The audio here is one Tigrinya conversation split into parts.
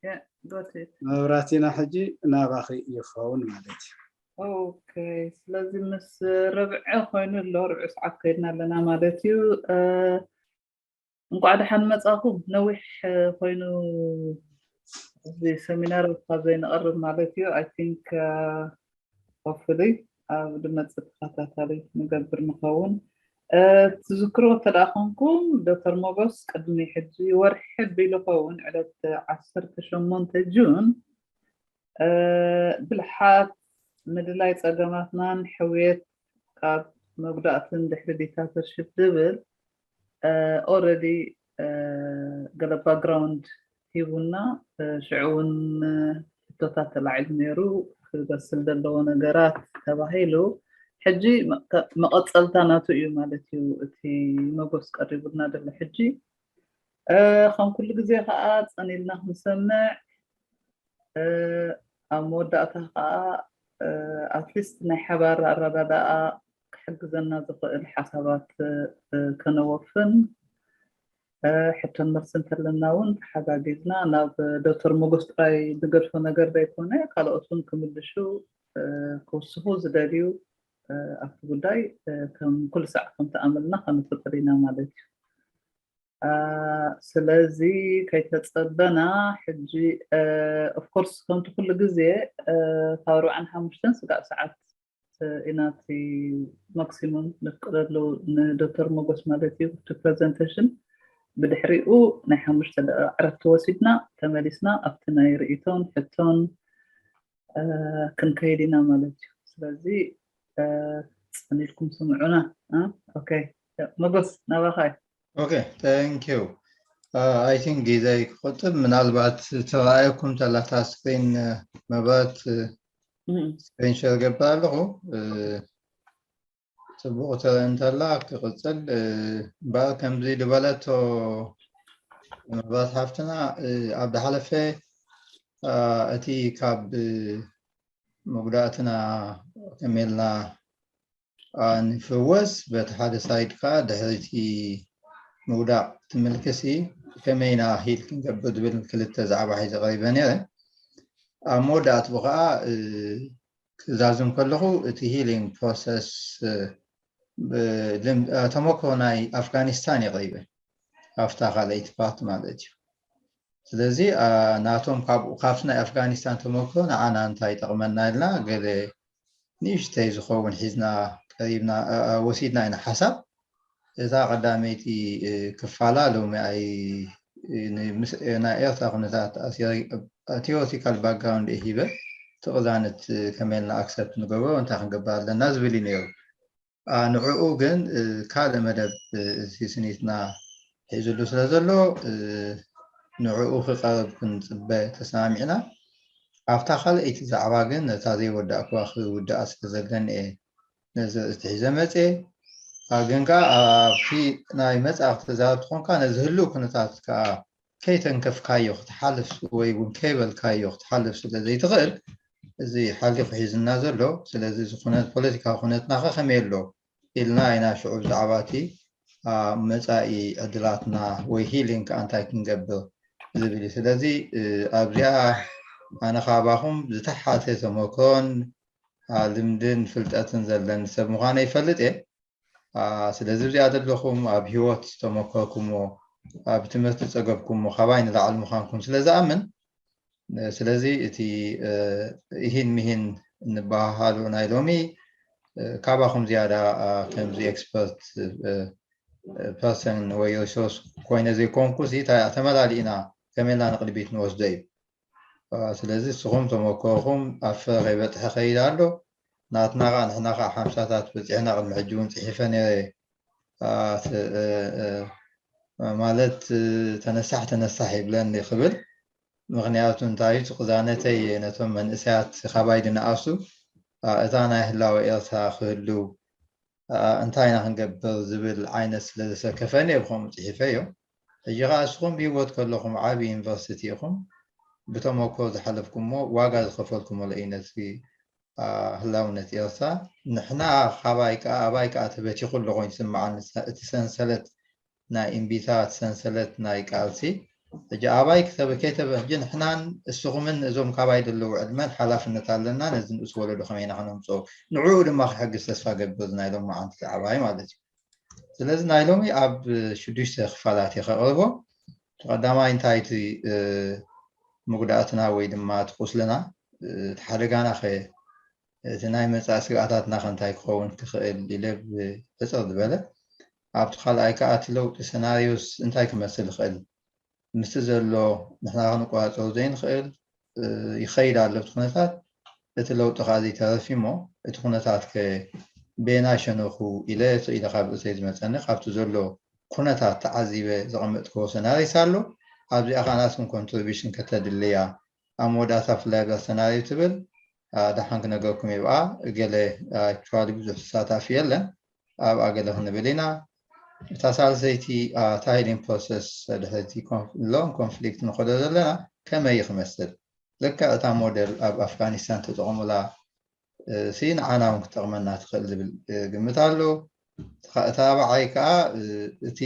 Yeah, got it. መብራቲና ሕጂ ናባኺ እዩ ክኸውን ማለት እዩ። ኦኬ፣ ስለዚ ምስ ርብዒ ኮይኑ ኣሎ፣ ርብዒ ሰዓት ከይድና ኣለና ማለት እዩ። እ፣ እንኳዕ ደሓን መጻኹም። ነዊሕ ኮይኑ እዚ ሰሚናር ካብ ዘይንቐርብ ማለት እዩ። I think hopefully ኣብ ዝመጽእ ተኸታታሊ ንገብር ንኸውን። እ፣ ትዝክርዎ እንተ ደኣ ኮንኩም ዶክተር ሞጎስ ቅድሚ ሕጂ ወርሒ ኣቢሉ ኸውን ዕለት ዓሰርተ ሸሞንተ ጁን እ፣ ብልሓት ምድላይ ጸገማትናን ሕውየት ካብ መጉዳእትን ድሕሪ ዲክታተርሽፕ ዝብል ኦረዲ ገለ ባክግራውንድ ሂቡና። እ፣ ሽዑ እውን ሕቶታት ተላዒሉ ነይሩ። ክበስል ዘለዎ ነገራት ተባሂሉ። ሕጂ መቀ- መቐጸልታ ናቱ እዩ ማለት እዩ እቲ መጎስ ቀሪቡልና ዘሎ ሕጂ። እ፣ ከም ኩሉ ግዜ ከዓ ጸኒልና ክንሰምዕ፣ እ፣ ኣብ መወዳእታ ከዓ፣ እ፣ ኣትሊስት ናይ ሓባር ኣረዳድኣ ክሕግዘና ዝኽእል ሓሳባት፣ እ፣ ከነወፍን፣ እ፣ ሕቶን መልሲ እንተለና እውን ተሓጋጊዝና ናብ ዶክተር ሞጎስ ጥራይ ዝገድፎ ነገር ዘይኮነ ካልኦት እውን ክምልሹ፣ እ፣ ክውስኹ ዝደልዩ፣ እ፣ ኣብቲ ጉዳይ፣ እ፣ ከም ኩሉ ሳዕ ከምቲ ኣመልና ከነፍቅድ ኢና ማለት እዩ። እ፣ ስለዚ ከይተጸበና ሕጂ፣ ኦፍኮርስ ከምቲ ኩሉ ግዜ፣ እ፣ ካብ ኣርባዓን ሓሙሽተን ስጋዕ ሰዓት፣ እ፣ ኢና እቲ ማክሲሙም ነፍቅደሉ ንዶክተር ሞጎስ ማለት እዩ እቲ ፕሬዘንቴሽን። ብድሕሪኡ ናይ ሓሙሽተ ደቂቃ ዕረፍቲ ወሲድና ተመሊስና ኣብቲ ናይ ርእይቶን ሕቶን፣ እ፣ ክንከይድ ኢና ማለት እዩ። ስለዚ፣ እ፣ ጸኒልኩም ስምዑና። እ፣ ኦኬ፣ ሞጎስ ናባኻ እዩ። Okay, thank you. I think ግዜይ ክቆጥብ፣ ምናልባት ተረኣየኩም ተላ እታ ስክሪን፣ እ፣ መብራት፣ እ፣ እም። ስክሪን ሸር ገብር ኣለኹ። እ፣ ጽቡቕ ትረአ እንተላ ክቕጽል፣ እ፣ እምበኣር ከምዚ ዝበለቶ መብራት ሓፍትና፣ እ፣ ኣብ ዝሓለፈ፣ እ፣ እቲ ካብ፣ እ፣ መጉዳእትና ከመይ ኢልና፣ እ፣ ንፍወስ፣ በቲ ሓደ ሳይድ ከኣ ድሕሪ እቲ ምጉዳእ ትምልክሲ ከመይ ኢና ሂል ክንገብር ዝብል ክልተ ዛዕባ ሒዘ ቀሪበ ነይረ። ኣብ መወዳእትኡ ከኣ፣ እ፣ ክዛዝም ከለኹ እቲ ሂሊንግ ፕሮሰስ፣ እ፣ ብ-፣ ልም-፣ እ፣ ተመክሮ ናይ ኣፍጋኒስታን የቕሪበ፣ ኣብታ ካልኣይቲ ፓርት ማለት እዩ። ስለዚ፣ እ፣ ናቶም ካብኡ፣ ካብቲ ናይ ኣፍጋኒስታን ተመክሮ ንዓና እንታይ ይጠቕመና ኢልና ገለ ንእሽተይ ዝኸውን ሒዝና ቀሪብና፣ እ፣ እ፣ ወሲድና ኢና ሓሳብ። እታ ቀዳመይቲ፣ እ፣ ክፋላ ሎሚ ኣይ-፣ እ፣ ን-፣ ምስ፣ እ፣ ናይ ኤርትራ ኩነታት ኣሲረ፣ እ፣ ቲዮሪቲካል ባክግራውንድ እየ ሂበ፣ እቲ ቅዛነት፣ እ፣ ከመይ ኢልና ኣክሰፕት ንገብሮ፣ እንታይ ክንገብር ኣለና ዝብል እዩ ነይሩ። ኣ፣ ንዕኡ ግን፣ እ፣ ካልእ መደብ፣ እ፣ እዚ ስኒትና ሒዝሉ ስለ ዘሎ፣ እ፣ ንዕኡ ክቐርብ ክንጽበ ተሰማሚዕና። ኣብታ ካልኣይቲ ዛዕባ ግን ነታ ዘይወዳእኩዋ ክውድኣ ስለ ዘለኒ እየ ነዚ ርእስቲ ሒዘ መጽየ። ኣ፣ ግን ከኣ ኣብቲ ናይ መጽኣ ክትዛረብ ትኾንካ ነዚ ህልው ኩነታት ከኣ ከይተንከፍካዮ ክትሓልፍ ወይ እውን ከይበልካዮ ክትሓልፍ ስለ ዘይትኽእል፣ እዚ ሓሊፉ ሒዝና ዘሎ። ስለዚ እዚ ኩነት፣ ፖለቲካዊ ኩነትና ከ ከመይ ኣሎ ኢልና ኢና ሽዑ ብዛዕባ እቲ፣ ኣ፣ መጻኢ ዕድላትና ወይ ሂሊንግ ከኣ እንታይ ክንገብር ዝብል እዩ። ስለዚ፣ እ፣ ኣብዚኣ ኣነ ካባኹም ዝተሓተ ተመክሮን፣ ኣ፣ ልምድን ፍልጠትን ዘለኒ ሰብ ምዃነ ይፈልጥ እየ። ኣ፣ ስለዚ ኣብዚኣ ዘለኹም ኣብ ህይወት ዝተመከርኩምዎ፣ ኣብ ትምህርቲ ዝጸገብኩምዎ፣ ካባይ ንላዕሊ ምዃንኩም ስለ ዝኣምን፣ እ፣ ስለዚ እቲ፣ እ፣ እሂን ምሂን እንበሃሃሉ ናይ ሎሚ፣ እ፣ ካባኹም ዝያዳ፣ ኣ፣ ከምዚ ኤክስፐርት፣ እ፣ ፐርሰን ወይ ሪሶርስ ኮይነ ዘይኮንኩ፣ እዚ እንታይ ተመላሊእና ከመይ ኢልና ንቕድሚት ንወስዶ እዩ። ኣ፣ ስለዚ ንስኹም ተመክሮኹም ኣብ ፍረ ከይበጽሐ ከይድ ኣሎ። ናትና ኸኣ፣ ንሕና ኸኣ ሓምሳታት በጺሕና፣ ቅድሚ ሕጂ እውን ጽሒፈ ነይረ። ኣ፣ ተ-፣ እ፣ እ፣ ማለት፣ እ፣ ተነሳሕ ተነሳሕ ይብለኒ ክብል። ምኽንያቱ እንታይ እዩ? እቲ ቅዛነተይ ነቶም መንእሰያት ካባይ ዝነኣሱ፣ ኣ፣ እታ ናይ ህላወ ኤርትራ ክህልው፣ ኣ፣ እንታይ ኢና ክንገብር ዝብል ዓይነት ስለ ዘሰከፈኒ እየ ብኸምኡ ጽሒፈዮ። ሕጂ ኸኣ ንስኹም ብህይወት ከለኹም ዓቢ ዩኒቨርሲቲ ኢኹም፣ ብተመክሮ ዝሓለፍኩሞ፣ ዋጋ ዝኸፈልኩሞ ለኢነትሪ፣ ኣ፣ ህላውነት ኤርትራ። ንሕና ካባይ ከኣ፣ ኣባይ ከኣ ተበቲኹ ኣሎ ኮይኑ ይስምዓኒ፣ እቲ ሰንሰለት ናይ እምቢታ፣ እቲ ሰንሰለት ናይ ቃልሲ ሕጂ ኣባይ ክተብ ከይተበ ሕጂ ንሕናን እስኹምን እዞም ካባይ ዘለዉ ዕድመን ሓላፍነት ኣለና። ነዚ ንኡስ ወለዶ ከመይ ኢና ከነምፅኦ፣ ንዕኡ ድማ ክሕግዝ ተስፋ ገብር ናይ ሎም መዓንቲ ዓባይ ማለት እዩ። ስለዚ ናይ ሎሚ ኣብ ሽዱሽተ ክፋላት እየ ከቕርቦ። እቲ ቀዳማይ እንታይ እቲ ምጉዳእትና ወይ ድማ እቲ ቁስልና፣ እቲ ሓደጋና ከ፣ እቲ ናይ መፃእ ስግኣታትና ከ እንታይ ክኸውን ክኽእል ኢለ ብሕፅር ዝበለ። ኣብቲ ካልኣይ ከዓ እቲ ለውጢ ሰናሪዮስ እንታይ ክመስል ይኽእል፣ ምስቲ ዘሎ ንሕና ክንቆፃፀሩ ዘይንኽእል ይኸይድ ኣሎ እቲ ኩነታት። እቲ ለውጢ ከዓ ዘይተረፍ እሞ እቲ ኩነታት ከ በየናይ ሸነኹ ኢለ ስኢለ ካብ ርእሰይ ዝመፀኒ ካብቲ ዘሎ ኩነታት ተዓዚበ ዘቐመጥክዎ ሰናሪስ ኣሎ። ኣብዚኣ ከዓ ናትኩም ኮንትሪቢሽን ከተድልያ ኣብ መወዳእታ ፍላይ ብላ ሰናሪዮ ትብል ደሓን ክነገርኩም ይብኣ። ገለ ኣክቹዋሊ ብዙሕ ተሳታፊ የለን። ኣብኣ ገለ ክንብል ኢና። እታ ሳልሰይቲ እታ ሂሊንግ ፕሮሰስ ድሕሪቲ ሎንግ ኮንፍሊክት ንኸዶ ዘለና ከመይ ክመስል፣ ልክዕ እታ ሞደል ኣብ ኣፍጋኒስታን ተጠቕሙላ ሲ ንዓና እውን ክጠቕመና ትኽእል ዝብል ግምት ኣሎ። እታ ራብዓይ ከዓ እቲ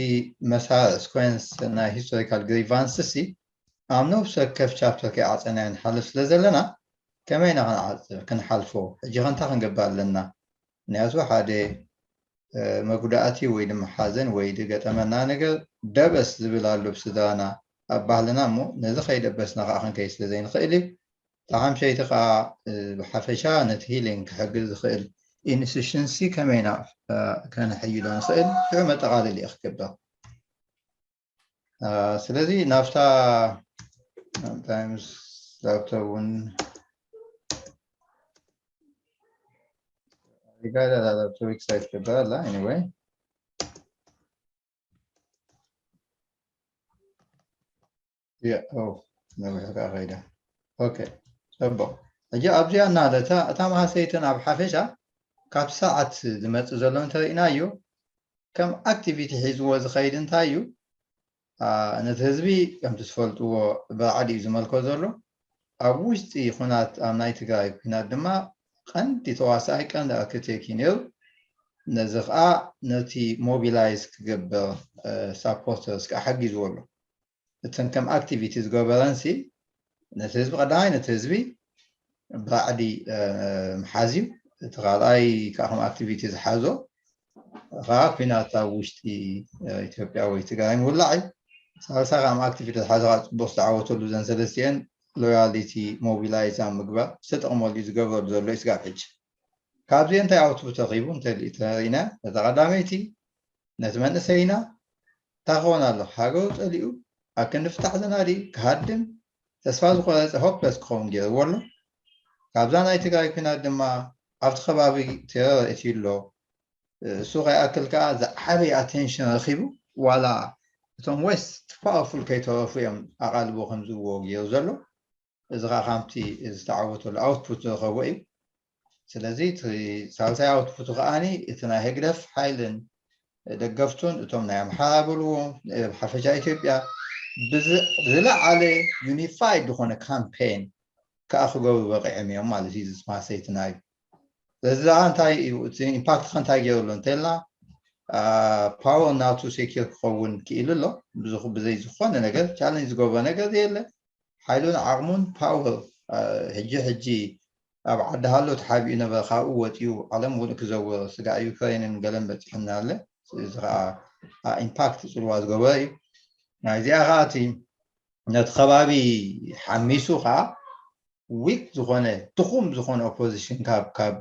መሳርዕ ስኮንስ ናይ ሂስቶሪካል ግሪቫንስ ሲ ኣብ ነብሲ ወከፍ ቻፕተር ከይዓፀናዮ ንሓልፍ ስለ ዘለና ከመይ ኢና ክንሓልፎ፣ ሕጂ ከ እንታይ ክንገብር ኣለና? ምክንያቱ ሓደ መጉዳእቲ ወይ ድማ ሓዘን ወይ ዝገጠመና ነገር ደበስ ዝብል ኣሎ ብስድራና፣ ኣብ ባህልና እሞ ነዚ ከይደበስና ከዓ ክንከይ ስለ ዘይንኽእል እዩ። ተሓምሸይቲ ከዓ ብሓፈሻ ነቲ ሂሊንግ ክሕግዝ ዝኽእል ኢንስቲቱሽንሲ ከመይና ከነሕይሎ ንኽእል ሽዑ መጠቓለሊ እየ ክገብር። ስለዚ ናብታ ታይምስ ላፕቶፕ እውን ጋዳ ላፕቶፕ ኤክሳይት ገበረ ኣላ። Anyway ነዊሕ ከዓ ከይዳ። ኦኬ፣ ፅቡቅ። ሕጂ ኣብዚኣ እናለ እታ መሃሰይትን ኣብ ሓፈሻ ካብ ሰዓት ዝመፅእ ዘሎ እንተርኢናዮ ከም ኣክቲቪቲ ሒዝዎ ዝኸይድ እንታይ እዩ? ነቲ ህዝቢ ከምቲ ዝፈልጥዎ ብራዕዲ እዩ ዝመልኮ ዘሎ። ኣብ ውሽጢ ኩናት ኣብ ናይ ትግራይ ኩናት ድማ ቀንዲ ተዋሳኣይ ቀንዲ ኣርክቴክ እዩ ነይሩ። ነዚ ከዓ ነቲ ሞቢላይዝ ክገብር ሳፖርተርስ ከዓ ሓጊዝዎ ኣሎ። እተን ከም ኣክቲቪቲ ዝገበረንሲ ነቲ ህዝቢ ቀዳማይ ነቲ ህዝቢ ብራዕዲ ምሓዝ እዩ። እቲ ካልኣይ ከዓ ከም ኣክቲቪቲ ዝሓዞ ከዓ ኩናት ኣብ ውሽጢ ኢትዮጵያ ወይ ትግራይ ምውላዕ እዩ። ሳልሳ ከም ኣክቲቪቲ ዝሓዞ ከዓ ፅቡቅ ዝተዓወተሉ ዘን ሰለስቲአን ሎያሊቲ ሞቢላይዝ ኣብ ምግባር ዝተጠቅመሉ እዩ ዝገብረሉ ዘሎ እዩ ስጋብ ሕጂ። ካብዚ እንታይ ኣውትፑት ረኺቡ እንተሪእና እታ ቀዳመይቲ ነቲ መንእሰይና እንታይ ክኸውን ኣሎ? ሃገሩ ፀሊኡ ኣብ ክንዲ ፍታሕ ዘናዲ ክሃድም ተስፋ ዝቆረፀ ሆፕለስ ክኸውን ገይርዎ ኣሎ። ካብዛ ናይ ትግራይ ኩናት ድማ ኣብቲ ከባቢ ቴረር እትዩ ኣሎ። እሱ ከይኣክል ከዓ ዝዓበየ ኣቴንሽን ረኪቡ ዋላ እቶም ዌስት ፓወርፉል ከይተረፉ እዮም ኣቓልቦ ከምዝዎ ገይሩ ዘሎ። እዚ ከዓ ከምቲ ዝተዓወተሉ ኣውትፑት ዝረከቦ እዩ። ስለዚ እቲ ሳልሳይ ኣውትፑቱ ከዓኒ እቲ ናይ ህግደፍ ሓይልን ደገፍቱን እቶም ናይ ኣምሓራ በልዎም ሓፈሻ ኢትዮጵያ ብዝለዓለ ዩኒፋይድ ዝኾነ ካምፔን ከዓ ክገብሩ በቂዖም እዮም ማለት እዩ። ዝስማሰይትና እዩ። ስለዚ ዛ እንታይ እዩ እቲ ኢምፓክት ከ እንታይ ገይሩ ኣሎ እንተልና ፓወር ናቱ ሴኪር ክኸውን ክኢሉ ኣሎ። ብዝኹ- ብዘይ ዝኾነ ነገር ቻለንጅ ዝገብሮ ነገር የለ። ሓይሉን ዓቕሙን ፓወር ሕጂ ሕጂ ኣብ ዓዲ ሃሎ ተሓቢኡ ነበረ፣ ካብኡ ወፂኡ ዓለም እውን ክዘውር ስጋዕ ዩክሬንን ገለን በፂሑና ኣለ። እዚ ከዓ ኢምፓክት ፅልዋ ዝገበረ እዩ። ናይዚኣ ከዓ እቲ ነቲ ከባቢ ሓሚሱ ከዓ ዊክ ዝኾነ ድኹም ዝኾነ ኦፖዚሽን ካብ ካብ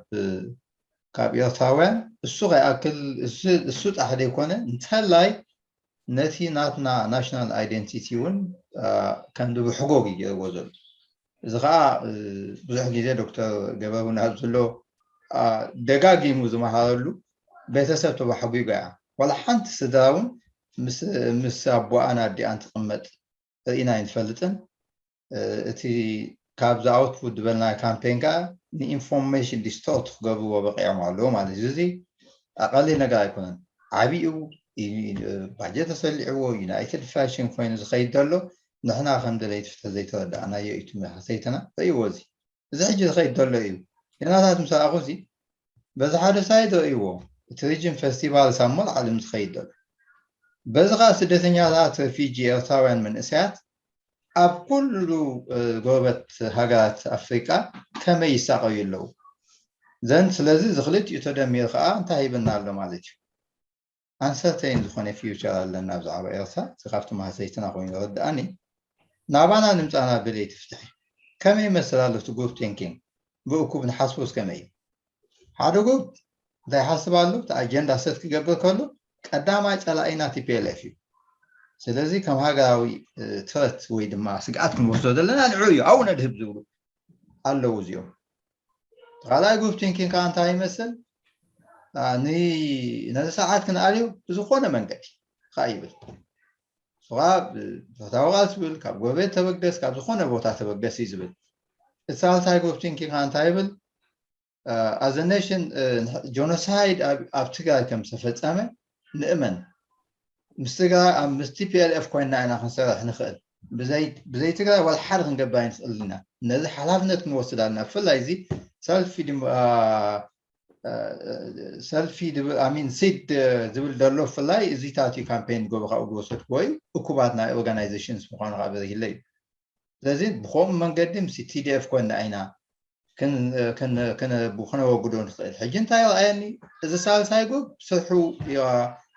ካብ ኤርትራውያን እሱ ከይኣክል እሱ እሱ ጥራሕ ዘይኮነ እንተላይ ነቲ ናትና ናሽናል ኣይደንቲቲ እውን ከምዚ ብሕጎግ እዩ ገይርዎ ዘሎ። እዚ ከዓ ብዙሕ ግዜ ዶክተር ገበሩ ናብ ዘሎ ደጋጊሙ ዝመሃረሉ ቤተሰብ ተባሕጒጓ እያ። ዋላ ሓንቲ ስድራ እውን ምስ ኣቦኣን ኣዲኣን ትቕመጥ ርኢና ኣይንፈልጥን። እቲ ካብዚ ኣውትፑት ዝበልና ካምፔን ከዓ ንኢንፎርሜሽን ዲስቶርት ክገብርዎ በቂዖም ኣለዉ ማለት እዩ። እዚ ቀሊል ነገር ኣይኮነን። ዓብዩ ባጀት ተሰሊዕዎ ዩናይትድ ፋሽን ኮይኑ ዝኸይድ ዘሎ ንሕና ከም ደለይቲ ፍትሒ ዘይተረዳእናዮ እዩ። ትምህርተይትና ርእይዎ። እዚ እዚ ሕጂ ዝኸይድ ዘሎ እዩ። ዜናታት ምስ ረኣኹ እዚ በዚ ሓደ ሳይድ ርእይዎ እቲ ሪጅን ፌስቲቫል ሳብ መላእ ዓለም ዝኸይድ ዘሎ በዚ ከዓ ስደተኛታት ሬፊጂ ኤርትራውያን መንእሰያት ኣብ ኩሉ ጎረበት ሃገራት ኣፍሪቃ ከመይ ይሳቀዩ ኣለዉ ዘን ስለዚ ዝክልቲኡ ተደሚሩ ከዓ እንታይ ሂብና ኣሎ ማለት እዩ። ኣንሰርተይን ዝኾነ ፊውቸር ኣለና ብዛዕባ ኤርትራ። እዚ ካብቲ ማህሰይትና ኮይኑ ይርድኣኒ። ናባና ንምፃና ድሌት ፍትሒ ከመይ ይመስል ኣሎ እቲ ግሩፕ ቲንኪንግ? ብእኩብ ንሓስቦስ ከመይ እዩ? ሓደ ግሩፕ እንታይ ይሓስብ ኣሎ? እቲ ኣጀንዳ ሰት ክገብር ከሎ ቀዳማይ ፀላኢና ቲፒኤልኤፍ እዩ። ስለዚ ከም ሃገራዊ ትረት ወይ ድማ ስግኣት ክንወስዶ ዘለና ንዑ እዩ ኣብኡ ነድህብ ዝብሉ ኣለዉ እዚኦም። ካልኣይ ግሩፕ ቲንኪንግ ከዓ እንታይ ይመስል? ነዚ ስርዓት ክንኣልዩ ብዝኾነ መንገዲ ከዓ ይብል። ስኻ ብፈታዊ ቃልሲ ይብል፣ ካብ ጎረቤት ተበገስ፣ ካብ ዝኾነ ቦታ ተበገስ እዩ ዝብል። እቲ ሳልሳይ ግሩፕ ቲንኪንግ ከዓ እንታይ ይብል? ኣዘ ኔሽን ጆኖሳይድ ኣብ ትግራይ ከም ዝተፈፀመ ንእመን። ምስ ትግራይ ኣብ ምስ ቲፒኤልኤፍ ኮይንና ኢና ክንሰርሕ ንኽእል። ብዘይ ትግራይ ዋላ ሓደ ክንገብር ኣይንኽእል ኢና። ነዚ ሓላፍነት ክንወስድ ኣለና። ብፍላይ እዚ ሰልፊ ሰልፊ ሚን ሲድ ዝብል ዘሎ ብፍላይ እዚታት እዩ ካምፔን ጎበ ካብኡ ዝወሰድክዎ እዩ። እኩባት ናይ ኦርጋናይዜሽንስ ምኳኑ ከዓ በሪህለ እዩ። ስለዚ ብከምኡ መንገዲ ምስ ቲዲኤፍ ኮይና ኢና ክነወግዶ ንኽእል። ሕጂ እንታይ ይረኣየኒ? እዚ ሳልሳይ ጉብ ስርሑ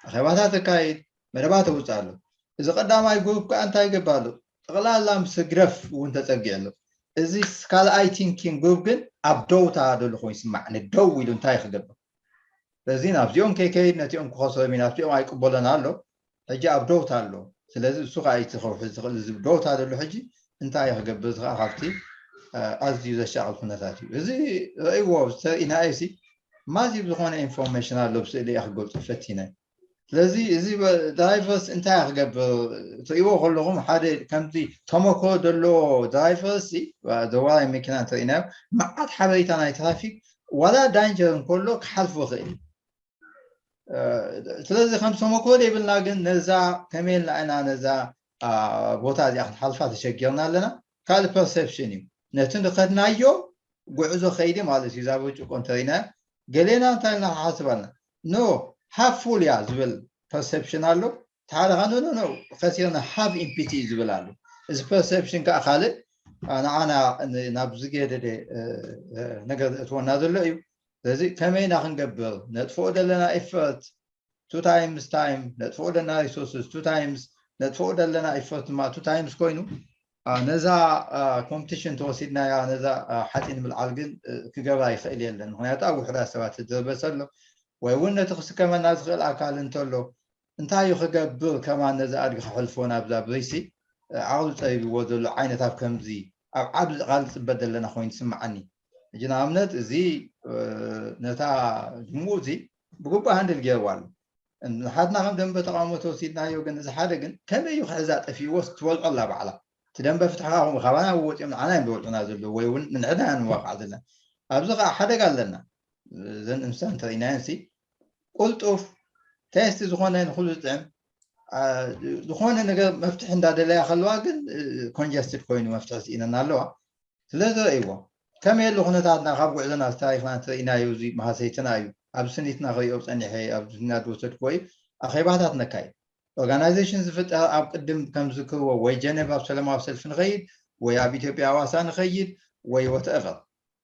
ኣኼባታት ኣካይድ መደባት ተውፅእ ኣሎ። እዚ ቀዳማይ ጉብ ከዓ እንታይ ይገብር ኣሎ? ጠቕላላ ምስ ግረፍ እውን ተፀጊዑ ኣሎ። እዚ ካልኣይ ቲንኪንግ ጉብ ግን ኣብ ደውታ ደሎ ኮይኑ ይስማዕ። ንደው ኢሉ እንታይ ክገብር በዚ ናብዚኦም ከይከይድ ነቲኦም ክኸስሮም ኢና ኣብቲኦም ኣይቅበሎን ኣሎ። ሕጂ ኣብ ደውታ ኣሎ። ስለዚ እሱ ከዓ እቲ ከውሒ ዝኽእል እዚ ደውታ ዘሎ ሕጂ እንታይ ክገብር እዚ ከዓ ካብቲ ኣዝዩ ዘሻቕል ኩነታት እዩ። እዚ ረእይዎ ተርእናዮ ሲ ማዚብ ዝኾነ ኢንፎርሜሽን ኣሎ ብስእሊ እያ ክገልፁ ፈቲነ። ስለዚ እዚ ድራይቨርስ እንታይ ክገብር ትርእይዎ ከለኹም ሓደ ከምዚ ተመክሮ ዘለዎ ድራይቨርስ ዘዋራይ መኪና እንተርእናዮ መዓት ሓበሬታ ናይ ትራፊክ ዋላ ዳንጀር እንከሎ ክሓልፉ ይኽእል። ስለዚ ከም ተመክሮ ዘይብልና ግን ነዛ ከመይ ኢልና ኢና ነዛ ቦታ እዚኣ ክንሓልፋ ተሸጊርና ኣለና። ካልእ ፐርሰፕሽን እዩ። ነቲ ንኸድናዮ ጉዕዞ ከይዲ ማለት እዩ። እዛ ብርጭቆ እንተሪና ገሌና እንታይ ኢልና ክሓስብ ኣለና? ኖ ሃፍ ፉል እያ ዝብል ፐርሰፕሽን ኣሎ። ተሓደ ኸ ኖ ኖ ከሲርና ሃፍ ኢምፒቲ እዩ ዝብል ኣሎ። እዚ ፐርሰፕሽን ከዓ ካልእ ንዓና ናብ ዝገደደ ነገር ዘእትወና ዘሎ እዩ። ስለዚ ከመይ ኢና ክንገብር ነጥፍኦ ዘለና ኤፈርት ቱ ታይምስ ታይም ነጥፍኦ ዘለና ሪሶርስስ ቱ ታይምስ ነጥፍኦ ዘለና ኤፈርት ድማ ቱ ታይምስ ኮይኑ ነዛ ኮምፒቲሽን ተወሲድናያ ነዛ ሓፂን ምልዓል ግን ክገብራ ይኽእል የለን። ምክንያቱ ኣብ ውሕዳት ሰባት ዝድርበስ ኣሎ ወይ እውን ነቲ ክስከመና ዝኽእል ኣካል እንተሎ እንታይ እዩ ክገብር ከማን ነዚ ኣድጊ ክሕልፎ ናብዛ ብሪሲ ዓቕሉ ፀቢብዎ ዘሎ ዓይነት ኣብ ከምዚ ኣብ ዓብ ዝቓል ፅበት ዘለና ኮይኑ ትስምዓኒ። ሕጂ ንኣብነት እዚ ነታ ድሙኡ እዚ ብግቡእ ሃንድል ገይርዋ ኣሎ። ንሓትና ከም ደንበ ተቃውሞ ተወሲድናዮ ግን እዚ ሓደ ግን ከመይ እዩ ክሕዛ ጠፊእዎስ ትበልዖ ኣላ ባዕላ እቲ ደንበ ፍትሕኻ ከምኡ ካባና ወፂኦም ንዓና እዮም ዝበልዑና ዘለዉ ወይ እውን ንንሕና ኢና ንዋቃዕ ዘለና። ኣብዚ ከዓ ሓደጋ ኣለና። እዘን እንስሳ እንተርኢናየን ሲ ቁልጡፍ ቴስቲ ዝኾነ ንኩሉ ዝጥዕም ዝኾነ ነገር መፍትሒ እንዳደለያ ከለዋ ግን ኮንጀስትድ ኮይኑ መፍትሒ ስኢነና ኣለዋ። ስለዚ ረእይዎ ከመይ የሉ ኩነታትና ካብ ጉዕዞና ታሪክና እንተርኢናዮ እዚ መሃሰይትና እዩ። ኣብ ስኒትና ክሪኦ ፀኒሐ ኣብ ስኒና ዝወሰድክዎ እዩ። ኣኼባታት ነካይድ ኦርጋናይዜሽን ዝፍጠር ኣብ ቅድም ከም ዝክርዎ ወይ ጀነቭ ኣብ ሰላማዊ ሰልፊ ንኸይድ ወይ ኣብ ኢትዮጵያ ኣዋሳ ንኸይድ ወይ ወትኤቨር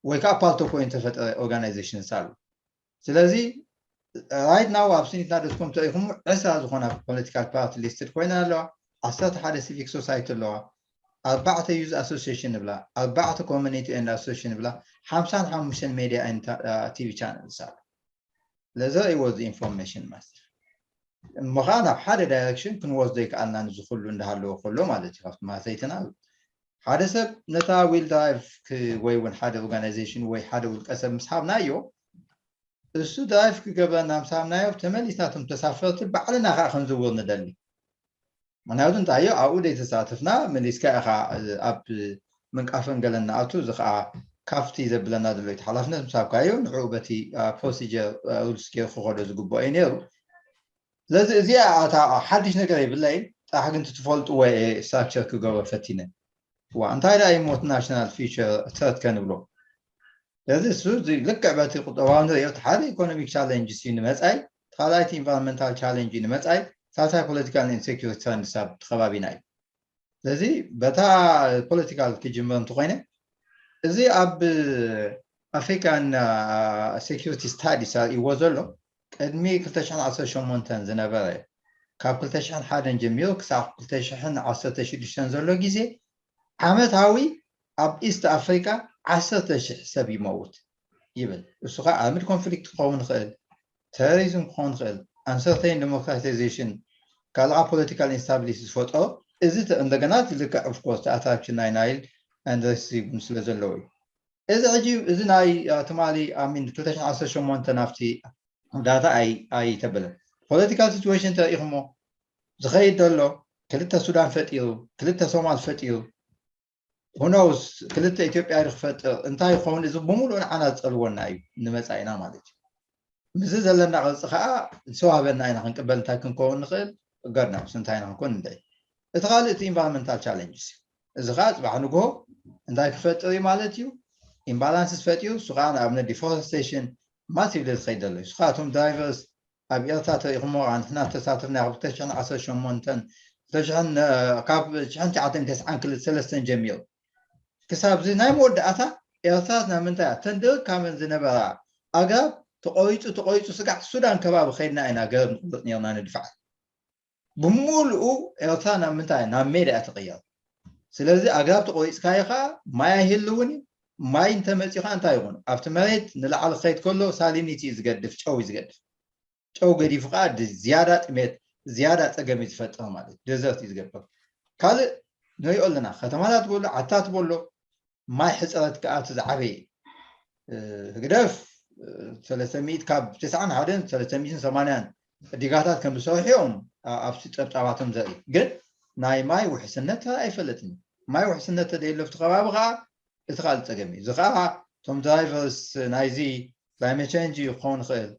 ወይ ከዓ ፓልቶ ኮይኑ ተፈጠረ ኦርጋናይዜሽን ሳሉ። ስለዚ ራይት ናው ኣብ ስኒትና ደስኩም ተኢኹም ዕስራ ዝኾና ፖለቲካል ፓርቲ ሊስትድ ኮይና ኣለዋ። ዓሰርተ ሓደ ሲቪክ ሶሳይቲ ኣለዋ። ኣርባዕተ ዩዝ ኣሶሲሽን ንብላ ኣርባዕተ ኮሚኒቲ ኤንድ ኣሶሲሽን ንብላ ሓምሳን ሓሙሽተን ሜድያ ቲቪ ቻነልስ ኣሎ። ለዘርእይዎ እዚ ኢንፎርሜሽን ማስተር እሞ ከዓ ናብ ሓደ ዳይሬክሽን ክንወስዶ ይከኣልና ንዚ ኩሉ እንዳሃለዎ ከሎ ማለት እዩ። ካብቲ ማሰይትና ሓደ ሰብ ነታ ዊል ድራይቭ ወይ እውን ሓደ ኦርጋናይዜሽን ወይ ሓደ ውልቀ ሰብ ምስ ሃብናዮ እሱ ድራይቭ ክገብረና ምስ ሃብናዮ ተመሊስናቶም ተሳፈርቲ ባዕልና ከዓ ክንዝውር ንደሊ። ምክንያቱ እንታዮ ኣብኡ ዘይተሳተፍና መሊስካ ኢኻ ኣብ ምንቃፍን ገለን ንኣቱ እዚ ከዓ ካፍቲ ዘብለና ዘሎ እቲ ሓላፍነት ምስ ሃብካዮ ንዕኡ በቲ ፕሮሲጀር ሩልስ ገይሩ ክኸዶ ዝግብኦ እዩ ነይሩ። ስለዚ እዚኣ ኣታ ሓድሽ ነገር የብለይን። ጥራሕ ግን ትፈልጥዎ እየ ስትራክቸር ክገብሮ ፈቲነ። ዋ እንታይ ደኣ ይሞት ናሽናል ፊቸር ትረት ከንብሎ። ስለዚ እሱ ልክዕ በቲ ቁጠባዊ ንሪኦ እቲ ሓደ ኢኮኖሚክ ቻለንጅ እዩ ንመፃይ፣ ካልኣይቲ ኢንቫይሮንመንታል ቻለንጅ እዩ ንመፃይ፣ ሳልሳይ ፖለቲካል ኢንሴኪሪቲ ትረንድስ ኣብ ከባቢና እዩ። ስለዚ በታ ፖለቲካል ክጅምር እንተኮይነ፣ እዚ ኣብ ኣፍሪካን ሴኪሪቲ ስታዲስ ኣርእይዎ ዘሎ ቅድሚ ክልተ ሽሕን ዓሰርተ ሸሞንተን ዝነበረ፣ ካብ ክልተ ሽሕን ሓደን ጀሚሩ ክሳብ ክልተ ሽሕን ዓሰርተ ሽዱሽተን ዘሎ ግዜ ዓመታዊ ኣብ ኢስት ኣፍሪካ ዓሰርተ ሽሕ ሰብ ይመውት ይብል። እሱ ከዓ ኣርምድ ኮንፍሊክት ክኸውን ይኽእል፣ ቴሮሪዝም ክኸውን ይኽእል፣ ኣንሰርተይን ዲሞክራታይዜሽን፣ ካልኣ ፖለቲካል ኢንስታቢሊቲ ዝፈጠሮ። እዚ ተ- እንደገና እቲ ልክዕ ኦፍኮርስ ኣትራክሽን ናይ ናይል ኣንድረስ እውን ስለ ዘለዎ እዩ። እዚ ሕጂ እዚ ናይ ትማሊ ኣሚን ክልተ ሽሕን ዓሰርተ ሸሞንተ ናብቲ ዳታ ኣይ ኣይተበለን። ፖለቲካል ሲትዌሽን ተሪኢኹሞ ዝኸይድ ዘሎ ክልተ ሱዳን ፈጢሩ፣ ክልተ ሶማል ፈጢሩ፣ ሁኖውስ ክልተ ኢትዮጵያ ዶ ክፈጥር እንታይ ይኸውን? እዚ ብምሉእ ንዓና ዝፀልወና እዩ ንመፃኢና ማለት እዩ። ምስዚ ዘለና ቅርፂ ከዓ ዝተዋህበና ኢና ክንቅበል እንታይ ክንከውን ንኽእል ገርና ምስ እንታይ ኢና ክንኮን ንደይ። እቲ ካልእ እቲ ኢንቫይሮንመንታል ቻለንጅስ እዩ። እዚ ከዓ ፅባሕ ንግሆ እንታይ ክፈጥር እዩ ማለት እዩ? ኢምባላንስስ ፈጢሩ እሱ ከዓ ንኣብነት ዲፎረስቴሽን ማሲቭሊ ዝኸይድ ዘሎ እዩ። እሱ ከዓ እቶም ድራይቨርስ ኣብ ኤርትራ ተሪኹሞ ንሕና ዝተሳተፍና ካብ ክልተ ሽሕን ዓሰርተ ሸሞንተን ክልተ ሽሕን ካብ ሽሕን ትሽዓተ ሚእትን ተስዓን ክልተ ሰለስተን ጀሚሩ ክሳብ እዚ ናይ መወዳእታ ኤርትራ ናብ ምንታይ እያ ተንድርካመን ዝነበራ ኣግራብ ተቆሪፁ ተቆሪፁ ስጋዕ ሱዳን ከባቢ ከይድና ኢና ገረብ ንቁርፅ ነርና ንድፋዕ ብምሉኡ ኤርትራ ናብ ምንታይ ናብ ሜዳ እያ ትቕየር ስለዚ ኣግራብ ተቆሪፅካዮ ከዓ ማይ ኣይህልውን እዩ ማይ እንተመፂኡ ከዓ እንታይ ይኹን ኣብቲ መሬት ንላዕሊ ክኸይድ ከሎ ሳሊኒቲ እዩ ዝገድፍ ጨው እዩ ዝገድፍ ጨው ገዲፉ ከዓ ዝያዳ ጥሜት ዝያዳ ፀገም እዩ ዝፈጥር ማለት ደዘርት እዩ ዝገብር ካልእ ንሪኦ ኣለና ከተማታት በሎ ዓታት በሎ ማይ ሕፅረት ከዓ እቲ ዝዓበየ ህግደፍ ሰለስተ ሚእቲ ካብ ትስዓን ሓደን ሰለስተ ሚእትን ሰማንያን ዲጋታት ከም ዝሰርሑ እዮም ኣብቲ ፀብፃባቶም ዘርኢ ግን ናይ ማይ ውሕስነት ኣይፈለጥን ማይ ውሕስነት ተደየሎ ኣብቲ ከባቢ ከዓ እቲ ካልእ ፀገም እዩ እዚ ከዓ እቶም ድራይቨርስ ናይዚ ክላይመት ቸንጅ ክኸውን ይኽእል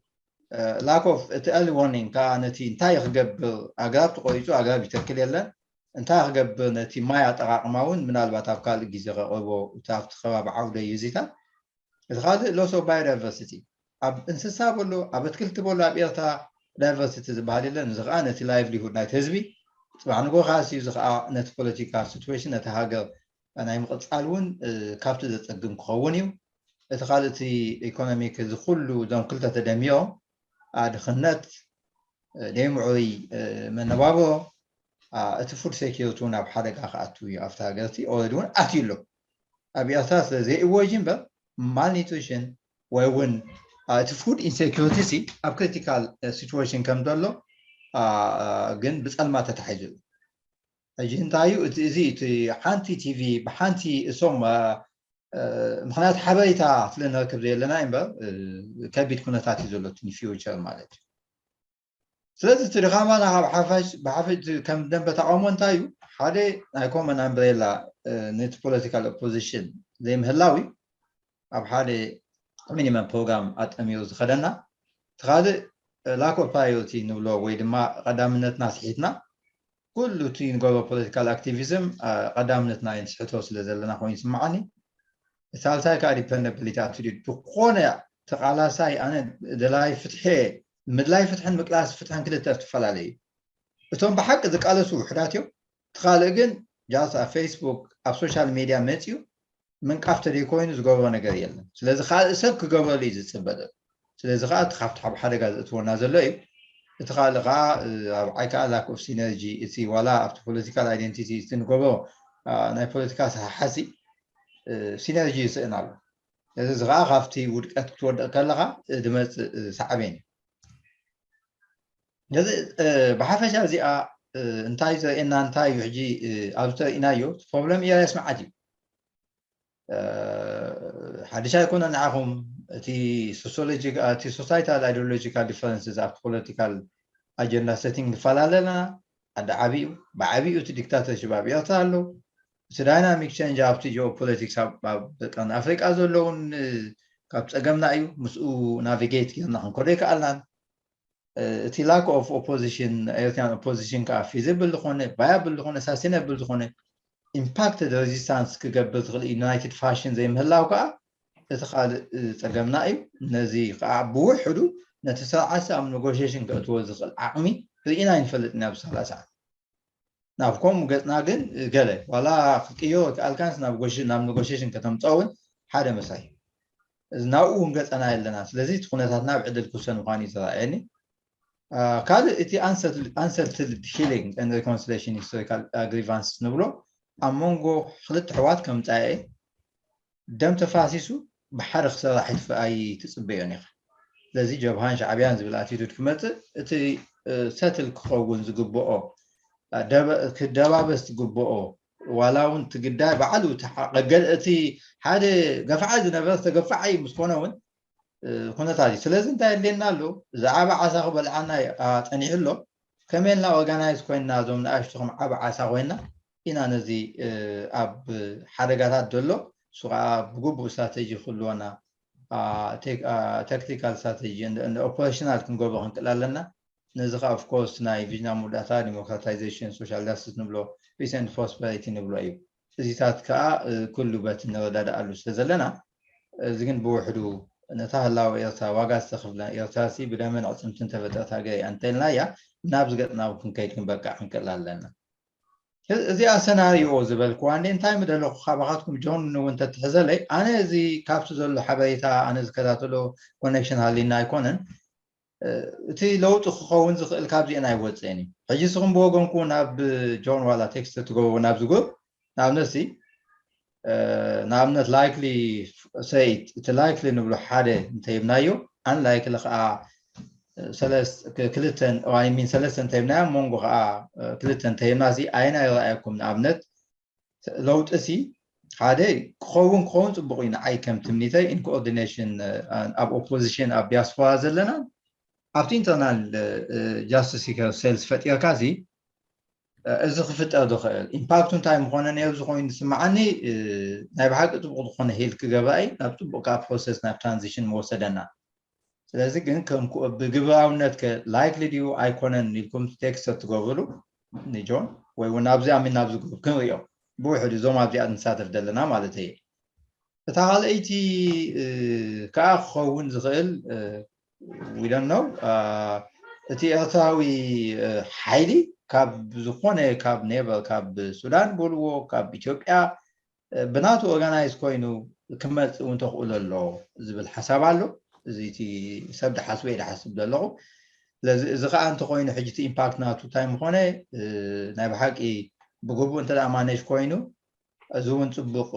lack of እቲ early warning ከዓ ነቲ እንታይ ክገብር ኣግራብ ተቆሪፁ ኣግራብ ይተክል የለን እንታይ ክገብር ነቲ ማይ ኣጠቃቅማ እውን ምናልባት ኣብ ካልእ ግዜ ከቅርቦ እቲ ኣብቲ ከባቢ ዓውደ እዩ እዚታት እቲ ካልእ loss of biodiversity ኣብ እንስሳ በሎ ኣብ ኣትክልቲ በሎ ኣብ ኤርትራ ዳይቨርሲቲ ዝበሃል የለን እዚ ከዓ ነቲ livelihood ናይቲ ህዝቢ ፅባሕ ንጎ ከዓ እዚ ከዓ ነቲ ፖለቲካ ሲትዌሽን ነቲ ሃገር ናይ ምቕፃል እውን ካብቲ ዘፀግም ክኸውን እዩ እቲ ካልእ እቲ ኢኮኖሚክ እዚ ኩሉ እዞም ክልተ ተደሚሮም ድኽነት ደይምዑይ መነባብሮ እቲ ፉድ ሴኪሪቲ እውን ኣብ ሓደጋ ክኣቱ እዩ ኣብቲ ሃገርቲ ኦረዲ እውን ኣትዩ ኣሎ ኣብ ኤርትራ ስለ ዘይእወጅ እምበር ማልኒትሪሽን ወይ እውን እቲ ፉድ ኢንሴኪሪቲ ሲ ኣብ ክሪቲካል ሲትዌሽን ከም ዘሎ ግን ብፀልማ ተታሒዙ እዩ ሕጂ እንታይ እዩ እቲ እዚ እቲ ሓንቲ ቲቪ ብሓንቲ እሶም ምክንያት ሓበሬታ ስለ ንረክብ ዘየለና እምበር ከቢድ ኩነታት እዩ ዘሎ እቲ ፊውቸር ማለት እዩ ስለዚ እቲ ድኻማና ካብ ሓፋሽ ብሓፈሽ ከም ደንበ ተቃውሞ እንታይ እዩ ሓደ ናይ ኮመን ኣምብሬላ ነቲ ፖለቲካል ኦፖዚሽን ዘይምህላው እዩ ኣብ ሓደ ሚኒመም ፕሮግራም ኣጠሚሩ ዝኸደና እቲ ካልእ ላክ ኦፍ ፕራዮሪቲ ንብሎ ወይ ድማ ቀዳምነትና ስሒትና ኩሉ እቲ ንገብሮ ፖለቲካል ኣክቲቪዝም ቀዳምነትና ንስሕቶ ስለ ዘለና ኮይኑ ይስምዓኒ ሳልሳይ ከዓ ዲፐንደብሊቲ ኣቲቱድ ዝኾነ ተቃላሳይ ኣነ ደላይ ፍትሒ ምድላይ ፍትሕን ምቅላስ ፍትሕን ክልተ ዝተፈላለዩ እቶም ብሓቂ ዝቃለሱ ውሕዳት እዮም እቲ ካልእ ግን ጃስ ኣብ ፌስቡክ ኣብ ሶሻል ሜድያ መፅዩ ምንቃፍ ተደይኮይኑ ዝገብሮ ነገር የለን ስለዚ ካልእ ሰብ ክገብረሉ እዩ ዝፅበ ዘሎ ስለዚ ከዓ እቲ ካብቲ ሓብ ሓደጋ ዘእትወና ዘሎ እዩ እቲ ካልእ ከዓ ኣብ ዓይ ከዓ ላክ ኦፍ ሲነርጂ እቲ ዋላ ኣብቲ ፖለቲካል ኣይደንቲቲ እቲ ንገብሮ ናይ ፖለቲካ ሰሓሓሲ ሲነርጂ ይስእን ኣሎ እዚ ከዓ ካብቲ ውድቀት ክትወድቕ ከለካ ድመፅእ ሳዕቤን እዩ ነዚ ብሓፈሻ እዚኣ እንታይ ዘርእየና እንታይ እዩ ሕጂ ኣብዚ ተርእናዮ ፕሮብለም ኤርያስ መዓት እዩ ሓድሽ ኣይኮነ ንዓኹም እቲ ሶሲዮሎጂ እቲ ሶሳይታል ኣይዲዮሎጂካል ዲፈረንስስ ኣብቲ ፖለቲካል ኣጀንዳ ሴቲንግ ንፈላለ ኣለና ሓደ ዓብዩ ብዓብዩ እቲ ዲክታተርሽፕ ኣብ ኤርትራ ኣሎ እቲ ዳይናሚክ ቸንጅ ኣብቲ ጂኦፖለቲክስ ኣብ ቀርኒ ኣፍሪቃ ዘለውን ካብ ፀገምና እዩ ምስኡ ናቪጌት ጌርና ክንከዶ ይከኣልናን እቲ lack of opposition ኤርትራን ኦፖዚሽን ከዓ ፊዚብል ዝኾነ ቫያብል ዝኾነ ሳስቴነብል ዝኾነ ኢምፓክትድ ሬዚስታንስ ክገብር ዝኽእል ዩናይትድ ፋሽን ዘይምህላው ከዓ እቲ ካልእ ፀገምና እዩ ነዚ ከዓ ብውሕዱ ነቲ ስርዓት ኣብ ኔጎሽሽን ከእትዎ ዝኽእል ዓቕሚ ርኢና ይንፈልጥ ኢና ብሳላ ሰዓት ናብ ከምኡ ገፅና ግን ገለ ዋላ ክቅዮ ከኣልካንስ ናብ ጎሽ ናብ ኔጎሽሽን ከተምፅኦ እውን ሓደ መሳይ እዚ ናብኡ እውን ገፀና የለና። ስለዚ እቲ ኩነታትና ኣብ ዕድል ክውሰን ምዃኑ እዩ ዝረኣየኒ። ካልእ እቲ unsettled healing and reconciliation historical grievances ንብሎ ኣብ መንጎ ክልተ ኣሕዋት ከምፃኤ ደም ተፋሲሱ ብሓደ ክሰራሕ ኣይትፅበዮን ኢኻ። ስለዚ ጀብሃን ሻዕብያን ዝብል ኣቲቱድ ክመፅእ እቲ ሰትል ክኸውን ዝግብኦ ክደባበስ ዝግብኦ ዋላ እውን እቲ ግዳይ ባዕሉ እቲ ሓደ ገፍዓ ዝነበረ ዝተገፍዓ እዩ ምስ ኮነ እውን ኩነታት እዩ። ስለዚ እንታይ የድልየና ኣሎ? ዝዓበ ዓሳ ክበልዓና ጸኒሑ ኣሎ። ከመይ ኢልና ኦርጋናይዝ ኮይንና እዞም ንኣሽቱ ከም ዓበ ዓሳ ኮይንና ኢና ነዚ ኣብ ሓደጋታት ዘሎ እሱ ከዓ ብግቡእ ስትራተጂ ክህልወና ታክቲካል ስትራተጂ ኦፐሬሽናል ክንገብሮ ክንክእል ኣለና። ነዚ ከዓ ኦፍኮርስ ናይ ቪዥና መወዳእታ ዲሞክራታይዜሽን ሶሻል ጃስቲስ ንብሎ ፒስ ኤንድ ፕሮስፐሪቲ ንብሎ እዩ። እዚታት ከዓ ኩሉ በቲ ንረዳድኣሉ ስለ ዘለና እዚ ግን ብውሕዱ ነታ ህላወ ኤርትራ ዋጋ ዝተኽፍለ ኤርትራ ሲ ብደምን ዕፅምትን ተፈጠረት ሃገር እያ እንተልናያ ናብ ዝገጥናዊ ክንከይድ ክንበቅዕ ክንክእል ኣለና። እዚኣ ሰናሪዮ ዝበልክዋ እንዴ እንታይ ምደለኹ ካባኻትኩም ጆን እውን ተትሕዘለይ ኣነ እዚ ካብቲ ዘሎ ሓበሬታ ኣነ ዝከታተሎ ኮኔክሽን ሃሊና ኣይኮነን እቲ ለውጢ ክኸውን ዝኽእል ካብዚአን ኣይወፅእን እዩ። ሕጂ ስኹም ብወገንኩ ናብ ጆን ዋላ ቴክስት ትገብሩ ናብ ዝግብ ንኣብነት ሲ ንኣብነት ላይክሊ ሰይት እቲ ላይክሊ ንብሎ ሓደ እንተይብናዮ ኣን ላይክሊ ከዓ ክልተን ሚን ሰለስተ እንተይብናዮ መንጎ ከዓ ክልተ እንተይብና ሲ ኣይና ይረኣየኩም ንኣብነት ለውጢ ሲ ሓደ ክኸውን ክኸውን ፅቡቅ እዩ ንዓይ ከም ትምኒተይ ኢን ኮኦርዲኔሽን ኣብ ኦፖዚሽን ኣብ ዲያስፖራ ዘለና ኣብቲ ኢንተርናል ጃስቲስ ሴልስ ፈጢርካ ሲ እዚ ክፍጠር ዝኽእል ኢምፓክቱ እንታይ ምኾነ ነይሩ ዝኾይኑ ዝስምዓኒ ናይ ብሓቂ ፅቡቅ ዝኾነ ሄል ክገብራ እዩ ናብ ፅቡቅ ከዓ ፕሮሰስ ናብ ትራንዚሽን መወሰደና ስለዚ ግን ከም ብግብራውነት ከ ላይክሊ ድዩ ኣይኮነን ኢልኩም ቴክስት ትገብርሉ ንጆን ወይ እውን ኣብዚ ኣሚን ኣብዚ ግሩፕ ክንሪኦ ብውሕድ እዞም ኣብዚኣ ንሳተፍ ዘለና ማለት እየ እታ ካልኣይቲ ከዓ ክኸውን ዝኽእል ዊደን ነው እቲ ኤርትራዊ ሓይሊ ካብ ዝኾነ ካብ ኔቨር ካብ ሱዳን በልዎ ካብ ኢትዮጵያ ብናቱ ኦርጋናይዝ ኮይኑ ክመፅእ እውን ተኽእሎ ኣሎ ዝብል ሓሳብ ኣሎ እዚ እቲ ሰብ ድሓስቦ እየ ድሓስብ ዘለኹ ስለዚ እዚ ከዓ እንተኮይኑ ሕጂ እቲ ኢምፓክት ናቱ እንታይ ምኾነ ናይ ብሓቂ ብግቡእ እንተ ማኔጅ ኮይኑ እዚ እውን ፅቡቅ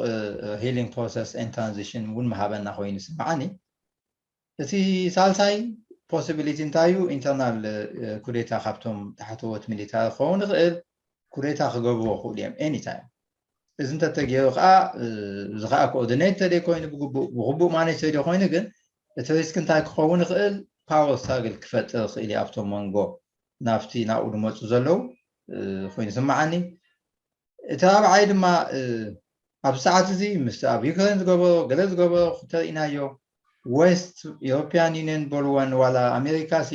ሂሊንግ ፕሮሰስ ን ትራንዚሽን እውን ምሃበና ኮይኑ ይስምዓኒ እቲ ሳልሳይ ፖሲቢሊቲ እንታይ እዩ ኢንተርናል ኩዴታ ካብቶም ታሕተዎት ሚሊታሪ ክኸውን ይኽእል ኩዴታ ክገብርዎ ክእሉ እዮም ኤኒታይም እዚ እንተተገይሩ ከዓ እዚ ከዓ ኮኦርዲኔት ተደይ ኮይኑ ብግቡእ ማኔጅ ተደይ ኮይኑ ግን እቲ ሪስክ እንታይ ክኸውን ይኽእል ፓወር ስትራግል ክፈጥር ይኽእል እዩ ኣብቶም መንጎ ናብቲ ናብኡ ዝመፁ ዘለዉ ኮይኑ ስምዓኒ እቲ ራብዓይ ድማ ኣብዚ ሰዓት እዚ ምስ ኣብ ዩክሬን ዝገበሮ ገለ ዝገበሮ ክተርእናዮ ዌስት ኤሮፒያን ዩኒየን በልወን ዋላ ኣሜሪካ ሲ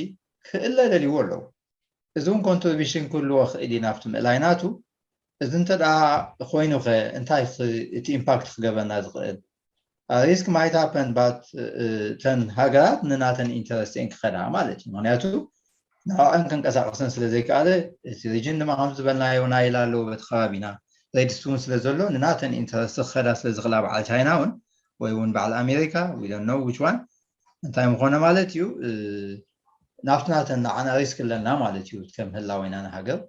ክእለ ደልይዎ ኣለዉ እዚ እውን ኮንትሪቢሽን ክህልዎ ክእል እዩ ናብቲ ምእላይ ናቱ እዚ እንተ ደኣ ኮይኑኸ እንታይ እቲ ኢምፓክት ክገብረና ዝኽእል ሪስክ ማይት ሃፐን ባት እተን ሃገራት ንናተን ኢንተረስት እየን ክኸዳ ማለት እዩ ምክንያቱ ንዕዐን ክንቀሳቀሰን ስለ ዘይከኣለ እቲ ሪጅን ድማ ከም ዝበልናዮ ናይል ኣለዎ በቲ ከባቢና ሬድስቲ እውን ስለ ዘሎ ንናተን ኢንተረስት ክኸዳ ስለ ዝኽእላ በዓል ቻይና እውን ወይ እውን በዓል ኣሜሪካ ዊደን ነው ዊች ዋን እንታይ ምኾነ ማለት እዩ ናብቲ ናተን ንዓና ሪስክ ኣለና ማለት እዩ ከም ህላወ ኢና ንሃገር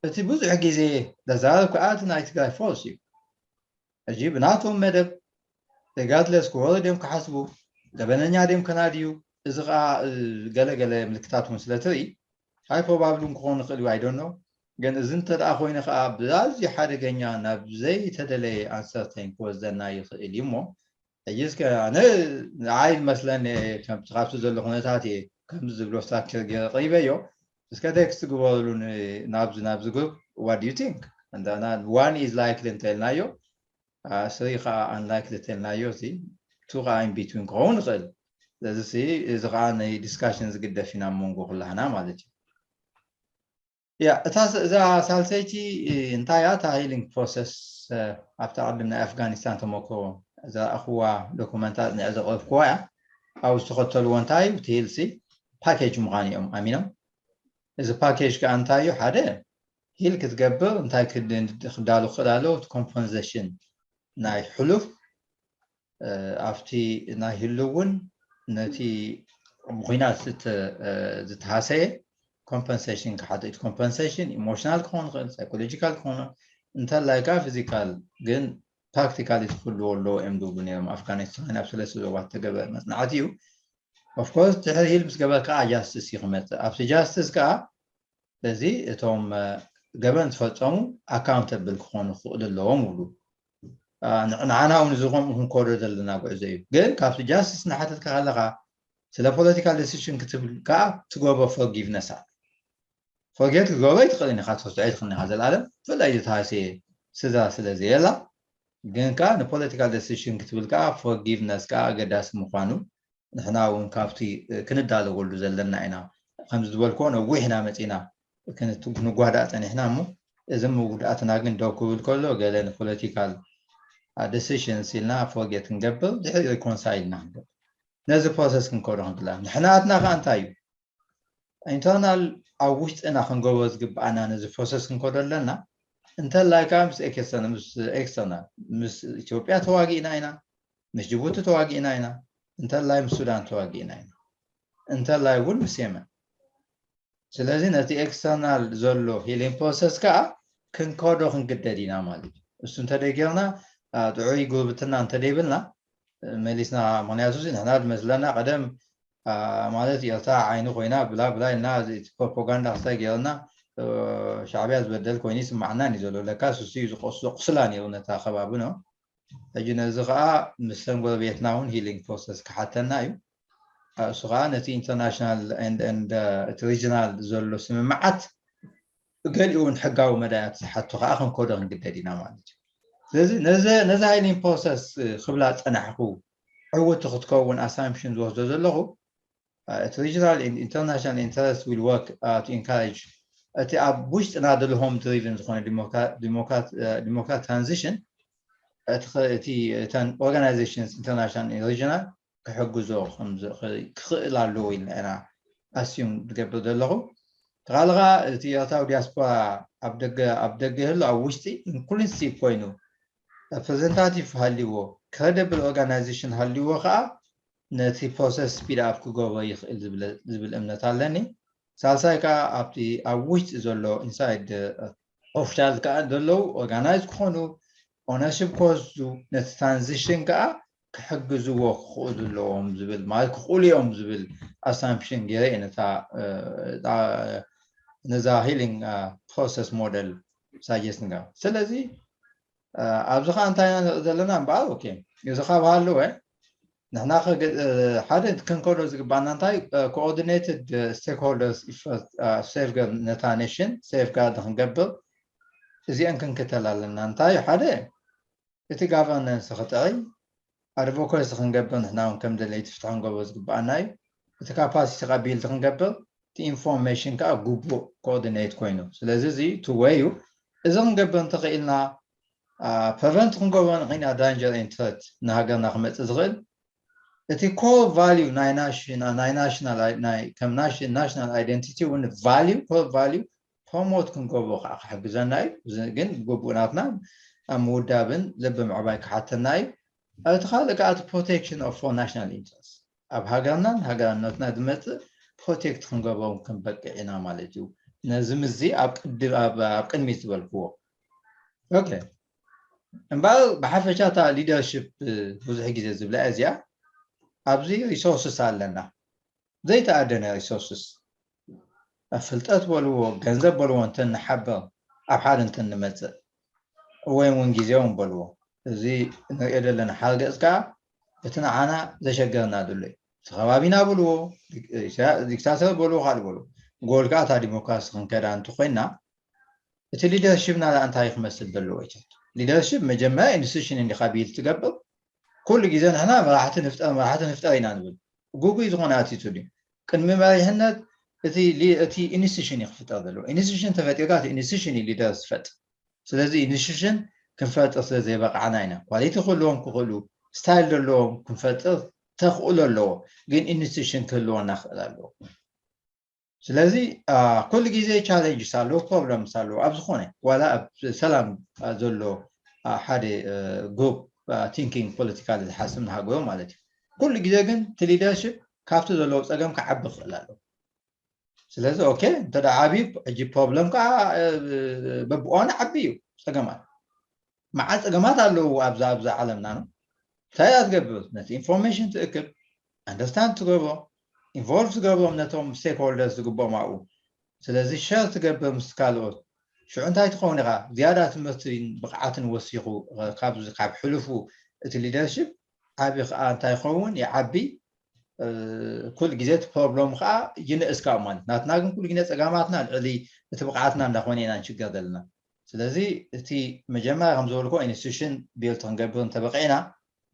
እቲ ብዙሕ ግዜ ዘዛረብ ከዓ እቲ ናይ ትግራይ ፎርስ እዩ ሕጂ ብናቶም መደብ ሬጋርድለስ ክወርድ እዮም ክሓስቡ ገበነኛ ድዮም ከናድዩ እዚ ከዓ ገለገለ ምልክታት እውን ስለ ትርኢ ሃይ ፕሮባብሊ ክኾኑ ይኽእል እዩ ኣይደኖ ግን እዚ እንተ ደኣ ኮይኑ ከዓ ብኣዝዩ ሓደገኛ ናብ ዘይተደለየ ኣንሰርተይን ክወስደና ይኽእል እዩ እሞ ሕጂ እስከ ኣነ ንዓይ ዝመስለኒ ከምቲ ካብቲ ዘሎ ኩነታት እየ ከምዚ ዝብሎ ስትራክቸር ገይረ ቀሪበዮ እስከ ቴክስት ግበሩሉ ናብዚ ናብዚ ግሩፕ what do you think one is likely እንተልናዮ ስሪ ከዓ ኣንላይክሊ ተልናዮ ሲ ቱ ከዓ ኢንቢትዊን ክኸውን ይኽእል ስለዚ እዚ ከዓ ናይ ዲስካሽን ዝግደፍ ኢና መንጎ ኩላህና ማለት እዩ ያ እታ እዛ ሳልሰይቲ እንታይ እያ እታ ሂሊንግ ፕሮሰስ ኣብታ ቅድም ናይ ኣፍጋኒስታን ተመክሮ ዘረኣኽዋ ዶኩመንታት ንዕ ዘቕረብክዋ እያ ኣብ ዝተኸተልዎ እንታይ እዩ ትሂልሲ ፓኬጅ ምዃኑ እዮም ኣሚኖም እዚ ፓኬጅ ከዓ እንታይ እዩ ሓደ ሂል ክትገብር እንታይ ክዳሉ ክኽእል ኣለዎ? እቲ ኮምፐንሴሽን ናይ ሕሉፍ ኣብቲ ናይ ህሉ እውን ነቲ ብኩናት ዝተሃሰየ ኮምፐንሴሽን ክሓቶ። እቲ ኮምፐንሴሽን ኢሞሽናል ክኸውን ይኽእል፣ ሳይኮሎጂካል ክኾኑ፣ እንተላይ ከዓ ፊዚካል። ግን ፕራክቲካሊ ትኽልዎ ኣለዎ እዮም ዝብሉ ነይሮም። ኣፍጋኒስታን ኣብ ሰለስተ ዞባት ተገበረ መፅናዕቲ እዩ። ኦፍኮርስ ድሕሪ ሂል ምስ ገበር ከዓ ጃስትስ እዩ ክመፅእ። ኣብቲ ጃስትስ ከዓ በዚ እቶም ገበን ዝፈፀሙ ኣካውንተብል ክኾኑ ክኽእሉ ኣለዎም ይብሉ። ንዓና እውን እዚ ከምኡ ክንኮዶ ዘለና ጉዕዞ እዩ። ግን ካብቲ ጃስትስ እናሓተትካ ከለካ ስለ ፖለቲካል ዲሲሽን ክትብል ከዓ ትጎቦ ፎርጊቭነስ ኣለ። ፎርጌት ክትጎቦ ኣይትኽእልን ኢካ፣ ትርስዖ ኣይትኽእልን ኢካ ዘላለም። ብፍላይ ዝተሃስየ ስድራ ስለ ዘየላ፣ ግን ከዓ ንፖለቲካል ዲሲሽን ክትብል ከዓ ፎርጊቭነስ ከዓ ኣገዳሲ ምኳኑ ንሕና እውን ካብቲ ክንዳለወሉ ዘለና ኢና። ከምዚ ዝበልክዎ ነዊሕ ኢና መፂና ክንጓዳእ ፀኒሕና እሞ፣ እዚ ምጉዳእትና ግን ደው ክብል ከሎ ገለ ንፖለቲካል ዲሲሽንስ ኢልና ፎርጌት ክንገብር፣ ድሕሪ ሪኮንሳይል ኢና ክንገብር። ነዚ ፕሮሰስ ክንከዶ ክንክላ ንሕናትና ከዓ እንታይ እዩ ኢንተርናል ኣብ ውሽጥና ክንገበሮ ዝግብኣና ነዚ ፕሮሰስ ክንከዶ ኣለና። እንተላይ ከዓ ምስ ኤክስተርናል ምስ ኤክስተርናል ምስ ኢትዮጵያ ተዋጊእና ኢና፣ ምስ ጅቡቲ ተዋጊእና ኢና፣ እንተላይ ምስ ሱዳን ተዋጊእና ኢና፣ እንተላይ እውን ምስ የመን። ስለዚ ነቲ ኤክስተርናል ዘሎ ሂሊንግ ፕሮሰስ ከዓ ክንከዶ ክንግደድ ኢና ማለት እዩ። እሱ እንተደይገርና ጥዑይ ጉርብትና እንተደይብልና መሊስና፣ ምክንያቱ ንሕና ዝመስለና ቀደም ማለት ኤርትራ ዓይኒ ኮይና ብላ ብላ ኢልና ፕሮፓጋንዳ ክስታይ ገይርና ሻዕብያ ዝበደል ኮይኑ ይስማዓና እዩ ዘሎ። ለካ እሱ እዩ ዝቆስሎ ቁስላ ነይሩ ነታ ከባቢ ነው። ሕጂ ነዚ ከዓ ምስ ሰም ጎረቤትና እውን ሂሊንግ ፕሮሰስ ክሓተና እዩ። እሱ ከዓ ነቲ ኢንተርናሽናል እቲ ሪጅናል ዘሎ ስምምዓት ገሊኡ እውን ሕጋዊ መዳያት ዝሓቱ ከዓ ክንከዶ ክንግደድ ኢና ማለት እዩ። ስለዚ ነዚ ሂሊንግ ፕሮሰስ ክብላ ፀናሕኩ ዕውቲ ክትከውን ኣሳምፕሽን ዝወስዶ ዘለኹ እቲ ሪጅናል ኢንተርናሽናል ኢንተረስት ዊል ወርክ ቱ ኢንካሬጅ እቲ ኣብ ውሽጥና ድልሆም ድሪቭን ዝኾነ ዲሞክራት ትራንዚሽን እቲ እተን ኦርጋናይዜሽንስ ኢንተርናሽናል ሪጅናል ክሕግዞ ክኽእል ኣለዎ ኢልና ኢና ኣስዩም ዝገብር ዘለኹ። ተኻልኻ እቲ ኤርትራዊ ዲያስፖራ ኣብ ደገ ኣብ ደገ ይህሉ ኣብ ውሽጢ ኢንክሉሲቭ ኮይኑ ሪፕሬዘንታቲቭ ሃልይዎ ክሬዲብል ኦርጋናይዜሽን ሃልይዎ ከዓ ነቲ ፕሮሰስ ስፒድ ኣፕ ክገብሮ ይኽእል ዝብል እምነት ኣለኒ። ሳልሳይ ከዓ ኣብቲ ኣብ ውሽጢ ዘሎ ኢንሳይድ ኦፊሻል ከዓ ዘለዉ ኦርጋናይዝ ክኾኑ ኦነርሽፕ ክወስዱ ነቲ ትራንዚሽን ከዓ ክሕግዝዎ ክኽእሉ ኣለዎም ዝብል ማለት ክኽእሉ እዮም ዝብል ኣሳምፕሽን ገይረ እየ ነታ ነዛ ሂሊንግ ፕሮሰስ ሞደል ሳጀስት ንገብር። ስለዚ ኣብዚ ከዓ እንታይ ኢና ንርኢ ዘለና እምበኣር ኦኬ እዚ ካብ ሃለወ ንሕና ሓደ ክንከዶ ዝግባና እንታይ ኮኦርዲኔትድ ስቴክሆልደርስ ኢፈርት ሴፍጋርድ ነታ ኔሽን ሴፍጋርድ ክንገብር እዚአን ክንክተል ኣለና። እንታይ ሓደ እቲ ጋቨርነንስ ክጥዕይ ኣድቮካሲ ክንገብር ንሕና እውን ከም ደለይቲ ፍትሒ ክንገብሮ ዝግባኣና እዩ። እቲ ካፓሲቲ ከዓ ቢልድ ክንገብር እቲ ኢንፎርሜሽን ከዓ ግቡእ ኮኦርዲኔት ኮይኑ ስለዚ እዚ ቱ ወይ እዩ። እዚ ክንገብር እንተኽኢልና ፕሪቨንት ክንገብሮ ንኽኢልና ዳንጀር ኢንትረት ንሃገርና ክመፅእ ዝኽእል እቲ ኮር ቫልዩ ናይ ናሽናል ከም ናሽናል ኣይደንቲቲ እውን ቫልዩ ኮር ቫልዩ ፕሮሞት ክንገብሮ ከዓ ክሕግዘና እዩ። ግን ግቡእ ናትና ኣብ ምውዳብን ልቢ ምዕባይ ክሓተና እዩ። እቲ ካልእ ከዓ እቲ ፕሮቴክሽን ኦፍ ፎር ናሽናል ኢንትረስት ኣብ ሃገርናን ሃገራውነትና ዝመፅእ ፕሮቴክት ክንገብሮም ክንበቅዕ ኢና ማለት እዩ። ነዚ ምዚ ኣብ ቅድሚት ዝበልክዎ ኦኬ እምበኣር ብሓፈሻ እታ ሊደርሽፕ ብዙሕ ግዜ ዝብላ እዚኣ ኣብዚ ሪሶርስስ ኣለና ዘይተኣደነ ሪሶርስስ ፍልጠት በልዎ ገንዘብ በልዎ እንተንሓበር ኣብ ሓደ እንተንመፅእ ወይ እውን ግዜ እውን በልዎ እዚ ንሪኦ ዘለና ሓደ ገፅ ከዓ እቲ ንዓና ዘሸገርና ዘሎ እዩ። እቲ ከባቢና በልዎ ዲክታተር በልዎ ካልእ በልዎ ጎል ከዓ እታ ዲሞክራሲ ክንከዳ እንተኮይና እቲ ሊደርሽፕና ደኣ እንታይ ክመስል ዘለዎ ይቻት ሊደርሽፕ መጀመርያ ኢንስቲቱሽን እንዲካ ቢልድ ትገብር ኩሉ ግዜ ንሕና መራሕቲ ንፍጠር መራሕቲ ንፍጠር ኢና ንብል ጉጉይ ዝኾነ ኣቲቱድ እዩ። ቅድሚ መሪሕነት እቲ ኢንስቲቱሽን እዩ ክፍጠር ዘለዎ። ኢንስቲቱሽን ተፈጢርካ እቲ ኢንስቲቱሽን እዩ ሊደር ዝፈጥር። ስለዚ ኢንስቲቱሽን ክንፈጥር ስለ ዘይበቃዕና ኢና። ኳሊቲ ክህልዎም ክኽእሉ ስታይል ዘለዎም ክንፈጥር ተኽእሎ ኣለዎ። ግን ኢንስቲቱሽን ክህልወና ክኽእል ኣለዎ። ስለዚ ኩሉ ግዜ challenges ኣለዉ፣ problems ኣለዉ። ኣብ ዝኾነ ዋላ ኣብ ሰላም ዘሎ ሓደ group thinking politically ዝሓስብ ንሃገሩ ማለት እዩ። ኩሉ ግዜ ግን እቲ leadership ካብቲ ዘለዎ ፀገም ክዓቢ ክኽእል ኣለዎ። ስለዚ okay እንተ ዓብዩ ሕጂ problem ከዓ በብእዋኑ ዓቢ እዩ ፀገማት። መዓት ፀገማት ኣለዉ ኣብዛ ኣብዛ ዓለምና ነው። እንታይ እያ ትገብር? ነቲ information ትእክብ፣ understand ትገብሮ፣ involve ትገብሮም ነቶም stakeholders ዝግብኦም ኣብኡ። ስለዚ share ትገብር ምስ ካልኦት። ሽዑ እንታይ ትኸውን ኢኻ? ዝያዳ ትምህርትን ብቕዓትን ወሲኹ ካብ ካብ ሕሉፉ እቲ leadership ዓቢ ከዓ እንታይ ይኸውን? ይዓቢ። ኩሉ ግዜ እቲ problem ከዓ ይንእስ ካብኡ ማለት ናትና ግን ኩሉ ግዜ ፀጋማትና ልዕሊ እቲ ብቕዓትና እንዳኾነ ኢና ንሽገር ዘለና። ስለዚ እቲ መጀመርያ ከም ዝበልኩ institution build ክንገብር እንተበቂዕና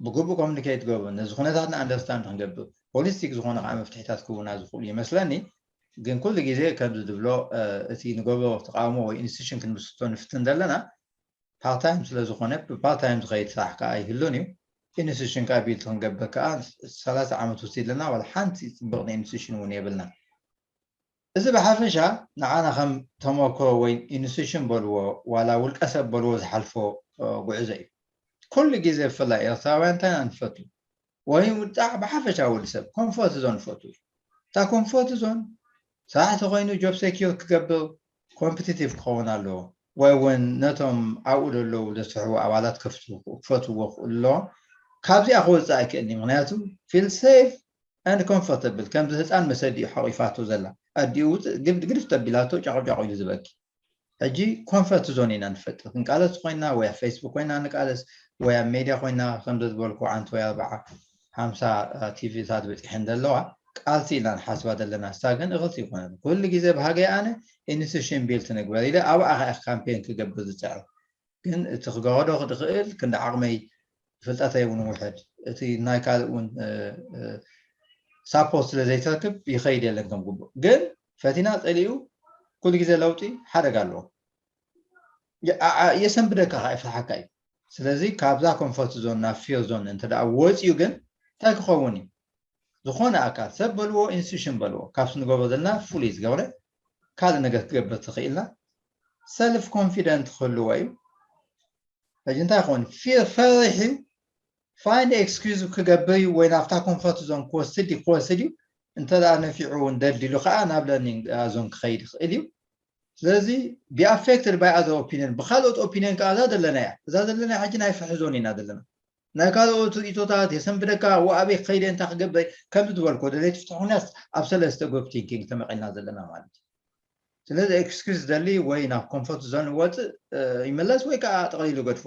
ብግቡእ communicate ገብሩ ነዚ ኩነታትና understand ክንገብር holistic ዝኾነ ከዓ መፍትሒታት ክህቡና ዝኽእሉ ይመስለኒ። ግን ኩሉ ግዜ ከምዚ ዝብሎ እቲ ንገብሮ ተቃውሞ ወይ institution ክንምስቶ ንፍትን ዘለና part time ስለ ዝኾነ ብ part time ዝኸይድ ስራሕ ከዓ ኣይህሉን እዩ። Institution ከዓ build ክንገብር ከዓ ሰላሳ ዓመት ወሲድልና ዋላ ሓንቲ ፅብቕ ናይ institution እውን የብልና። እዚ ብሓፈሻ ንዓና ከም ተመክሮ ወይ institution በልዎ ዋላ ውልቀ ሰብ በልዎ ዝሓልፎ ጉዕዞ እዩ። ኩሉ ግዜ ብፍላይ ኤርትራውያን እንታይ ኢና ንፈቱ ወይ ብጣዕ ብሓፈሻ ወዲ ሰብ comfort zone ንፈቱ እዩ። እታ comfort zone ስራሕ ተኮይኑ job secure ክገብር competitive ክኸውን ኣለዎ ወይ እውን ነቶም ኣብኡ ዘለዉ ዘስርሕዎ ኣባላት ክፈትዎ ክኽእሉ ኣለዎም። ካብዚኣ ክወፅእ ኣይክእልን እዩ። ምክንያቱ feel safe and comfortable ከምዚ ህፃን መሰዲ እዩ ሓቂፋቶ ዘላ። ኣዲኡ ግድፍ ተቢላቶ ጫቑጫቑ ኢሉ ዝበኪ። ሕጂ comfort zone ኢና ንፈጥር። ክንቃለስ ኮይና ወይ ኣብ Facebook ኮይና ንቃለስ ወይ ኣብ ሜድያ ኮይና ከምዚ ዝበልኩ ዓንተ ወይ ኣርባዓ ሓምሳ ቲቪታት በፂሐን ዘለዋ ቃልሲ ኢና ንሓስባ ዘለና። እሳ ግን እኽልሲ ይኮነ ኩሉ ግዜ ብሃገይ ኣነ institution build ንግበር ኢለ ኣብኣ ከዓ campaign ክገብር ዝፅዕር። ግን እቲ ክገህዶ ክድኽእል ክንዲ ዓቕመይ ፍልጠተይ እውን ውሕድ እቲ ናይ ካልእ እውን support ስለ ዘይተርክብ ይኸይድ የለን ከም ግቡእ። ግን ፈቲና ፀሊኡ ኩሉ ግዜ ለውጢ ሓደጋ ኣለዎ። የሰንብደካ ከዓ ይፍትሓካ እዩ። ስለዚ ካብዛ comfort zone ናብ fear zone እንተ ወፂኡ ግን እንታይ ክኸውን እዩ? ዝኾነ ኣካል ሰብ በልዎ institution በልዎ ካብቲ ንገብሮ ዘለና ፍሉይ ዝገብረ ካልእ ነገር ክገብር ትኽእልና self confident ክህልዎ እዩ። ሕጂ እንታይ ክኸውን fear ፈሪሕ እዩ። Find excuse ክገብር እዩ ወይ ናብታ comfort zone ክወስድ እዩ ክወስድ እዩ። እንተ ነፊዑ እውን ደልዲሉ ከዓ ናብ learning zone ክኸይድ ይኽእል እዩ። ስለዚ be affected by other opinion ብካልኦት opinion ከዓ እዛ ዘለና እያ እዛ ዘለና ሕጂ ናይ ፍርሒ zone ኢና ዘለና። ናይ ካልኦት ርእቶታት የሰንብደካ። ኣበይ ክኸይደ እንታይ ክገብር ከምዚ ዝበልኮ ደለይቲ ፍትሒ ኩናት ኣብ ሰለስተ group thinking ተመቒልና ዘለና ማለት እዩ። ስለዚ excuse ደሊ ወይ ናብ comfort zone ይወፅእ ይመለስ ወይ ከዓ ጠቕሊሉ ገድፎ።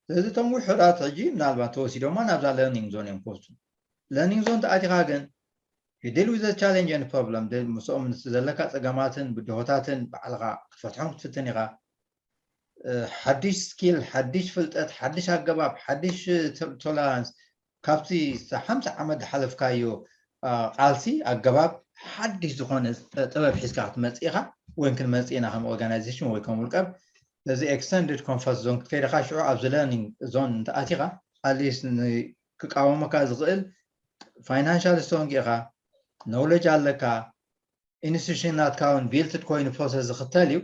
ስለዚ እቶም ውሑዳት ሕጂ ምናልባት ተወሲዶማ ናብዛ learning zone እዮም ክወስዱ። Learning zone ተኣቲኻ ግን you deal with the challenge and problem ምስኦም ምስ ዘለካ ፀገማትን ብድሆታትን ባዕልኻ ክትፈትሖም ክትፍትን ኢኻ። ሓድሽ skill ሓድሽ ፍልጠት ሓድሽ ኣገባብ ሓድሽ tolerance ካብቲ ሓምሳ ዓመት ዝሓለፍካዮ ቃልሲ ኣገባብ ሓድሽ ዝኾነ ጥበብ ሒዝካ ክትመፅእ ኢኻ። ወይ ክንመፅእ ኢና ከም organization ወይ ከም ውልቀብ እዚ extended comfort zone ክትከይድካ ሽዑ ኣብዚ learning zone እንተኣቲኻ at least ክቃወመካ ዝኽእል financial strong ኢኻ፣ knowledge ኣለካ፣ institution ናትካ እውን built ኮይኑ process ዝኽተል እዩ።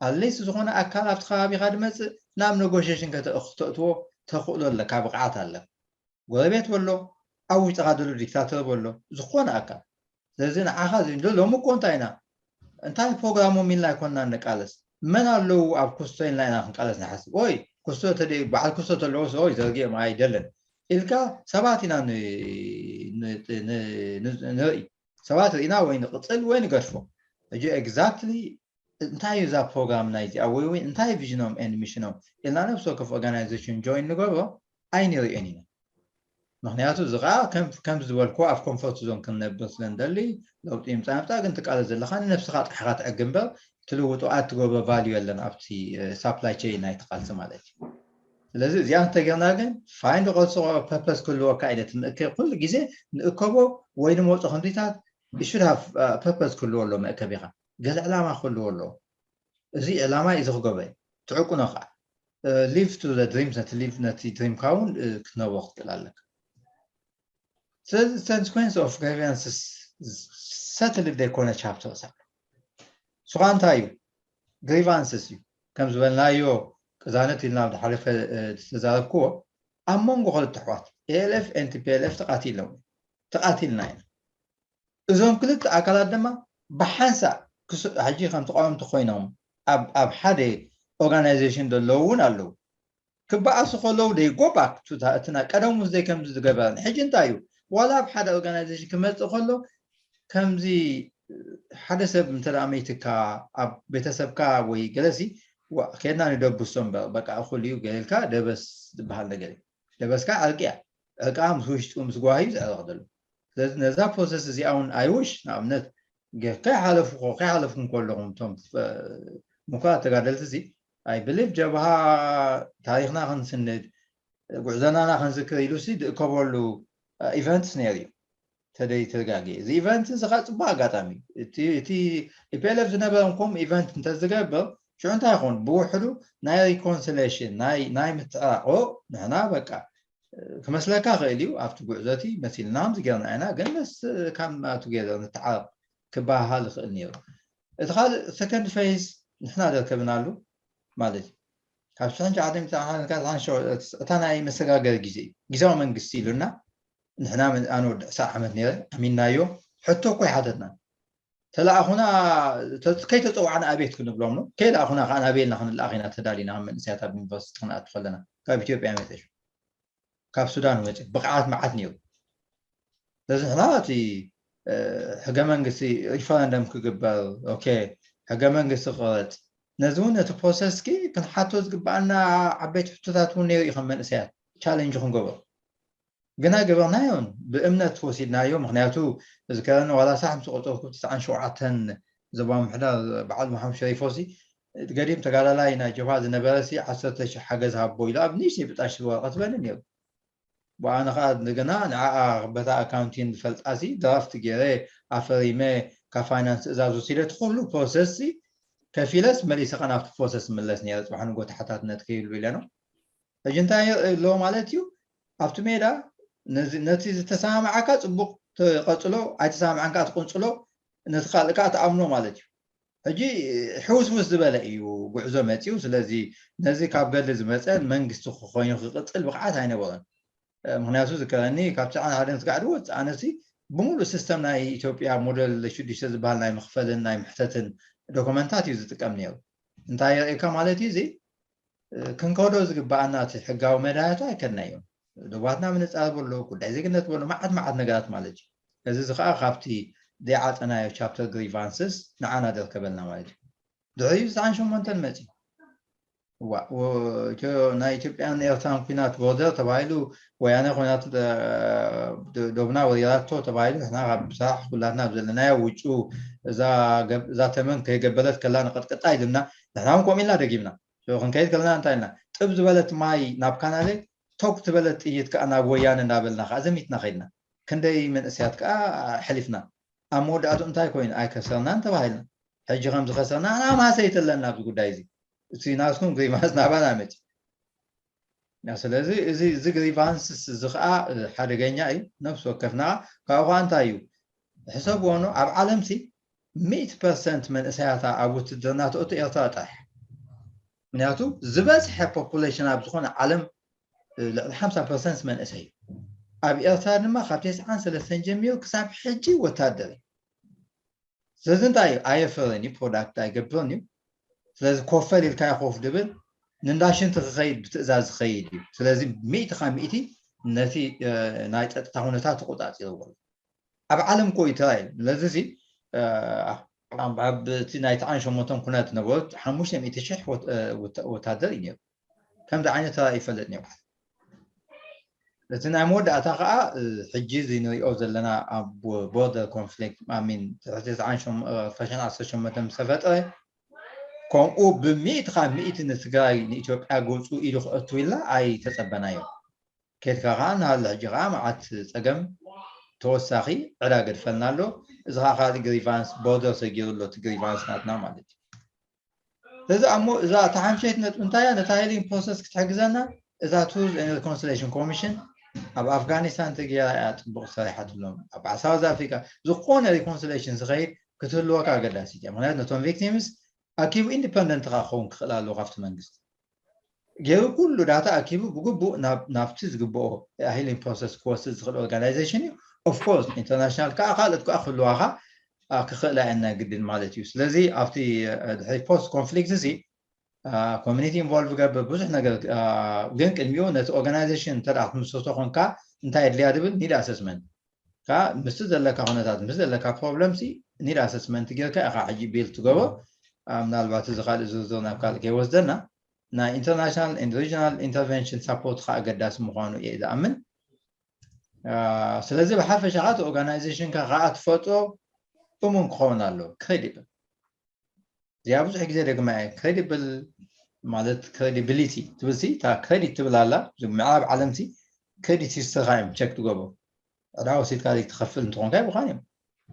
At least ዝኾነ ኣካል ኣብቲ ከባቢኻ ድመፅእ ናብ negotiation ከተእትዎ ተኽእሎ ኣለካ፣ ብቕዓት ኣለካ። ጎረቤት በሎ ኣብ ውሽጥኻ ዘሎ dictator በሎ ዝኾነ ኣካል። ስለዚ ንዓኻ ሎሚ እኮ እንታይ ኢና እንታይ ፕሮግራሞም ኢልና ኣይኮንና ንቃለስ። መን ኣለዉ ኣብ ኩስቶ ኢልና ኢና ክንቃለስ ንሓስብ። ኦይ ኩስቶ ተደ በዓል ኩስቶ ተለዎ ሰ ኦይ ዘርጊኦም ኣይደለን ኢልካ ሰባት ኢና ንርኢ። ሰባት ርኢና ወይ ንቅፅል ወይ ንገድፎ። ሕጂ exactly እንታይ እዩ እዛ ፕሮግራም ናይዚኣ ወይ ወይ እንታይ ቪዥኖም and ሚሽኖም ኢልና ነብሲ ወከፍ organization join ንገብሮ ኣይንርእዮን ኢና። ምክንያቱ እዚ ከዓ ከም ዝበልኩ ኣብ comfort zone ክንነብር ስለ ንደሊ ለውጢ ይምፃ ምፃ ግን ትቃለስ ዘለካ ንነብስካ ጥራሕካ ትዕግ እምበር ትልውጦ ኣትገብሮ value የለን ኣብቲ supply chain ናይቲ ቃልሲ ማለት እዩ። ስለዚ እዚኣ እንተገርና ግን find also purpose ክህልወካ ኢለ ትምእከ ኩሉ ግዜ ንእከቦ ወይ ንመውፆ ክንዲታት should have purpose ክህልዎ ኣሎ መእከቢካ ገለ ዕላማ ክህልዎ ኣለዎ። እዚ ዕላማ እዩ ዝክገበ ትዕቁኖ ከዓ live to the dreams ነቲ live ነቲ dreamካ እውን ክትነብሮ ክትክእል ኣለካ። ስለዚ consequence of grievances ሰትል ዘይኮነ ቻፕተርስ ኣሎ። ስኻ እንታይ እዩ? ግሪቫንስስ እዩ። ከም ዝበልናዮ ቅዛነት ኢልና ኣብ ዝሓለፈ ዝተዛረብክዎ ኣብ መንጎ ክልተ ኣሕዋት ኤልኤፍ ኤን ቲፒኤልኤፍ ተቃቲሎም ተቃቲልና ኢና። እዞም ክልተ ኣካላት ድማ ብሓንሳእ ሕጂ ከም ተቃወምቲ ኮይኖም ኣብ ሓደ ኦርጋናይዜሽን ዘለዉ እውን ኣለዉ። ክበኣሱ ከለዉ they go back to እቲ ናይ ቀደሙ ዘይ ከምዚ ዝገበረን ሕጂ እንታይ እዩ ዋላ ኣብ ሓደ ኦርጋናይዜሽን ክመፅእ ከሎ ከምዚ ሓደ ሰብ እንተ መይትካ ኣብ ቤተሰብካ ወይ ገለሲ ከድና ንደብሶ እምበር በቃ እኹል እዩ ገሌልካ ደበስ ዝበሃል ነገር እዩ። ደበስካ ዕርቂ እያ። ዕርቃ ምስ ውሽጡ ምስ ጓሂ እዩ ዝዕረቕ ዘሎ። ስለዚ ነዛ ፕሮሰስ እዚኣ እውን ኣይውሽ ንኣብነት ከይሓለፉ ከይሓለፉ ከለኹም እቶም ምኩራት ተጋደልቲ እዚ ኣይ ብሊቭ ጀብሃ ታሪክና ክንስንድ ጉዕዞናና ክንዝክር ኢሉ ሲ ዝእከበሉ ኢቨንትስ ነይሩ እዩ። ተደይ ተጋጊ እዚ ኢቨንት እዚ ከዓ ፅቡቅ ኣጋጣሚ እቲ ፒኤልኤፍ ዝነበረ እንኮም ኢቨንት እንተዝገብር ሽዑ እንታይ ይኸውን ብውሕዱ ናይ ሪኮንሲሌሽን ናይ ምትዕራቆ ንሕና በቃ ክመስለካ ክእል እዩ ኣብቲ ጉዕዞ እቲ መሲልና ከምዚ ጌርና ኢና ግን መስ ካም ቱጌዘር ንተዓረቕ ክበሃሃል ይኽእል ነይሩ። እቲ ካልእ ሰከንድ ፌዝ ንሕና ደርከብናሉ ማለት እዩ። ካብ ሽሕን ትሽዓተ ሚእትን እታ ናይ መሰጋገሪ ግዜ እዩ። ግዜያዊ መንግስቲ ኢሉና ንሕና ኣነ ወዲ ዕስራ ዓመት ነይረ ኣሚንናዮ። ሕቶ እኮ ይሓተትና ተለኣኹና ከይተፀዋዕና ኣቤት ክንብሎም ነው። ከይለኣኹና ከዓ ናበየልና ክንለኣኽ ኢና ተዳሊና ከም መንእሰያት ኣብ ዩኒቨርሲቲ ክንኣቱ ከለና ካብ ኢትዮጵያ መፀሽ ካብ ሱዳን መፂ ብቕዓት መዓት ነይሩ። ስለዚ ንሕና እቲ ሕገ መንግስቲ ሪፈረንደም ክግበር ኦኬ ሕገ መንግስቲ ክቕረፅ ነዚ እውን ነቲ ፕሮሰስ ኪ ክንሓቶ ዝግበኣና ዓበይቲ ሕቶታት እውን ነይሩ እዩ ከም መንእሰያት ቻሌንጅ ክንገብሮ ግና ገበርናዮን ብእምነት ወሲድናዮ ምክንያቱ እዚ ከረኒ ዋላ ሳሕ ምስ ቆፀርኩ ትስዓን ሸውዓተን ዞባ ምሕዳር በዓል መሓመድ ሸሪፎ ሲ ገዲም ተጋዳላይ ናይ ጀብሃ ዝነበረ ሲ ዓሰርተ ሺሕ ሓገዝ ሃቦ ኢሉ ኣብ ንእሽተይ ብጣሽ ወረቐት በኒ ነይሩ። ብኣነ ከዓ እንደገና ንዓኣ በታ ኣካውንቲን ዝፈልጣ ሲ ድራፍት ገይረ ኣፈሪመ ካብ ፋይናንስ ትእዛዝ ወሲደ እቲ ኩሉ ፕሮሰስ ሲ ከፊለስ መሊሰ ከዓ ናብቲ ፕሮሰስ ምለስ ነይረ ፅባሕ ንጎ ተሓታትነት ከይህሉ ኢለ ነው። ሕጂ እንታይ ኣለዎ ማለት እዩ ኣብቲ ሜዳ ነቲ ዝተሰማማዓካ ፅቡቅ ትቀፅሎ ኣይተሰማማዓን ከዓ ትቅንፅሎ ነቲ ካልእ ከዓ ትኣምኖ ማለት እዩ። ሕጂ ሕውስውስ ዝበለ እዩ ጉዕዞ መፅኡ። ስለዚ ነዚ ካብ ገድሊ ዝመፀ መንግስቲ ኮይኑ ክቅፅል ብቅዓት ኣይነበሮን። ምክንያቱ ዝከረኒ ካብ ትስዓን ሓደን ስጋዕ ድወፅ ኣነሲ ብምሉእ ሲስተም ናይ ኢትዮጵያ ሞደል ሽዱሽተ ዝበሃል ናይ መክፈልን ናይ ምሕተትን ዶክመንታት እዩ ዝጥቀም ነይሩ። እንታይ የርእካ ማለት እዩ እዚ ክንከዶ ዝግበኣና እቲ ሕጋዊ መዳያቱ ኣይከድናዮም። ደዋትና ምንፃር በሎ ጉዳይ ዜግነት በሎ መዓት መዓት ነገራት ማለት እዩ። እዚ እዚ ከዓ ካብቲ ዘይዓፀናዮ ቻፕተር ግሪቫንስስ ንዓና ደርከበልና ማለት እዩ። ድሕሪኡ ዝተዓን ሸሞንተን መፂ ናይ ኢትዮጵያን ኤርትራን ኩናት ቦርደር ተባሂሉ ወያነ ኩናት ዶብና ወሪራቶ ተባሂሉ ንሕና ካብ ብስራሕ ኩላትና ኣብ ዘለናዮ ውጩ እዛ ተመን ከይገበለት ከላ ንቀጥቀጣ ኢሉና ንሕና እውን ከምኡ ኢልና ደጊምና። ክንከይድ ከለና እንታይ ኢልና ጥብ ዝበለት ማይ ናብ ካናለ ቶክ ዝበለት ጥይት ከዓ ናብ ወያነ እናበልና ከዓ ዘሚትና ከይድና ክንደይ መንእስያት ከዓ ሕሊፍና ኣብ መወዳእቱ እንታይ ኮይኑ ኣይከሰርናን ተባሂልና። ሕጂ ከም ዝኸሰርና ኣና ማሰይት ኣለና ኣብዚ ጉዳይ እዚ። እቲ ናትኩም ግሪቫንስ ናባና መፂ። ስለዚ እዚ እዚ ግሪቫንስስ እዚ ከዓ ሓደገኛ እዩ። ነፍሲ ወከፍና ካብኡ ከዓ እንታይ እዩ ሕሰብዎ ኖ ኣብ ዓለምሲ ሚእቲ ፐርሰንት መንእሰያታ ኣብ ውትድርና ተእቱ ኤርትራ ጥራሕ። ምክንያቱ ዝበዝሐ ፖፑሌሽን ኣብ ዝኾነ ዓለም ልዕሊ ሓምሳ ፐርሰንት መንእሰይ እዩ። ኣብ ኤርትራ ድማ ካብ ተስዓን ሰለስተን ጀሚሩ ክሳብ ሕጂ ወታደር እዩ። ስለዚ እንታይ እዩ ኣየፍርን እዩ ፕሮዳክት ኣይገብርን እዩ። ስለዚ ኮፈል ኢልካ ኮፍ ድብል ንእንዳ ሽንቲ ክኸይድ ብትእዛዝ ዝኸይድ እዩ። ስለዚ ሚእቲ ካብ ሚእቲ ነቲ ናይ ፀጥታ ኩነታት ተቆፃፂርዎ ኣሎ። ኣብ ዓለም እኮ እዩ ተራእዩ። ስለዚ እዚ ኣብ እቲ ናይ ትዓን ሸሞንተን ኩነት ነበሩ ሓሙሽተ ሚእቲ ሽሕ ወታደር እዩ ነይሩ። ከምዚ ዓይነት ተራእዩ ይፈልጥ ነይሩ። እቲ ናይ መወዳእታ ከዓ ሕጂ እዚ ንሪኦ ዘለና ኣብ ቦርደር ኮንፍሊክት ሚን ትሕቲ ትስዓን ሸሞንተን ዝተፈጠረ ከምኡ ብሚእቲ ካብ ሚእቲ ንትግራይ ንኢትዮጵያ ገፁ ኢሉ ክእቱ ኢልና ኣይተፀበናዮ። ኬድካ ከዓ ንሃለ ሕጂ ከዓ መዓት ፀገም ተወሳኺ ዕዳ ገድፈልና ኣሎ። እዚ ከዓ ካልእ ግሪቫንስ ቦርደር ሰጊሩ ኣሎ እቲ ግሪቫንስ ናትና ማለት እዩ። ስለዚ ኣሞ እዛ እታ ሓምሸይቲ ነጥቢ እንታይ እያ ነታ ሂሊንግ ፕሮሰስ ክትሕግዘና እዛ ትሩዝ ኤንድ ሪኮንሲሌሽን ኮሚሽን ኣብ ኣፍጋኒስታን ትግያ እያ ፅቡቕ ሰሪሓትሎም። ኣብ ሳውዝ ኣፍሪካ ዝኾነ ሪኮንሲሌሽን ዝኸይድ ክትህልወካ ኣገዳሲት እያ። ምክንያቱ ነቶም ቪክቲምስ ኣኪቡ ኢንዲፐንደንት ካ ክኸውን ክኽእል ኣለዎ ካብቲ መንግስቲ። ገይሩ ኩሉ ዳታ ኣኪቡ ብግቡእ ናብቲ ዝግብኦ ሂሊንግ ፕሮሰስ ክወስድ ዝኽእል ኦርጋናይዜሽን እዩ። ኦፍኮርስ ኢንተርናሽናል ከዓ ካልኦት ከዓ ክህልዋካ ክኽእላ እየን ናይ ግድን ማለት እዩ። ስለዚ ኣብቲ ድሕሪ ፖስት ኮንፍሊክት እዚ ኮሚኒቲ ኢንቮልቭ ገብር ብዙሕ ነገር፣ ግን ቅድሚኡ ነቲ ኦርጋናይዜሽን እንተ ክትምስርቶ ኮንካ እንታይ የድልያ ዝብል ኒድ ኣሰስመንት። ምስቲ ዘለካ ኩነታት ምስ ዘለካ ፕሮብለም ሲ ኒድ ኣሰስመንት ጌርካ ኢኻ ሕጂ ቢልድ ትገብሮ። ምናልባት እዚ ካልእ ዝርዝር ናብ ካልእ ከይወስደና፣ ናይ ኢንተርናሽናል ሪጅናል ኢንተርቨንሽን ሳፖርት ከዓ ኣገዳሲ ምዃኑ እየ ዝኣምን። ስለዚ ብሓፈሻ ከዓ እቲ ኦርጋናይዜሽን ከዓ ትፈጥሮ እሙን ክኸውን ኣሎ፣ ክሬዲብል። እዚኣ ብዙሕ ግዜ ደግማ እየ። ክሬዲብል ማለት ክሬዲቢሊቲ ትብል ሲ እታ ክሬዲት ትብል ኣላ። ምዕራብ ዓለም ሲ ክሬዲት ሂስትሪኻ እዮም ቸክ ትገብሩ። ዕዳ ወሲድካ ዘይትኸፍል እንትኾንካ ይብኻን እዮም።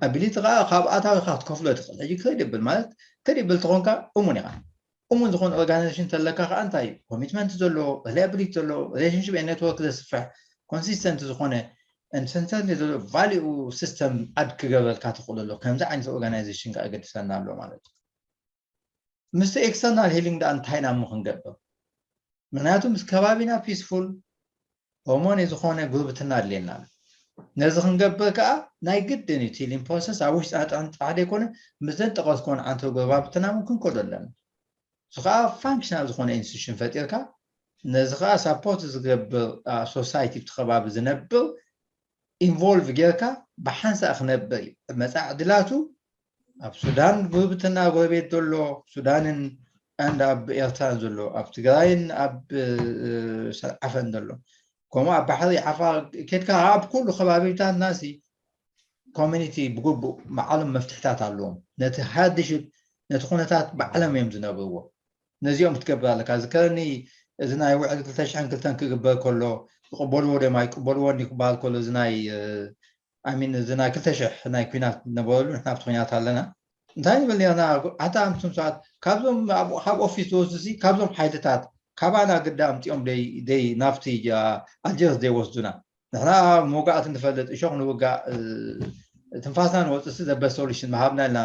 ኣቢሊቲ ከዓ ካብ ኣታዊኻ ክትከፍሎ ትኽእል። ሕጂ ክሬዲብል ማለት ክሬዲብል ትኾንካ እሙን ኢኻ። እሙን ዝኾነ ኦርጋናይዜሽን ተለካ ከዓ እንታይ እዩ ኮሚትመንት ዘለዎ፣ ሪላያቢሊቲ ዘለዎ፣ ሪሌሽንሽፕ ኔትወርክ ዘስፍሕ፣ ኮንሲስተንት ዝኾነ ሰንተር ዘሎ ቫሊዩ ሲስተም ኣድ ክገበልካ ትኽእሉ ኣሎ። ከምዚ ዓይነት ኦርጋናይዜሽን ከዓ ገድሰና ኣሎ ማለት እዩ። ምስቲ ኤክስተርናል ሂሊንግ ደኣ እንታይ ኢና እሞ ክንገብር? ምክንያቱ ምስ ከባቢና ፒስፉል ሆሞኒ ዝኾነ ጉርብትና ኣድልየና ኣሎ። ነዚ ክንገብር ከዓ ናይ ግድን እዩ ሂሊንግ ፕሮሰስ ኣብ ውሽጥና ጥዕን ጥራሕ ዘይኮነ ምስዘን ጠቐስኮን ዓንተ ጎረባብትና እውን ክንከዶ ኣለና። እዚ ከዓ ፋንክሽናል ዝኾነ ኢንስቲቱሽን ፈጢርካ ነዚ ከዓ ሳፖርት ዝገብር ሶሳይቲ ብቲ ከባቢ ዝነብር ኢንቮልቭ ጌርካ ብሓንሳእ ክነብር እዩ። መፃእ ዕድላቱ ኣብ ሱዳን ጉርብትና ጎረቤት ዘሎ ሱዳንን ኣንድ ኣብ ኤርትራን ዘሎ ኣብ ትግራይን ኣብ ሰንዓፈን ዘሎ ከምኡ ኣብ ባሕሪ ዓፋር ኬድካ ኣብ ኩሉ ከባቢታት ናሲ ኮሚኒቲ ብግቡእ ባዕሎም መፍትሕታት ኣለዎም። ነቲ ሃርድሽፕ ነቲ ኩነታት ባዕሎም እዮም ዝነብርዎ። ነዚኦም ክትገብር ኣለካ። ዝከረኒ እዚ ናይ ውዕል ክልተ ሽሕን ክልተን ክግበር ከሎ ይቅበልዎ ዶም ኣይቅበልዎን እዩ ክበሃል ከሎ እዚ ናይ ኣሚን እዚ ናይ ክልተ ሽሕ ናይ ኩናት ነበረሉ ንሕና ኣብቲ ኩናት ኣለና እንታይ ንብል ነርና ኣታ ኣምስም ሰዓት ካብዞም ካብ ኦፊስ ዝወስዱ ሲ ካብዞም ሓይልታት ካባና ግዳ ኣምፂኦም ደይ ናብቲ ኣልጀርስ ዘይወስዱና ንሕና መውጋእቲ ንፈልጥ እሾክ ንውጋእ ትንፋስና ንወፅሲ ዘበስ ሶሉሽን ምሃብና ኢልና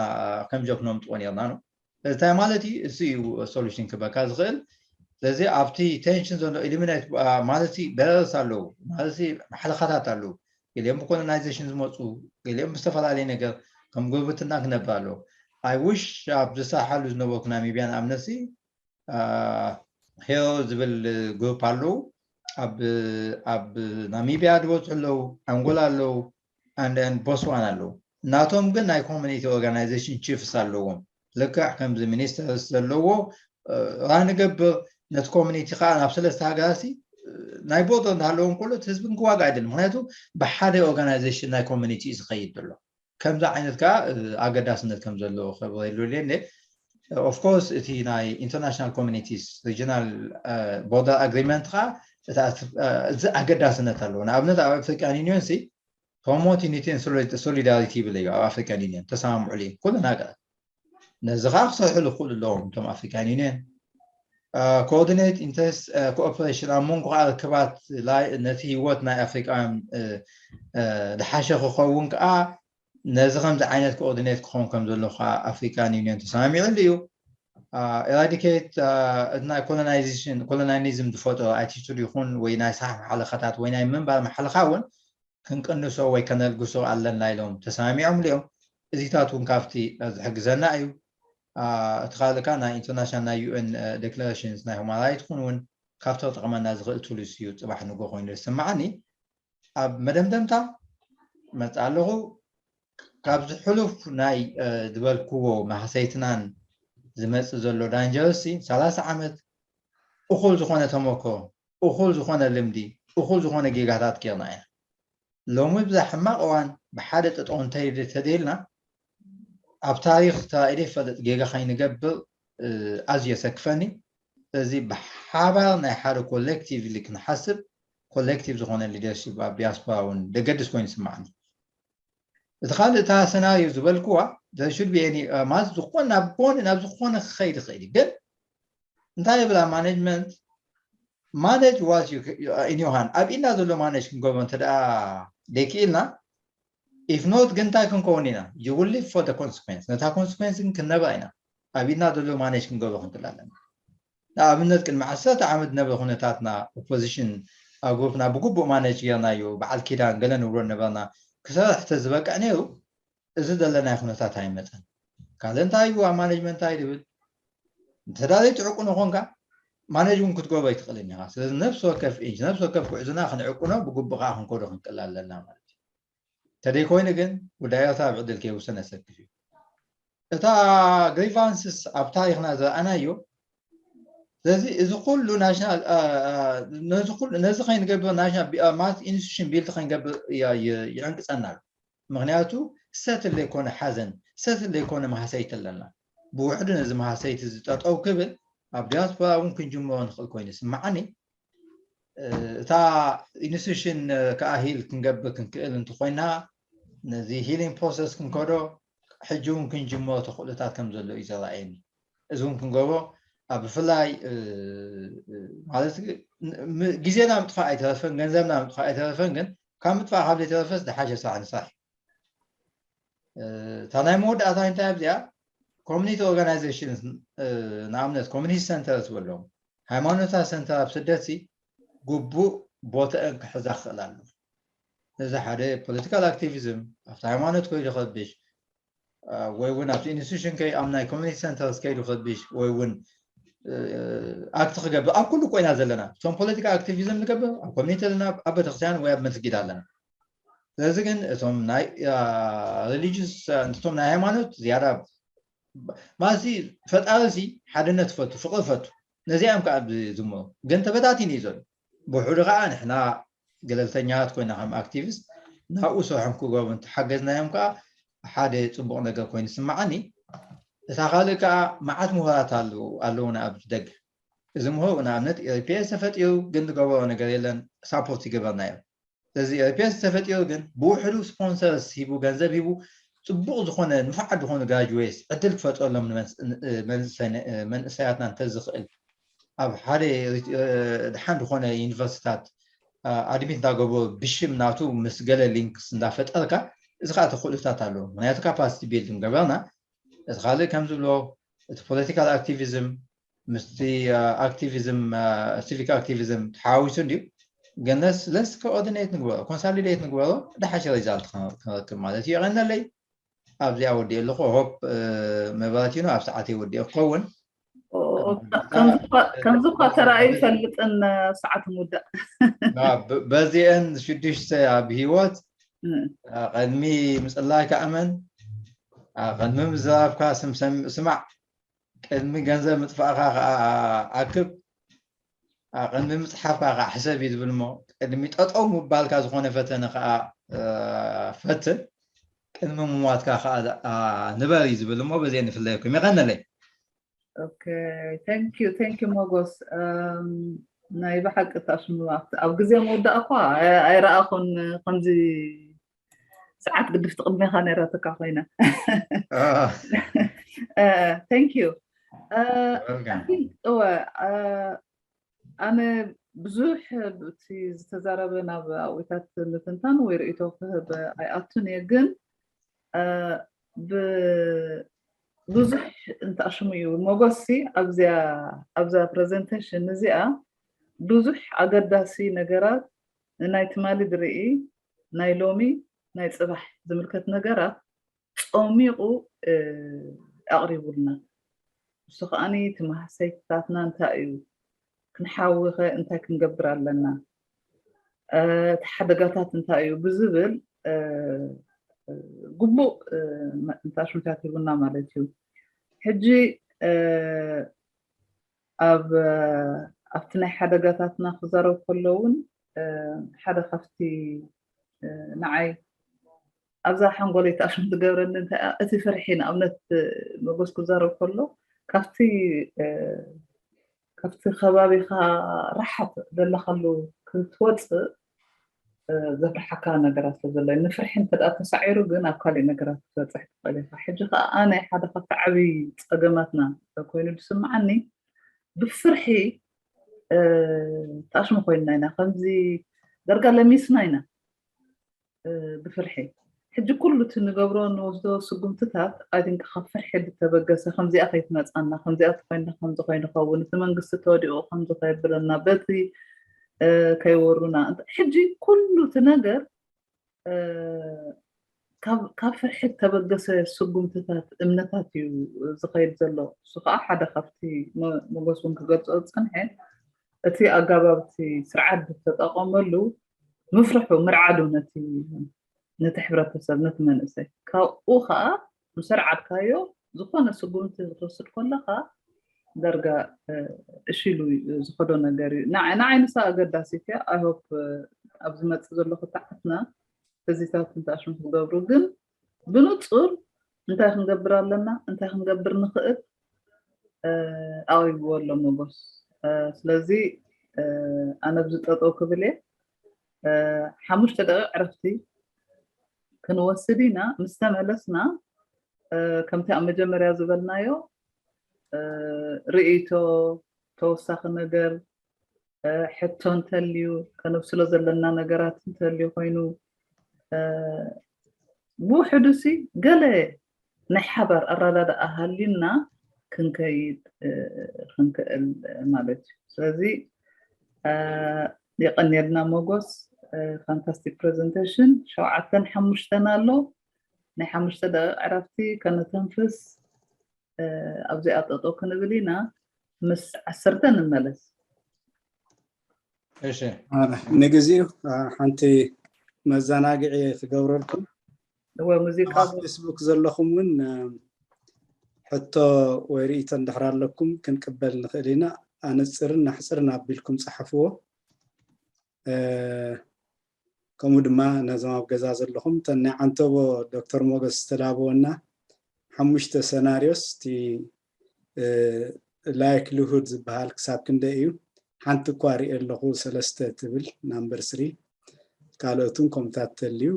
ከም ጀክ ነምፅኦ ነርና ነው እንታይ ማለት እዩ እሱ እዩ ሶሉሽን ክበካ ዝኽእል ስለዚ ኣብቲ ቴንሽን ዘሎ ኢሊሚኔት ማለት በረርስ ኣለዉ ማለት ማሕለኻታት ኣለዉ ገሊኦም ብኮሎናይዜሽን ዝመፁ ገሊኦም ብዝተፈላለየ ነገር ከም ጉርብትና ክነብር ኣለዎ ኣይ ውሽ ኣብ ዝሰርሓሉ ዝነበርኩ ናሚብያ ንኣብነሲ ሄሮ ዝብል ግሩፕ ኣለዉ ኣብ ናሚብያ ዝበፅሑ ኣለዉ ኣንጎላ ኣለዉ ቦስዋን ኣለዉ ናቶም ግን ናይ ኮሚኒቲ ኦርጋናይዜሽን ቺፍስ ኣለዎም ልክዕ ከምዚ ሚኒስተርስ ዘለዎ ራን ገብር ነቲ ኮሚኒቲ ከዓ ናብ ሰለስተ ሃገራሲ ናይ ቦርደር እንዳሃለዎም ከሎ እቲ ህዝቢ ክዋጋ ኣይደል ምክንያቱ ብሓደ ኦርጋናይዜሽን ናይ ኮሚኒቲ እዩ ዝኸይድ ዘሎ ከምዚ ዓይነት ከዓ ኣገዳስነት ከም ዘለዎ ከብረሉ ሌ of course እቲ ናይ international communities regional border agreement ከዓ እዚ ኣገዳስነት ኣለዎ ንኣብነት ኣብ ኣፍሪካን ዩኒዮን ሲ promote unity and solidarity ይብል እዩ ኣብ ኣፍሪካን ዩኒየን ተሰማምዑሉ እዩ ኩሉ ነገር ነዚ ከዓ ክሰርሕሉ ክኽእሉ ኣለዎም እቶም ኣፍሪካን ዩኒየን ኮኦርዲኔት ኢንተረስት ኮኦፕሬሽን ኣብ መንጎ ከዓ ርክባት ነቲ ህይወት ናይ ኣፍሪካውያን ዝሓሸ ክኸውን ከዓ ነዚ ከምዚ ዓይነት ኮኦርዲኔት ክኸውን ከም ዘሎ ከዓ ኣፍሪካን ዩኒየን ተሰማሚዑሉ እዩ ኤራዲኬት ናይ ኮሎናይዜሽን ኮሎናይኒዝም ዝፈጠሮ ኣቲቱድ ይኹን ወይ ናይ ስራሕ መሓለኻታት ወይ ናይ ምንባር መሓለኻ እውን ክንቅንሶ ወይ ከነልግሶ ኣለና ኢሎም ተሰማሚዖምሉ እዮም። እዚታት እውን ካብቲ ዝሕግዘና እዩ። እቲ ካልእ ከዓ ናይ ኢንተርናሽናል ናይ ዩ ኤን ዴክላሬሽንስ ናይ ሁማን ራይት እውን እውን ካብቲ ክጠቕመና ዝኽእል ቱልስ እዩ ፅባሕ ንጎ ኮይኑ ዝስማዓኒ። ኣብ መደምደምታ መፅእ ኣለኹ። ካብዚ ሕሉፍ ናይ ዝበልክዎ ማህሰይትናን ዝመፅእ ዘሎ ዳንጀርስ ሰላሳ ዓመት እኹል ዝኾነ ተመክሮ፣ እኹል ዝኾነ ልምዲ፣ እኹል ዝኾነ ጌጋታት ጌርና ኢና። ሎሚ ብዛ ሕማቕ እዋን ብሓደ ጠጠው እንተይልና ኣብ ታሪኽ ተራእዩ ዘይፈልጥ ጌጋ ከይንገብር ኣዝዩ የሰክፈኒ። ስለዚ ብሓባር ናይ ሓደ ኮሌክቲቭሊ ክንሓስብ ኮሌክቲቭ ዝኾነ ሊደርሺፕ ኣብ ዲያስፖራ እውን ደገድስ ኮይኑ ይስማዓኒ። እቲ ካልእ እታ ሰናርዮ ዝበልክዋ ዘሹድ ቢኒ ማለት ዝኾነ ናብ ዝኾነ ናብ ዝኾነ ክኸይድ ይኽእል እዩ ግን እንታይ ይብላ ማኔጅመንት Manage what you in your hand. ኣብ ኢድና ዘሎ ማኔጅ ክንገብሮ እንተ ደኣ ደይክኢልና፣ if not ግን እንታይ ክንከውን ኢና? You will live for the consequence። ነታ ኮንስኮንስ ግን ክንነብራ ኢና። ኣብ ኢድና ዘሎ ማኔጅ ክንገብሮ ክንክእል ኣለና። ንኣብነት ቅድሚ ዓሰርተ ዓመት ዝነበረ ኩነታትና ኦፖዚሽን ኣብ ግሩፕና ብግቡእ ማኔጅ ጌርናዮ። በዓል ኪዳን ገለ ንብሎ ነበርና። ክሰርሕ ተዝበቅዕ ነይሩ እዚ ዘለናዮ ኩነታት ኣይመፀን። ካልእ እንታይ እዩ ኣብ ማኔጅመንት እንታይ ዝብል እንተዳለይ ትዕቁኖ ኮንካ ማኔጅ እውን ክትገብሮ ኣይትኽእልን ኢኻ። ስለዚ ነፍሲ ወከፍ ኢንች ነፍሲ ወከፍ ጉዕዝና ክንዕቁኖ ብግቡእ ከዓ ክንከዶ ክንክእል ኣለና ማለት እዩ። ተደይኮይኑ ግን ጉዳይ ኤርትራ ብዕድል ከይውሰን ኣሰክፍ እዩ። እታ ግሪቫንስስ ኣብ ታሪክና ዝረኣናዮ ስለዚ እዚ ኩሉ ናሽናል ነዚ ኩሉ ነዚ ከይንገብር ናሽናል ማለት ኢንስቲቱሽን ቢልድ ከይንገብር ይዕንቅፀና ኣሎ። ምክንያቱ ሰትል ዘይኮነ ሓዘን ሰትል ዘይኮነ ማህሰይቲ ኣለና። ብውሕዱ ነዚ ማህሰይቲ ዝጠጠው ክብል ኣብ ዲያስፖራ እውን ክንጅምሮ ንኽእል ኮይኑ ይስምዓኒ። እታ ኢንስቲቱሽን ከዓ ሂል ክንገብር ክንክእል እንተኮይና ነዚ ሂሊንግ ፕሮሰስ ክንከዶ ሕጂ እውን ክንጅምሮ ተኽእሎታት ከም ዘሎ እዩ ዘረኣየኒ። እዚ እውን ክንገብሮ ኣብ ብፍላይ ማለት ግዜና ምጥፋእ ኣይተረፈን ገንዘብና ምጥፋእ ኣይተረፈን ግን ካብ ምጥፋእ ካብ ዘይተረፈስ ዝሓሸ ስራሕ ንስራሕ። እታ ናይ መወዳእታ እንታይ ኣብዚኣ ኮሚኒቲ ኦርጋናይዜሽን ንኣብነት ኮሚኒቲ ሰንተር ዝበሎም ሃይማኖታት ሰንተር ኣብ ስደት ግቡእ ቦተአን ክሕዛ ክኽእል ኣለዎ። እዚ ሓደ ፖለቲካል ኣክቲቪዝም ኣብቲ ሃይማኖት ከይዱ ከብሽ ወይ እውን ኣብቲ ኢንስቲቱሽን ከይ ኣብ ናይ ኮሚኒቲ ሰንተርስ ከይዱ ከብሽ ወይ እውን ኣክቲ ክገብር ኣብ ኩሉ ኮይና ዘለና እቶም ፖለቲካ ኣክቲቪዝም ንገብር ኣብ ኮሚኒቲ ኣለና ኣብ ቤተክርስትያን ወይ ኣብ መስጊድ ኣለና። ስለዚ ግን እቶም ናይ ሪሊጅስ እቶም ናይ ሃይማኖት ዝያዳ ማለትሲ ፈጣሪ ሲ ሓድነት ፈቱ ፍቅሪ ፈቱ ነዚኣም ከዓ ዝምሮ ግን ተበታቲን እዩ ዘሎ። ብውሕዱ ከዓ ንሕና ገለልተኛታት ኮይና ከም ኣክቲቪስት ናብኡ ስርሖም ክገብሩ እንተሓገዝናዮም ከዓ ሓደ ፅቡቅ ነገር ኮይኑ ይስምዓኒ። እታ ካልእ ከዓ መዓት ምሁራት ኣለውና ኣብዚ ደገ። እዚ ምሁር ንኣብነት ኤርፒኤስ ተፈጢሩ ግን ዝገበሮ ነገር የለን ሳፖርት ይገበርናዮ። ስለዚ ኤርፒኤስ ተፈጢሩ ግን ብውሕዱ ስፖንሰርስ ሂቡ ገንዘብ ሂቡ ፅቡቅ ዝኮነ ንፉዓት ዝኮኑ ግራጅዌትስ ዕድል ክፈጥረሎም መንእሰያትና እንተዝኽእል ኣብ ሓደ ድሓን ዝኾነ ዩኒቨርሲታት ኣድሚት እንዳገበሩ ብሽም ናቱ ምስ ገለ ሊንክስ እንዳፈጠርካ እዚ ከዓ ተኽእሎታት ኣለዎ። ምክንያቱ ካፓሲቲ ቢልድ ገበርና እቲ ካልእ ከም ዝብሎ እቲ ፖለቲካል ኣክቲቪዝም ምስቲ ኣክቲቪዝም ሲቪክ ኣክቲቪዝም ተሓዋዊሱ እንድዩ ገነስ ለስ ኮኦርዲኔት ንግበሮ ኮንሳሊዴት ንግበሮ ድሓሸ ሪዛልት ክንረክብ ማለት እዩ። የቀነለይ ኣብዚኣ ወዲኦ ኣለኹ። ሆፕ መብራቲኖ ኣብ ሰዓተይ ወዲኦ ክኸውን ከምዚ እኳ ተራእዩ ይፈልጥን ሰዓት ምውዳእ በዚአን ሽዱሽተ ኣብ ህይወት ቅድሚ ምፅላይ ከኣመን ቅድሚ ምዝራብካ ስማዕ ቅድሚ ገንዘብ ምጥፋእካ ከዓ ኣክብ ቅድሚ ምፅሓፍካ ከዓ ሕሰብ እዩ ዝብል እሞ ቅድሚ ጠጠው ምባልካ ዝኾነ ፈተነ ከዓ ፈትን ቅድሚ ምሟትካ ከዓ ንበር እዩ ዝብል እሞ በዚአ ንፍለየኩም የቀነለይ። ቴንክ ዩ ሞጎስ ናይ ብሓቂ ታሽሙ ኣብ ግዜ መወዳእ እኳ ኣይረኣኹን ከምዚ ሰዓት ግድፍቲ ቅድሜኻ ነይራትካ ኮይና ቴንክ ዩ እወ ኣነ ብዙሕ እቲ ዝተዛረበ ናብ ኣዊታት ምትንታን ወይ ርእቶ ክህብ ኣይኣቱን እየ ግን ብዙሕ እንተኣሽሙ እዩ ሞጎሲ ኣብዚኣ ኣብዛ ፕሬዘንቴሽን እዚኣ ብዙሕ ኣገዳሲ ነገራት ንናይ ትማሊ ዝርኢ ናይ ሎሚ ናይ ፅባሕ ዝምልከት ነገራት ፀሚቑ ኣቕሪቡልና። ንሱ ከዓኒ እቲ ማህሰይትታትና እንታይ እዩ? ክንሓዊ ኸ እንታይ ክንገብር ኣለና? እቲ ሓደጋታት እንታይ እዩ? ብዝብል ግቡእ እንታሽምታት ሂቡና ማለት እዩ። ሕጂ ኣብ ኣብቲ ናይ ሓደጋታትና ክዛረብ ከሎ እውን ሓደ ካብቲ ንዓይ ኣብዛ ሓንጎለይ ተኣሽም ትገብረኒ እንታይ እቲ ፍርሒ ንኣብነት መጎስ ክዛረብ ከሎ ካብቲ ካብቲ ከባቢኻ ርሓት ዘለኻሉ ክትወፅእ ዘፍርሓካ ነገራት ስለ ዘሎ ንፍርሒ እንተ ተሳዒሩ ግን ኣብ ካሊእ ነገራት ክትበፅሕ ትኽእል ኢኻ። ሕጂ ከዓ ኣነ ሓደ ካብቲ ዓብዪ ፀገማትና ኮይኑ ዝስምዓኒ ብፍርሒ ተኣሽሙ ኮይንና ኢና። ከምዚ ደርጋ ለሚስና ኢና ብፍርሒ። ሕጂ ኩሉ እቲ ንገብሮ ንወስዶ ስጉምትታት ኣይ ቲንክ ካብ ፍርሒ ዝተበገሰ፣ ከምዚኣ ከይትመፃና፣ ከምዚኣ ተኮይንና ከምዚ ኮይኑ ኸውን፣ እቲ መንግስቲ ተወዲቑ ከምዚ ከየብለና፣ በቲ ከይወሩና፣ ሕጂ ኩሉ እቲ ነገር ካብ ፍርሒ ተበገሰ ስጉምትታት፣ እምነታት እዩ ዝኸይድ ዘሎ። እሱ ከዓ ሓደ ካብቲ መጎስ እውን ክገልፆ ዝፀንሐ፣ እቲ ኣጋባብቲ ስርዓት ዝተጠቐመሉ ምፍርሑ፣ ምርዓዱ ነቲ ነቲ ሕብረተሰብ፣ ነቲ መንእሰይ፣ ካብኡ ከዓ ምስ ኣርዓድካዮ ዝኾነ ስጉምቲ ክትወስድ ከለካ ደርጋ እሺ ኢሉ ዝኸዶ ነገር እዩ። ንዓይ ንሳ ኣገዳሲት እያ። ኣይ ሆፕ ኣብ ዝመፅእ ዘሎ ክትዓትና እዚታት እንተኣሽም ክትገብሩ፣ ግን ብንፁር እንታይ ክንገብር ኣለና፣ እንታይ ክንገብር ንኽእል ኣቕሪብዎ ኣሎ መጎስ። ስለዚ ኣነ ብዚ ጠጠው ክብል እየ። ሓሙሽተ ደቂቕ ዕረፍቲ ክንወስድ ኢና። ምስ ተመለስና ከምቲ ኣብ መጀመርያ ዝበልናዮ ርእይቶ፣ ተወሳኺ ነገር፣ ሕቶ እንተልዩ፣ ከነብስሎ ዘለና ነገራት እንተልዩ ኮይኑ፣ ብውሕዱ ሲ ገለ ናይ ሓባር ኣረዳድኣ ሃልዩና ክንከይድ ክንክእል ማለት እዩ። ስለዚ የቐንየልና ሞጎስ፣ ፋንታስቲክ ፕሬዘንቴሽን። ሸውዓተን ሓሙሽተን ኣሎ፣ ናይ ሓሙሽተ ደቂቕ ዕረፍቲ ከነተንፍስ ኣብዚኣ ጠጠው ክንብል ኢና። ምስ ዓሰርተ ንመለስ። እሺ ንግዚኡ ሓንቲ መዘናግዒ ክገብረልኩም። እወ ሙዚቃ ኣብ ፌስቡክ ዘለኹም እውን ሕቶ ወይ ርእይቶ እንድሕር ኣለኩም ክንቅበል ንኽእል ኢና። ኣነፅርን ኣሕፅርን ኣቢልኩም ፀሓፍዎ። ከምኡ ድማ ነዞም ኣብ ገዛ ዘለኹም እተን ናይ ዓንተቦ ዶክተር ሞገስ ዝተላበወና ሓሙሽተ ሰናርዮስ እቲ ላይክሊሁድ ዝበሃል ክሳብ ክንደይ እዩ? ሓንቲ እኳ ርኢ ኣለኹ ሰለስተ ትብል ናምበር ስሪ። ካልኦትን ኮምታት ተልዩ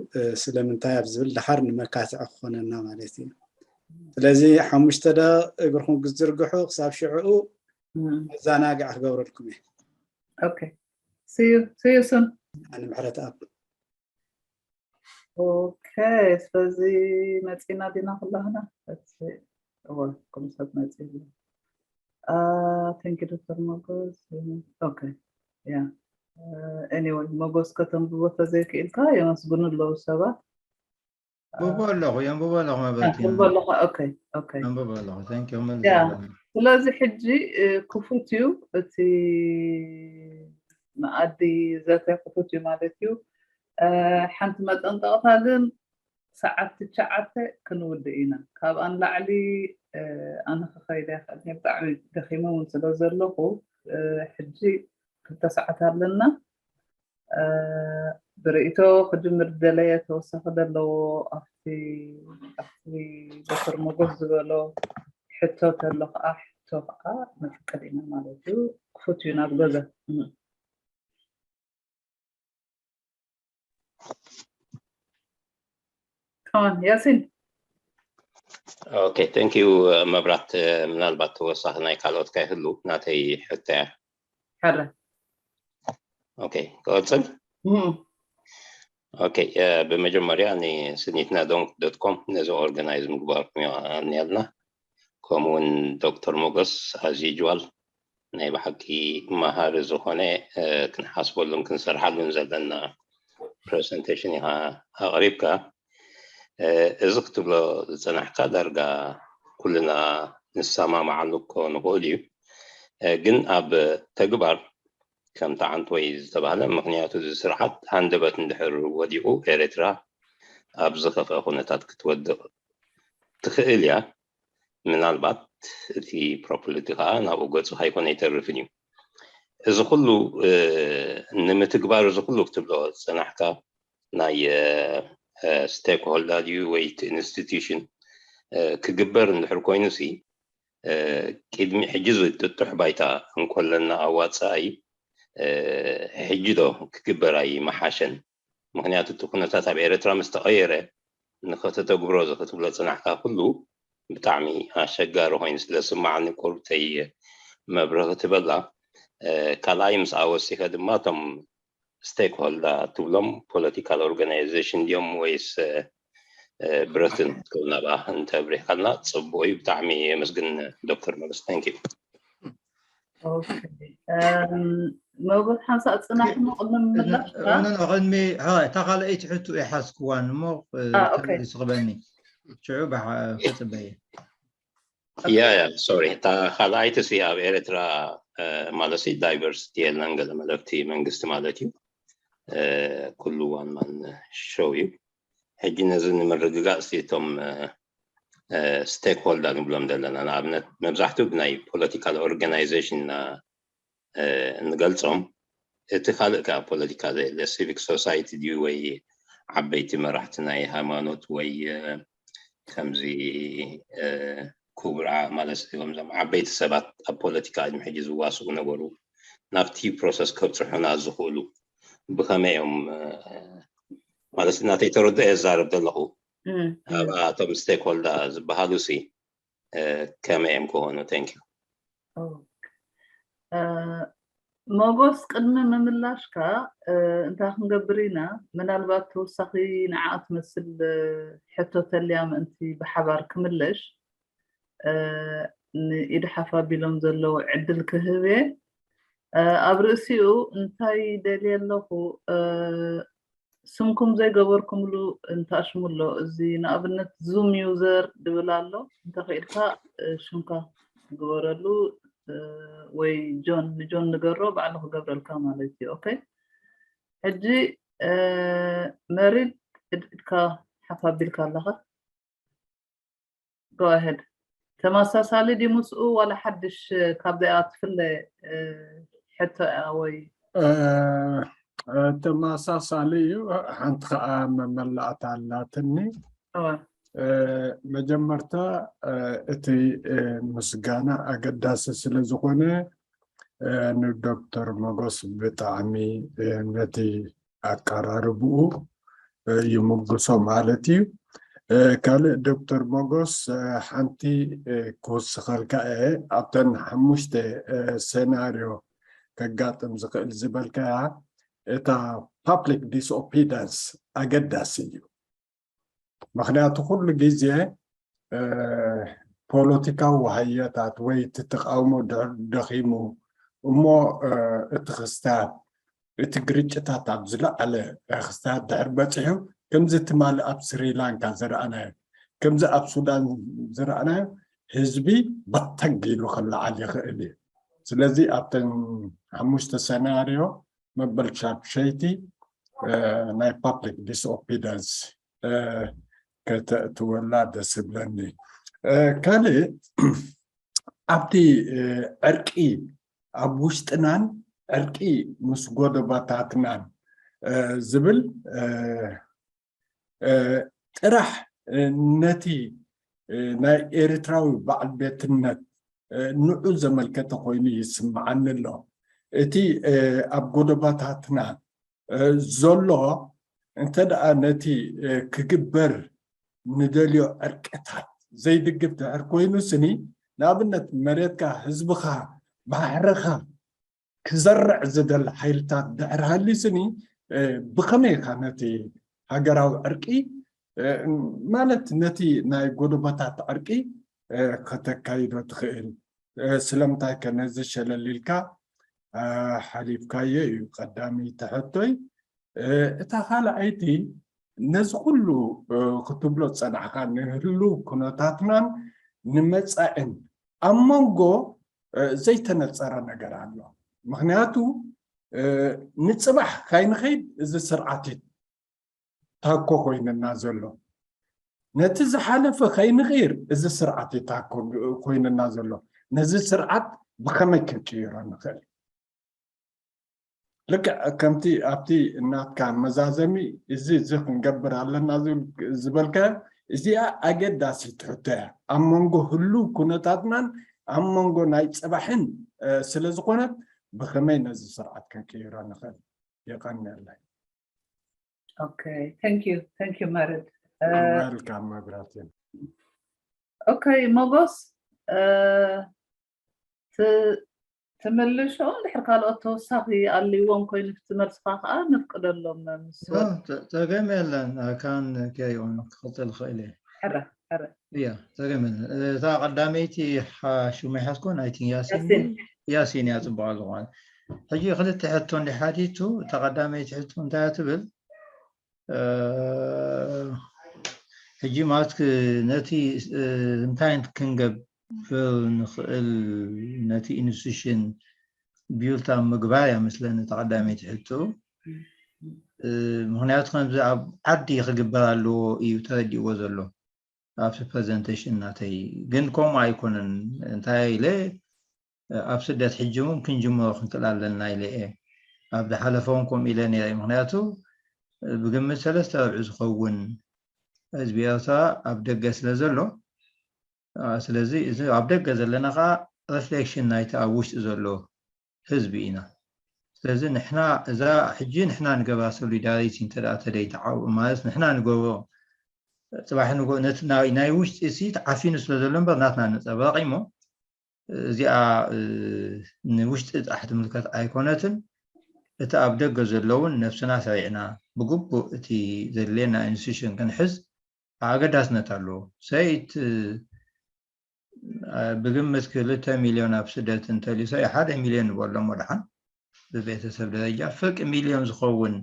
ስለምንታይ ኣብ ዝብል ድሓር ንመካትዒ ክኾነና ማለት እዩ። ስለዚ ሓሙሽተ ደቂቕ እግርኩም ክትዝርግሑ ክሳብ ሽዕኡ መዘናግዒ ክገብረልኩም እየ። ኦኬ see you see you soon። ኣነ ምሕረት ኣብ ኦኬ ስለዚ መፂና ዲና ኩላህና እወ ኩሉ ሰብ መፂ ኣሎ። Thank you ዶክተር ሞጎስ። ኦኬ yeah anyway ሞጎስ ከተንብቦ ተዘይክኢልካ የመስግኑ ኣለዉ ሰባት። የንብቦ ኣለኹ የንብቦ ኣለኹ መበቲ የንብቦ ኣለኹ። ኦኬ ኦኬ የንብቦ ኣለኹ። Thank you yeah ስለዚ ሕጂ ክፉት እዩ እቲ መኣዲ ዘተ ክፉት እዩ ማለት እዩ። ሓንቲ መጠንቀቕታ ግን ሰዓት ትሽዓተ ክንውድእ ኢና። ካብኣ ንላዕሊ ኣነ ክኸይድ ኣይክእልን እየ፣ ብጣዕሚ ደኺመ እውን ስለ ዘለኹ ሕጂ ክልተ ሰዓት ኣለና። ብርእይቶ ክጅምር ዝደለየ ተወሳኺ ዘለዎ ኣብቲ ኣብቲ ዶክተር ሞጎስ ዝበሎ ሕቶ ተሎ ከዓ ሕቶ ከዓ ነፍቅድ ኢና ማለት እዩ። ክፉት እዩ ናብ ገዛ። Come on ያሲን። Okay thank you መብራት። ምናልባት ተወሳኺ ናይ ካልኦት ካይህሉ ናተይ ሕቶ እያ። ሕረ Okay ክቐፅል። Okay ብመጀመርያ ንስኒትና ዶንክ ዶት ኮም ነዚ ኦርጋናይዝ ምግባርኩም የቐንየልና። ከምኡውን ዶክተር ሞገስ as usual ናይ ብሓቂ መሃሪ ዝኾነ ክንሓስበሉን ክንሰርሓሉን ዘለና ፕሬዘንቴሽን ኢኻ ኣቕሪብካ። እዚ ክትብሎ ዝፀናሕካ ዳርጋ ኩልና ንሰማማዓሉ እኮ ንኽእል እዩ፣ ግን ኣብ ተግባር ከምቲ ዓንተቦይ ዝተባህለ ምኽንያቱ እዚ ስርዓት ሃንደበት እንድሕር ወዲቑ ኤርትራ ኣብ ዝኸፍአ ኩነታት ክትወድቕ ትኽእል እያ። ምናልባት እቲ ፕሮፖሊቲ ከዓ ናብኡ ገፁ ካይኮነ ኣይተርፍን እዩ። እዚ ኩሉ ንምትግባር እዚ ኩሉ ክትብሎ ዝፀናሕካ ናይ ስቴክሆልደር ድዩ ወይ እቲ ኢንስቲትዩሽን ክግበር እንድሕር ኮይኑ ሲ ቅድሚ ሕጂ ዝጥጡሕ ባይታ እንኮለና ኣዋፃኢ ሕጂ ዶ ክግበር ኣይመሓሸን? ምክንያቱ እቲ ኩነታት ኣብ ኤረትራ ምስ ተቐየረ ንኸተተግብሮ እዚ ክትብሎ ጽናሕካ ኩሉ ብጣዕሚ ኣሸጋሪ ኮይኑ ስለ ዝስምዓኒ ቁሩብተይ መብርሂ ክትበላ። ካልኣይ ምስኣ ወሲኸ ድማ እቶም ስቴክሆልዳ ትብሎም ፖለቲካል ኦርጋናይዜሽን ድዮም ወይስ ብረትን ክትብል ናብኣ እንተብሪህካልና ጽቡቅ እዩ። ብጣዕሚ የመስግን ዶክተር መለስ። Thank you። መጎት ሓንሳእ ጽናሕ ሞ ቅድሚ ምላሽካ ቅድሚ እታ ካልኣይቲ ሕቶ ይሓዝክዋን እሞ ዝኽበኒ ሽዑ ክጽበየ። ያ ያ ሶሪ እታ ካልኣይቲ ሲ ኣብ ኤርትራ ማለት ዳይቨርሲቲ የለን ገለ መለክቲ መንግስቲ ማለት እዩ። ኩሉ ዋን ማን ሾው እዩ። ሕጂ ነዚ ንምርግጋጽ እቶም ስቴክሆልዳ ንብሎም ዘለና ንኣብነት መብዛሕትኡ ብናይ ፖለቲካል ኦርጋናይዜሽን እና ንገልጾም እቲ ካልእ ከዓ ፖለቲካ ዘየለ ሲቪክ ሶሳይቲ ድዩ ወይ ዓበይቲ መራሕቲ ናይ ሃይማኖት ወይ ከምዚ ኩብራ ማለት እዞም ዓበይቲ ሰባት ኣብ ፖለቲካ ዕድመ ሕጂ ዝዋስኡ ነበሩ ናብቲ ፕሮሰስ ከብፅሑና ዝኽእሉ ብኸመይ እዮም ማለት እናተይ ተረድኦ የዛረብ ዘለኹ ኣብኣቶም ስቴክሆልዳ ዝበሃሉ ሲ ከመይ እዮም ክኾኑ? Thank you። መጎስ ቅድሚ ምምላሽካ እንታይ ክንገብር ኢና? ምናልባት ተወሳኺ ንዓ ትመስል ሕቶ ተልያ ምእንቲ ብሓባር ክምለሽ ንኢድ ሓፍ ኣቢሎም ዘለዉ ዕድል ክህብ እየ። ኣብ ርእሲኡ እንታይ ደልየ ኣለኹ ስምኩም ዘይገበርኩምሉ እንታሽሙ ኣሎ። እዚ ንኣብነት ዙም ዩዘር ድብል ኣሎ እንተኽኢልካ ሽምካ ግበረሉ ወይ ጆን ንጆን ንገሮ ባዕሉ ክገብረልካ ማለት እዩ። ኦኬ ሕጂ መሪድ ኢድካ ሓፍ ኣቢልካ ኣለኻ። Go ahead። ተመሳሳሊ ድዩ ምስኡ ዋላ ሓድሽ ካብዚኣ ትፍለ ሕቶ እያ ወይ ተመሳሳሊ እዩ። ሓንቲ ከዓ መመላእታ ኣላትኒ። መጀመርታ እቲ ምስጋና ኣገዳሲ ስለ ዝኾነ ንዶክተር መጎስ ብጣዕሚ ነቲ ኣቀራርብኡ ይምጉሶ ማለት እዩ። ካልእ ዶክተር መጎስ ሓንቲ ክውስኸልካ እየ ኣብተን ሓሙሽተ ሴናርዮ ከጋጥም ዝኽእል ዝበልካያ እታ ፓብሊክ ዲስኦፒደንስ ኣገዳሲ እዩ። ምክንያቱ ኩሉ ግዜ ፖለቲካዊ ዋህዮታት ወይ እቲ ተቃውሞ ድሕር ደኺሙ እሞ እቲ ክስታት እቲ ግርጭታት ኣብ ዝለዓለ ክስታት ድሕር በፂሑ ከምዚ ትማሊ ኣብ ስሪላንካ ዝረኣናዮ ከምዚ ኣብ ሱዳን ዝረኣናዮ ህዝቢ በተግ ኢሉ ክለዓል ይኽእል እዩ። ስለዚ ኣብተን ሓሙሽተ ሰናርዮ መበል ሻድሸይቲ ናይ ፓብሊክ ዲስኦፒደንስ ከተእትወላ ደስ ይብለኒ። ካልእ ኣብቲ ዕርቂ ኣብ ውሽጥናን ዕርቂ ምስ ጎደባታትናን ዝብል ጥራሕ ነቲ ናይ ኤርትራዊ በዓል ቤትነት ንዑ ዘመልከተ ኮይኑ ይስምዓኒ ኣሎ። እቲ ኣብ ጎደባታትና ዘሎ እንተ ደኣ ነቲ ክግበር ንደልዮ ዕርቅታት ዘይድግፍ ድሕር ኮይኑ ስኒ ንኣብነት መሬትካ ህዝብኻ ባሕርኻ ክዘርዕ ዝደሊ ሓይልታት ድሕር ሃልዩ ስኒ ብኸመይ ኢኻ ነቲ ሃገራዊ ዕርቂ ማለት ነቲ ናይ ጎደባታት ዕርቂ ከተካይዶ ትኽእል? ስለምንታይ ከ ነዚ ሸለል ኢልካ ሓሊፍካዮ እዩ ቀዳመይቲ ሕቶይ። እታ ካልኣይቲ ነዚ ኩሉ ክትብሎ ዝጸናሕካ ንህልው ኩነታትናን ንመጻእን ኣብ መንጎ ዘይተነጸረ ነገር ኣሎ። ምክንያቱ ንጽባሕ ካይንኸይድ እዚ ስርዓት ታኮ ኮይንና ዘሎ ነቲ ዝሓለፈ ከይንቕይር እዚ ስርዓት እዩ ታኮ ኮይንና ዘሎ። ነዚ ስርዓት ብኸመይ ክንቅይሮ ንኽእል? ልክዕ ከምቲ ኣብቲ እናትካ መዛዘሚ እዚ እዚ ክንገብር ኣለና ዝበልካዮ እዚኣ ኣገዳሲት ሕቶ እያ። ኣብ መንጎ ህሉው ኩነታትናን ኣብ መንጎ ናይ ፅባሕን ስለ ዝኾነት ብኸመይ ነዚ ስርዓት ክንቅይሮ ንኽእል? የቐንየለይ። Okay, thank you, thank you መርድ። Welcome መብራቴ። Okay ሞጎስ፣ ት- ትምልሾ፣ እንድሕር ካልኦት ተወሳኺ ኣልይዎም ኮይኑ ክትመልስኻ ከዓ ነፍቅደሎም። ምስ ጸገም የለን። I can carry on ክቕጽል ይኽእል እየ። ሕረ ሕረ እያ ጸገም የለን። እታ ቀዳመይቲ ሽመይ ሓዝኮን ኣይ ቲንክ ያሲን ያሲን እያ ጽቡቕ ዝኾነ። ሕጂ ክልተ ሕቶ እንዲ ሓቲቱ፣ እታ ቀዳመይቲ ሕቶ እንታይ ትብል? ሕጂ ማለት ነቲ እንታይ ክንገብር ንኽእል፣ ነቲ ኢንስቲቱሽን ቢውልት ኣብ ምግባር እያ መስለኒ እታ ቀዳመይቲ ሕቶ። ምክንያቱ ከምዚ ኣብ ዓዲ ክግበር ኣለዎ እዩ ተረዲእዎ ዘሎ ኣብቲ ፕሬዘንቴሽን ናተይ። ግን ከምኡ ኣይኮነን። እንታይ ኢለ ኣብ ስደት ሕጂ እውን ክንጅምሮ ክንክእል ኣለና ኢለ እየ። ኣብ ዝሓለፈ እውን ከምኡ ኢለ ነይረ። ምክንያቱ ብግምት ሰለስተ ረብዒ ዝኸውን ህዝቢ ኤርትራ ኣብ ደገ ስለ ዘሎ፣ ስለዚ እዚ ኣብ ደገ ዘለና ከዓ ሪፍሌክሽን ናይቲ ኣብ ውሽጢ ዘሎ ህዝቢ ኢና። ስለዚ ንሕና እዛ ሕጂ ንሕና ንገብራ ሶሊዳሪቲ እንተ ደኣ ተደይተዓው ማለት ንሕና ንገብሮ ጽባሕ ንጎ ነቲ ናይ ውሽጢ ሲ ተዓፊኑ ስለ ዘሎ እምበር ናትና ነጸብራቕ እሞ እዚኣ ንውሽጢ ጥራሕ ትምልከት ኣይኮነትን። እቲ ኣብ ደገ ዘለውን ነብስና ሰሪዕና ብግቡእ እቲ ዘድልየና ኢንስቲቱሽን ክንሕዝ ኣገዳስነት ኣለዎ። ሰይት ብግምት ክልተ ሚልዮን ኣብ ስደት እንተልዩ ሰይ ሓደ ሚልዮን ንበሎም ወድሓን ብቤተሰብ ደረጃ ፍርቂ ሚልዮን ዝኸውን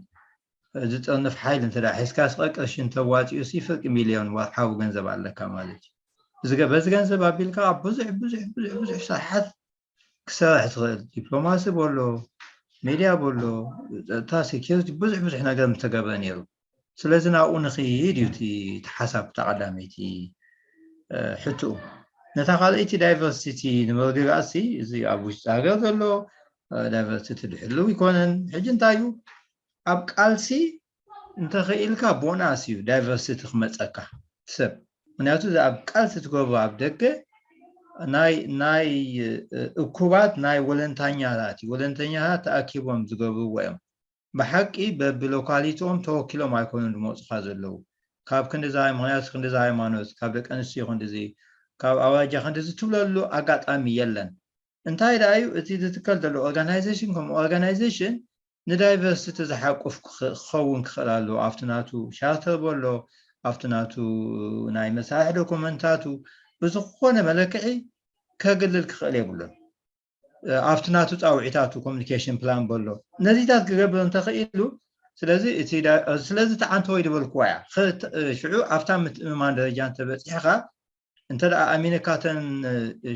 ዝጠርንፍ ሓይል እንተ ሒዝካ ስቐ ቅርሺ እንተዋፂኡ ሲ ፍርቂ ሚልዮን ወርሓዊ ገንዘብ ኣለካ ማለት እዩ። በዚ ገንዘብ ኣቢልካ ብዙሕ ብዙሕ ብዙሕ ብዙሕ ስራሓት ክሰርሕ ትኽእል። ዲፕሎማሲ በሎ፣ ሜድያ በሎ፣ ጸጥታ፣ ሴኪሪቲ ብዙሕ ብዙሕ ነገር ምተገብረ ነይሩ። ስለዚ ናብኡ ንኽይድ እዩ እቲ ሓሳብ እታ ቀዳመይቲ ሕትኡ። ነታ ካልኣይቲ ዳይቨርሲቲ ንምርግጋእ ሲ እዚ ኣብ ውሽጢ ሃገር ዘሎ ዳይቨርሲቲ ድሕልው ይኮነን። ሕጂ እንታይ እዩ ኣብ ቃልሲ እንተኽኢልካ ቦናስ እዩ ዳይቨርሲቲ ክመፀካ ሰብ። ምክንያቱ እዚ ኣብ ቃልሲ ትገብሮ ኣብ ደገ ናይ ናይ እኩባት ናይ ወለንታኛታት እዩ። ወለንተኛታት ተኣኪቦም ዝገብርዎ እዮም። ብሓቂ በብሎካሊቲኦም ተወኪሎም ኣይኮኑን ዝመፁኻ ዘለዉ። ካብ ክንድዚ ምክንያቱ ክንድዚ ሃይማኖት፣ ካብ ደቂ ኣንስትዮ ክንድዚ፣ ካብ ኣውራጃ ክንድዚ ትብለሉ ኣጋጣሚ የለን። እንታይ ደኣ እዩ እቲ ዝትከል ዘሎ ኦርጋናይዜሽን ከም ኦርጋናይዜሽን ንዳይቨርሲቲ ዝሓቁፍ ክኸውን ክኽእል ኣለዎ። ኣብቲ ናቱ ቻርተር በሎ ኣብቲ ናቱ ናይ መሳርሒ ዶኩመንታቱ ብዝኾነ መለክዒ ከግልል ክኽእል የብሉን። ኣብቲ ናቱ ፃውዒታቱ ኮሚኒኬሽን ፕላን በሎ ነዚታት ክገብር እንተኽኢሉ ስለዚ እቲ ስለዚ ተዓንተ ወይ ዝበልክዋ እያ። ሽዑ ኣብታ ምትእምማን ደረጃ እንተበፂሕኻ እንተ ደኣ ኣሚንካ ተን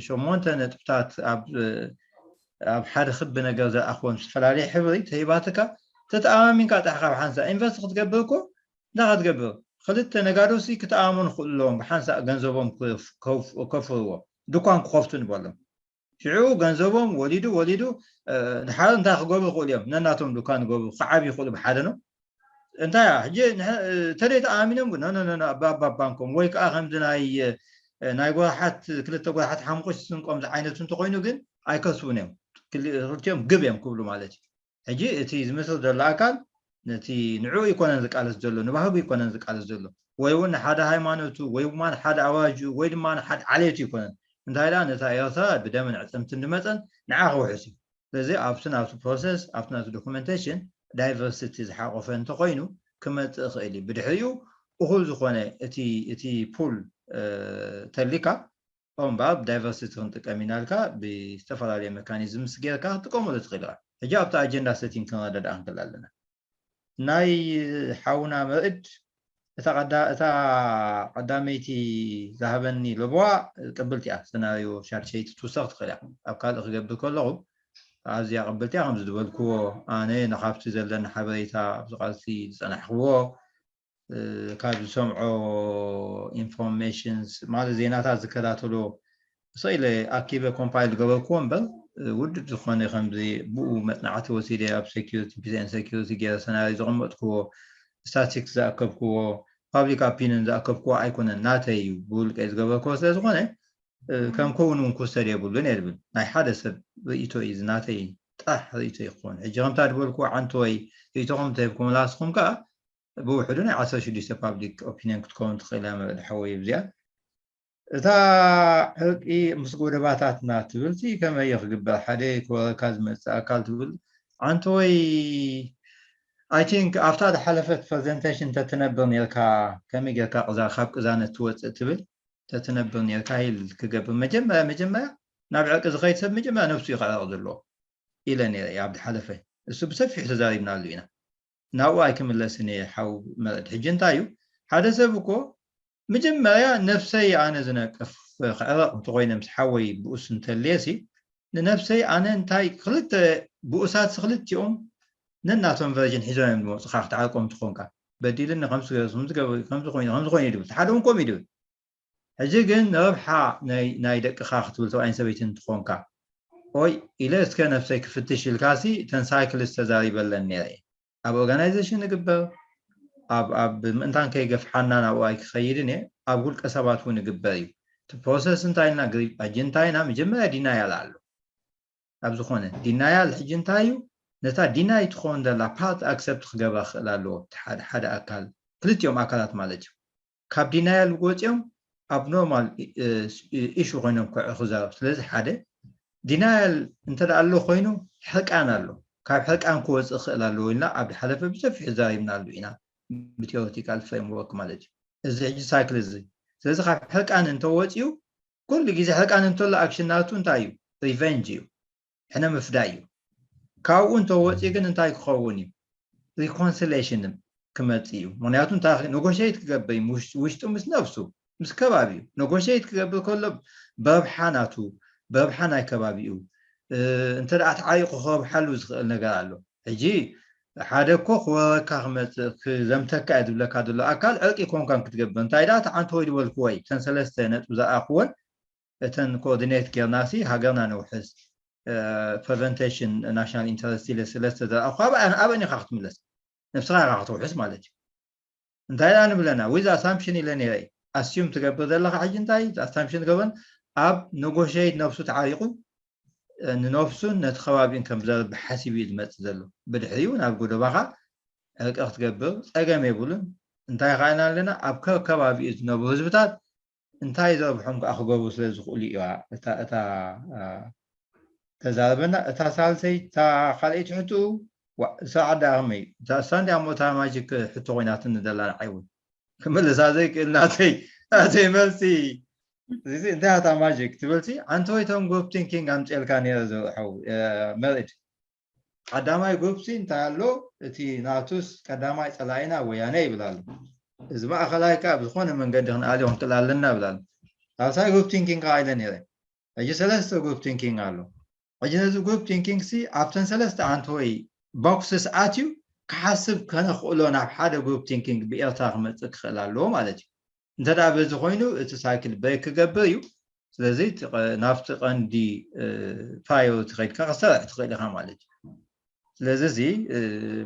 ሸሞንተ ነጥብታት ኣብ ኣብ ሓደ ክቢ ነገር ዝረኣኽዎም ዝተፈላለየ ሕብሪ ተሂባትካ ተተኣማሚንካ ጥራሕ ካብ ሓንሳእ ኢንቨስት ክትገብር እኮ እንታይ ክትገብር ክልተ ነጋዶሲ ክተኣማመኑ ክኽእሉ ኣለዎም ብሓንሳእ ገንዘቦም ከፍርዎ ድኳን ክኸፍቱ ንበሎም ሽዑ ገንዘቦም ወሊዱ ወሊዱ ድሓር እንታይ ክገብሩ ይኽእሉ እዮም ነናቶም ድኳን ክገብሩ ክዓብዩ ይኽእሉ ብሓደ ነው እንታይ ሕጂ ተደይ ተኣሚኖም ግን ነነነ ባባ ባንኮም ወይ ከዓ ከምዚ ናይ ናይ ጎራሓት ክልተ ጎራሓት ሓሙቆሽ ስንቆም ዝዓይነቱ እንተኮይኑ ግን ኣይከስቡን እዮም ክልቲኦም ግብ እዮም ክብሉ ማለት እዩ ሕጂ እቲ ዝምስል ዘሎ ኣካል ነቲ ንዕኡ ይኮነን ዝቃለስ ዘሎ ንባህጉ ይኮነን ዝቃለስ ዘሎ ወይ እውን ንሓደ ሃይማኖቱ ወይ ድማ ንሓደ ኣዋጅኡ ወይ ድማ ንሓደ ዓሌቱ ይኮነን እንታይ ደኣ ነታ ኤርትራ ብደምን ዕፅምትን ዝመፀን ንዓ ክውሕስ እዩ ስለዚ ኣብቲ ናቱ ፕሮሰስ ኣብቲ ናቱ ዶኩመንቴሽን ዳይቨርሲቲ ዝሓቆፈ እንተኮይኑ ክመፅእ ይኽእል እዩ ብድሕሪኡ እኹል ዝኾነ እቲ እቲ ፑል ተሊካ እምበኣር ብዳይቨርሲቲ ክንጥቀም ኢና ኢልካ ብዝተፈላለየ ሜካኒዝምስ ጌርካ ክትጥቀመሉ ትኽእል ኢኻ ሕጂ ኣብቲ ኣጀንዳ ሰቲንግ ክንረዳዳእ ክንክእል ኣለና ናይ ሓውና መርዕድ እታ ቀዳመይቲ ዝሃበኒ ለበዋ ቅብልቲ እያ ሰናርዮ ሻድሸይቲ ትውሰኽ ትኽእል እያ ኣብ ካልእ ክገብር ከለኹ ኣዝያ ቅብልቲ እያ ከምዚ ዝበልክዎ ኣነ ንካብቲ ዘለኒ ሓበሬታ ኣብዚ ቃልሲ ዝፀናሕክዎ ካብ ዝሰምዖ ኢንፎርሜሽንስ ማለት ዜናታት ዝከታተሎ ስኢለ ኣኪበ ኮምፓይል ዝገበርክዎ እምበር ውድድ ዝኾነ ከምዚ ብኡ መፅናዕቲ ወሲደ ኣብ ሴኪሪቲ ፒስን ሴኪሪቲ ገይረ ሰናሪ ዘቐመጥክዎ ስታቲክስ ዝኣከብክዎ ፓብሊክ ኣፒንን ዝኣከብክዎ ኣይኮነን ናተይ እዩ ብውልቀይ ዝገበርክዎ ስለ ዝኾነ ከም ከውን እውን ክውሰድ የብሉን እየ ዝብል ናይ ሓደ ሰብ ርእቶ እዩ ናተይ ጥራሕ ርእቶ ይኸውን ሕጂ ከምታ ዝበልክዎ ዓንቶ ወይ ርእቶኹም ተሂብኩም ላስኹም ከዓ ብውሕዱ ናይ ዓሰርተ ሽዱሽተ ፓብሊክ ኦፒኒየን ክትከውን ትኽእል እያ መበል ሓወይ እዚኣ እታ ዕርቂ ምስ ጎደባታትና ትብልቲ ከመይ ክግበር፣ ሓደ ክወረካ ዝመፅእ ኣካል ትብል ኣንተ ወይ? I think ኣብታ ዝሓለፈት ፕሬዘንቴሽን ተትነብር ነርካ፣ ከመይ ጌርካ ቅዛ ካብ ቅዛነት ትወፅእ ትብል ተትነብር ነርካ ኢል ክገብር። መጀመርያ መጀመርያ ናብ ዕርቂ ዝኸይድ ሰብ መጀመርያ ነብሱ እዩ ክዕረቕ ዘለዎ ኢለ ነይረ ኣብ ዝሓለፈ። እሱ ብሰፊሑ ተዛሪብናሉ ኢና። ናብኡ ኣይክምለስን እየ ሓው መረድ። ሕጂ እንታይ እዩ ሓደ ሰብ እኮ መጀመርያ ነፍሰይ ኣነ ዝነቅፍ ክዕረቕ እንተኮይነ ምስ ሓወይ ብኡስ እንተልየ ሲ ንነፍሰይ ኣነ እንታይ ክልተ ብኡሳት ክልቲኦም ነናቶም ቨርዥን ሒዞም እዮም ዝመፁኻ ክትዓርቆም ትኾንካ በዲልኒ ከምዚ ኮይኑ ከምዚ ኮይኑ ይብል ሓደ እውን ከምኡ ይብል ሕጂ ግን ንረብሓ ናይ ደቅኻ ክትብል ሰብኣይን ሰበይትን እንትኾንካ ኦይ ኢለ እስከ ነፍሰይ ክፍትሽ ኢልካ ሲ እተን ሳይክልስ ተዛሪበለን ነይረ ኣብ ኦርጋናይዜሽን ንግበር ኣብ ኣብ ምእንታን ከይገፍሓና ናብኡ ኣይክኸይድን እየ ኣብ ውልቀ ሰባት እውን ንግበር እዩ እቲ ፕሮሰስ እንታይ ኢልና ግሪድ ኣጀንታ ኢና መጀመርያ ዲናያል ኣሎ ኣብ ዝኾነ ዲናያል ሕጂ እንታይ እዩ ነታ ዲናይ ትኾን ዘላ ፓርት ኣክሰፕት ክገብራ ክኽእል ኣለዎ ሓደ ሓደ ኣካል ክልቲኦም ኣካላት ማለት እዩ ካብ ዲናያል ወፂኦም ኣብ ኖርማል ኢሹ ኮይኖም ክዕኹ ዘረብ ስለዚ ሓደ ዲናያል እንተ ኣሎ ኮይኑ ሕርቃን ኣሎ ካብ ሕርቃን ክወፅእ ክኽእል ኣለዎ ኢልና ኣብ ሓለፈ ብሰፊሑ ዛሪብናሉ ኢና ብቴዎሪቲካል ፍሬምወርክ ማለት እዩ እዚ ሕጂ ሳይክል እዚ ስለዚ ካብ ሕርቃን እንተወፅኡ ኩሉ ግዜ ሕርቃን እንተሎ ኣክሽን ናቱ እንታይ እዩ ሪቨንጅ እዩ ሕነ ምፍዳይ እዩ ካብኡ እንተወፅኡ ግን እንታይ ክኸውን እዩ reconciliation ክመፅእ እዩ ምክንያቱ እንታይ negotiate ክገብር እዩ ውሽጡ ምስ ነብሱ ምስ ከባቢኡ negotiate ክገብር ከሎ ብረብሓ ናቱ ብረብሓ ናይ ከባቢኡ እንተ ደኣ ተዓሪቑ ክረብሓሉ ዝኽእል ነገር ኣሎ ሕጂ ሓደ እኮ ክወረካ ክመፅእ ክዘምተካ እየ ዝብለካ ዘሎ ኣካል ዕርቂ ኮንካን ክትገብር እንታይ ደኣ ተዓንተ ወይ ዝበልክዎ እዩ ተን ሰለስተ ነጥቢ ዝረኣኽወን እተን ኮኦርዲኔት ጌርናሲ ሃገርና ነውሕስ ፕሬቨንቴሽን ናሽናል ኢንተረስት ኢለ ስለዝተዘርኣኹ ኣበን ኢኻ ክትምለስ ንስኻ ኢኻ ክትውሕስ ማለት እዩ እንታይ ደኣ ንብለና with assumption ኢለ ነይረ assume ትገብር ዘለኻ ሕጂ እንታይ assumption ትገብረን ኣብ negotiate ነብሱ ተዓሪቑ ንነብሱን ነቲ ከባቢኡን ከም ዘርብሕ ሓሲቡ እዩ ዝመፅእ ዘሎ ብድሕሪኡ ናብ ጎደባኻ ዕርቂ ክትገብር ፀገም የብሉን እንታይ ኻይና ኣለና ኣብ ከባቢኡ ዝነብሩ ህዝብታት እንታይ ዘርብሖም ከዓ ክገብሩ ስለ ዝኽእሉ እዩ እታ ተዛረበና እታ ሳልሰይ እታ ካልኣይቲ ሕትኡ ሰዓዳ ከመይ እታ ሳንዲ ኣሞ እታ ማጂክ ሕቶ ኮይናትኒ ዘላ ንዓይ እውን ክምልሳ ዘይክእል ናተይ ናተይ መልሲ እዚ እንታይ ኣታ ማጂክ ትብልሲ ኣንተ ወይ ቶም ግሩፕ ቲንኪንግ ኣምፅኤልካ ነይረ ዝርሑ መርኢድ ቀዳማይ ግሩፕ ሲ እንታይ ኣሎ እቲ ናቱስ ቀዳማይ ፀላኢና ወያነ ይብል ኣሎ እዚ ማእኸላይ ከዓ ብዝኾነ መንገዲ ክንኣልዮ ክንክእል ኣለና ይብል ኣሎ ሳልሳይ ግሩፕ ቲንኪንግ ከዓ ኢለ ነይረ ሕጂ ሰለስተ ግሩፕ ቲንኪንግ ኣሎ ሕጂ ነዚ ግሩፕ ቲንኪንግ ሲ ኣብተን ሰለስተ ኣንተ ወይ ቦክስስ ኣትዩ ክሓስብ ከነኽእሎ ናብ ሓደ ግሩፕ ቲንኪንግ ብኤርትራ ክመፅእ ክኽእል ኣለዎ ማለት እዩ እንተ ደኣ በዚ ኮይኑ እቲ ሳይክል ብሬክ ክገብር እዩ ስለዚ ናብቲ ቀንዲ ፕራዮሪቲ ከይድካ ክሰርሕ ትኽእል ኢኻ ማለት እዩ ስለዚ እዚ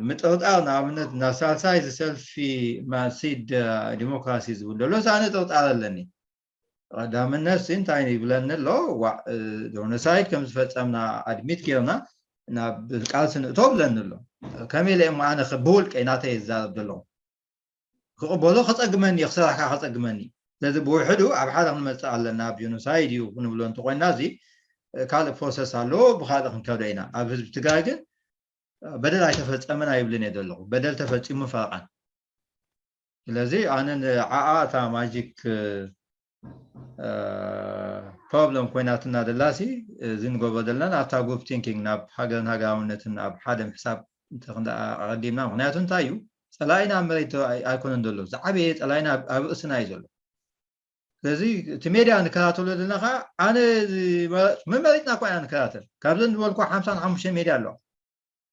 ምጥርጣር ንኣብነት ናብ ሳልሳይ ዝሰልፊ ማሲድ ዲሞክራሲ ዝብል ዘሎ እዚ ኣነ ጥርጣር ኣለኒ ቀዳምነት ሲ እንታይ ይብለኒ ኣሎ ዋዕ ጆኖሳይድ ከም ዝፈፀምና ኣድሚት ጌርና ናብ ቃልሲ ንእቶ ብለኒ ኣሎ ከመይ ኢለ እሞ ኣነ ብውልቀይ ናተይ ዝዛረብ ዘለኹ ክቕበሎ ከፀግመኒ ክሰራሕካ ከፀግመኒ ስለዚ ብውሕዱ ኣብ ሓደ ክንመፅእ ኣለና ኣብ ጆኖሳይድ እዩ ክንብሎ እንተኮይና እዚ ካልእ ፕሮሰስ ኣለዎ ብካልእ ክንከዶ ኢና ኣብ ህዝቢ ትግራይ ግን በደል ኣይተፈፀመን ኣይብልን እየ ዘለኹ በደል ተፈፂሙ ፈረቃን ስለዚ ኣነ ንዓኣ እታ ማጂክ ፕሮብለም ኮይናትና ደላሲ እዚ ንገብሮ ዘለና ኣብታ ግሩፕ ቲንኪንግ ናብ ሃገርን ሃገራውነትን ኣብ ሓደ ምሕሳብ ኣቀዲምና ምክንያቱ እንታይ እዩ ፀላኢና ኣብ መሬት ኣይኮነን ዘሎ ዝዓበየ ፀላኢና ኣብ ርእስና እዩ ዘሎ ስለዚ እቲ ሜድያ ንከታተሎ ዘለና ከዓ ኣነ መመሪፅና እኳ ኢና ንከታተል ካብዘን ዝበልኩ ሓምሳ ሓሙሽተ ሜድያ ኣለዋ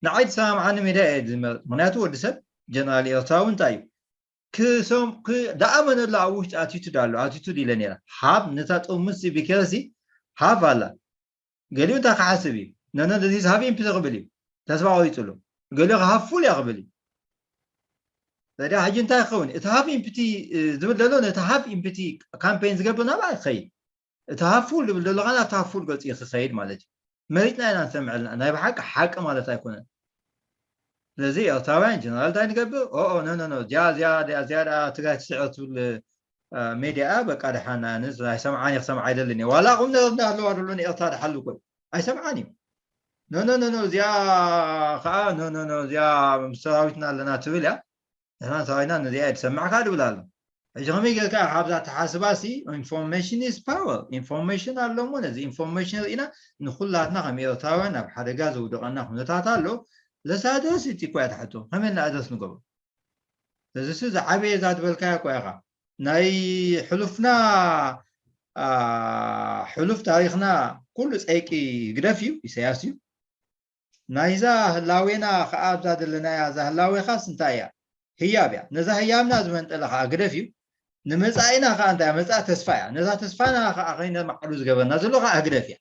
ንዓይ ዝሰማምዓኒ ሜድያ እየ ዝመርፅ ምክንያቱ ወዲ ሰብ ጀነራል ኤርትራዊ እንታይ እዩ ክሰም ደኣመነሉ ኣብ ውሽጢ ኣቲቱድ ኣሎ ኣቲቱድ ኢለ ነረ ሃብ ነታ ጥርሙስ ቢኬርሲ ሃፍ ኣላ ገሊኡ እንታይ ክሓስብ እዩ ነነ ዚስ ሃፍ ኢምፕቲ ክብል እዩ ተስፋ ቆሪፅሉ ገሊኡ ሃፍ ፉል እያ ክብል እዩ ዘዲያ ሕጂ እንታይ ክኸውን እቲ ሃፍ ኢምፕቲ ዝብል ዘሎ ነቲ ሃፍ ኢምፕቲ ካምፔን ዝገብር ናብኣ ይኸይድ እቲ ሃፍ ፉል ዝብል ዘሎ ከዓ ኣብቲ ሃፍ ፉል ገፂ ክኸይድ ማለት እዩ መሪፅና ኢና ንሰምዕ ኣለና ናይ ብሓቂ ሓቂ ማለት ኣይኮነን ስለዚ ኤርትራውያን ጀነራል እንታይ ንገብር ኦ ኖ ኖ ኖ ዚያ ዚያ ዚያ ትግራይ ትስዕር ትብል ሜድያ በቃ ደሓን ኣይሰምዓን እየ ክሰምዓ ኣይደልን እየ ዋላ ቁም ነገር እንዳህለዋ ደሎ ንኤርትራ ደሓሉ እኮ ኣይሰምዓን እዩ ኖ ኖ ኖ ኖ እዚኣ ከዓ ኖ ኖ ኖ እዚኣ ምስ ሰራዊትና ኣለና ትብል እያ ንሕና ሰራዊትና ነዚኣ እየ ትሰምዕ ከዓ ድብል ኣሎ ሕጂ ከመይ ጌርካ ካብዛ ተሓስባ ሲ information is power information ኣሎ እሞ ነዚ information ርኢና ንኩላትና ከም ኤርትራውያን ኣብ ሓደጋ ዘውድቐና ኩነታት ኣሎ ለሳደስ እቲ እኳ እያ ትሓቶ ከመይ ና ኣድረስ ንገብሮ እዚ ሲ ዝዓበየ እዛ ዝበልካያ እኳ ኢኻ ናይ ሕሉፍና ሕሉፍ ታሪኽና ኩሉ ፀይቂ ግደፍ እዩ ኢሳያስ እዩ ናይዛ ህላዌና ከዓ ኣብዛ ዘለናያ እዛ ህላዌኻስ እንታይ እያ ህያብ እያ ነዛ ህያብና ዝመንጠለ ከዓ ግደፍ እዩ ንመፃኢና ከዓ እንታይ መፃእ ተስፋ እያ ነዛ ተስፋና ከዓ ከይነማዕሉ ዝገበርና ዘሎ ከዓ ህግደፍ እያ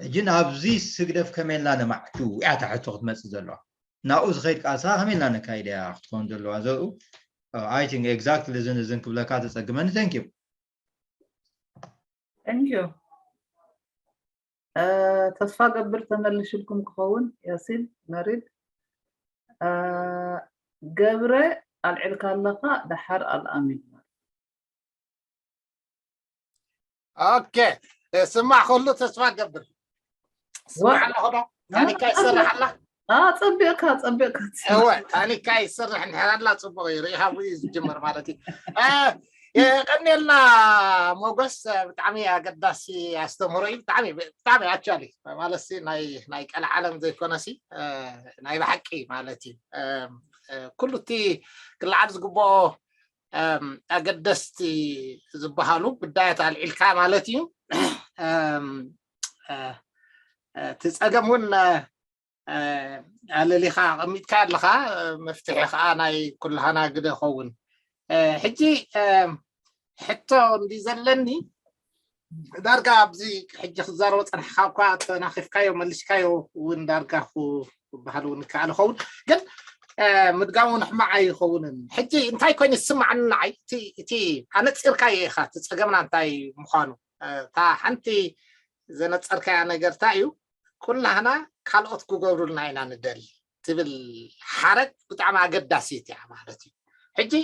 ሕጂ ናብዚ ስግደፍ ከመይልና ነማዕቱ እያ ታሕቶ ክትመፅእ ዘለዋ ናብኡ ዝኸይድ ቃልስኻ ከመይልና ነካይድ እያ ክትከውን ዘለዋ ዘርኡ I think exactly እዝን እዝን ክብለካ ተፀግመኒ thank you thank you ተስፋ ገብር ተመልሽልኩም ክኸውን ያሲን መሪድ ገብረ ኣልዕልካ ኣለኻ ደሓር ኣልኣሚን ኦኬ ስማዕ ከሉ ተስፋ ገብር ስማዕ ኣለኹ ዶ ታኒካ ይሰርሕ ኣላ ፀቢቕካ ፀቢቕካ እወ ታኒካ ይሰርሕ እንድሕር ኣላ ፅቡቅ እዩ ርኢኻ ብኡ እዩ ዝጅምር ማለት እዩ የቀንየልና ሞጎስ ብጣዕሚ ኣገዳሲ ኣስተምህሮ እዩ ብጣዕሚ ብጣዕሚ ኣቻሊ ማለት ናይ ናይ ቀልዓለም ዘይኮነሲ ናይ ብሓቂ ማለት እዩ ኩሉ እቲ ክለዓል ዝግብኦ ኣገደስቲ ዝበሃሉ ጉዳያት ኣልዒልካ ማለት እዩ እቲ ፀገም እውን ኣለሊኻ ኣቐሚጥካ ኣለኻ መፍትሒ ከዓ ናይ ኩልሃና ግደ ኸውን ሕጂ ሕቶ እንዲ ዘለኒ ዳርጋ ኣብዚ ሕጂ ክዛረቦ ፀንሕካ እኳ ተናኺፍካዮ መሊስካዮ እውን ዳርጋ ክበሃል እውን ይከኣል ይኸውን ግን ምድጋሙ ንሕማዕ ኣይኸውንን ሕጂ እንታይ ኮይኑ ዝስማዓኒ ንዓይ እቲ ኣነፂርካዮ ኢኻ እቲ ፀገምና እንታይ ምዃኑ እታ ሓንቲ ዘነፀርካያ ነገር እንታይ እዩ ኩላህና ካልኦት ክገብሩልና ኢና ንደሊ ትብል ሓረግ ብጣዕሚ ኣገዳሲት እያ ማለት እዩ ሕጂ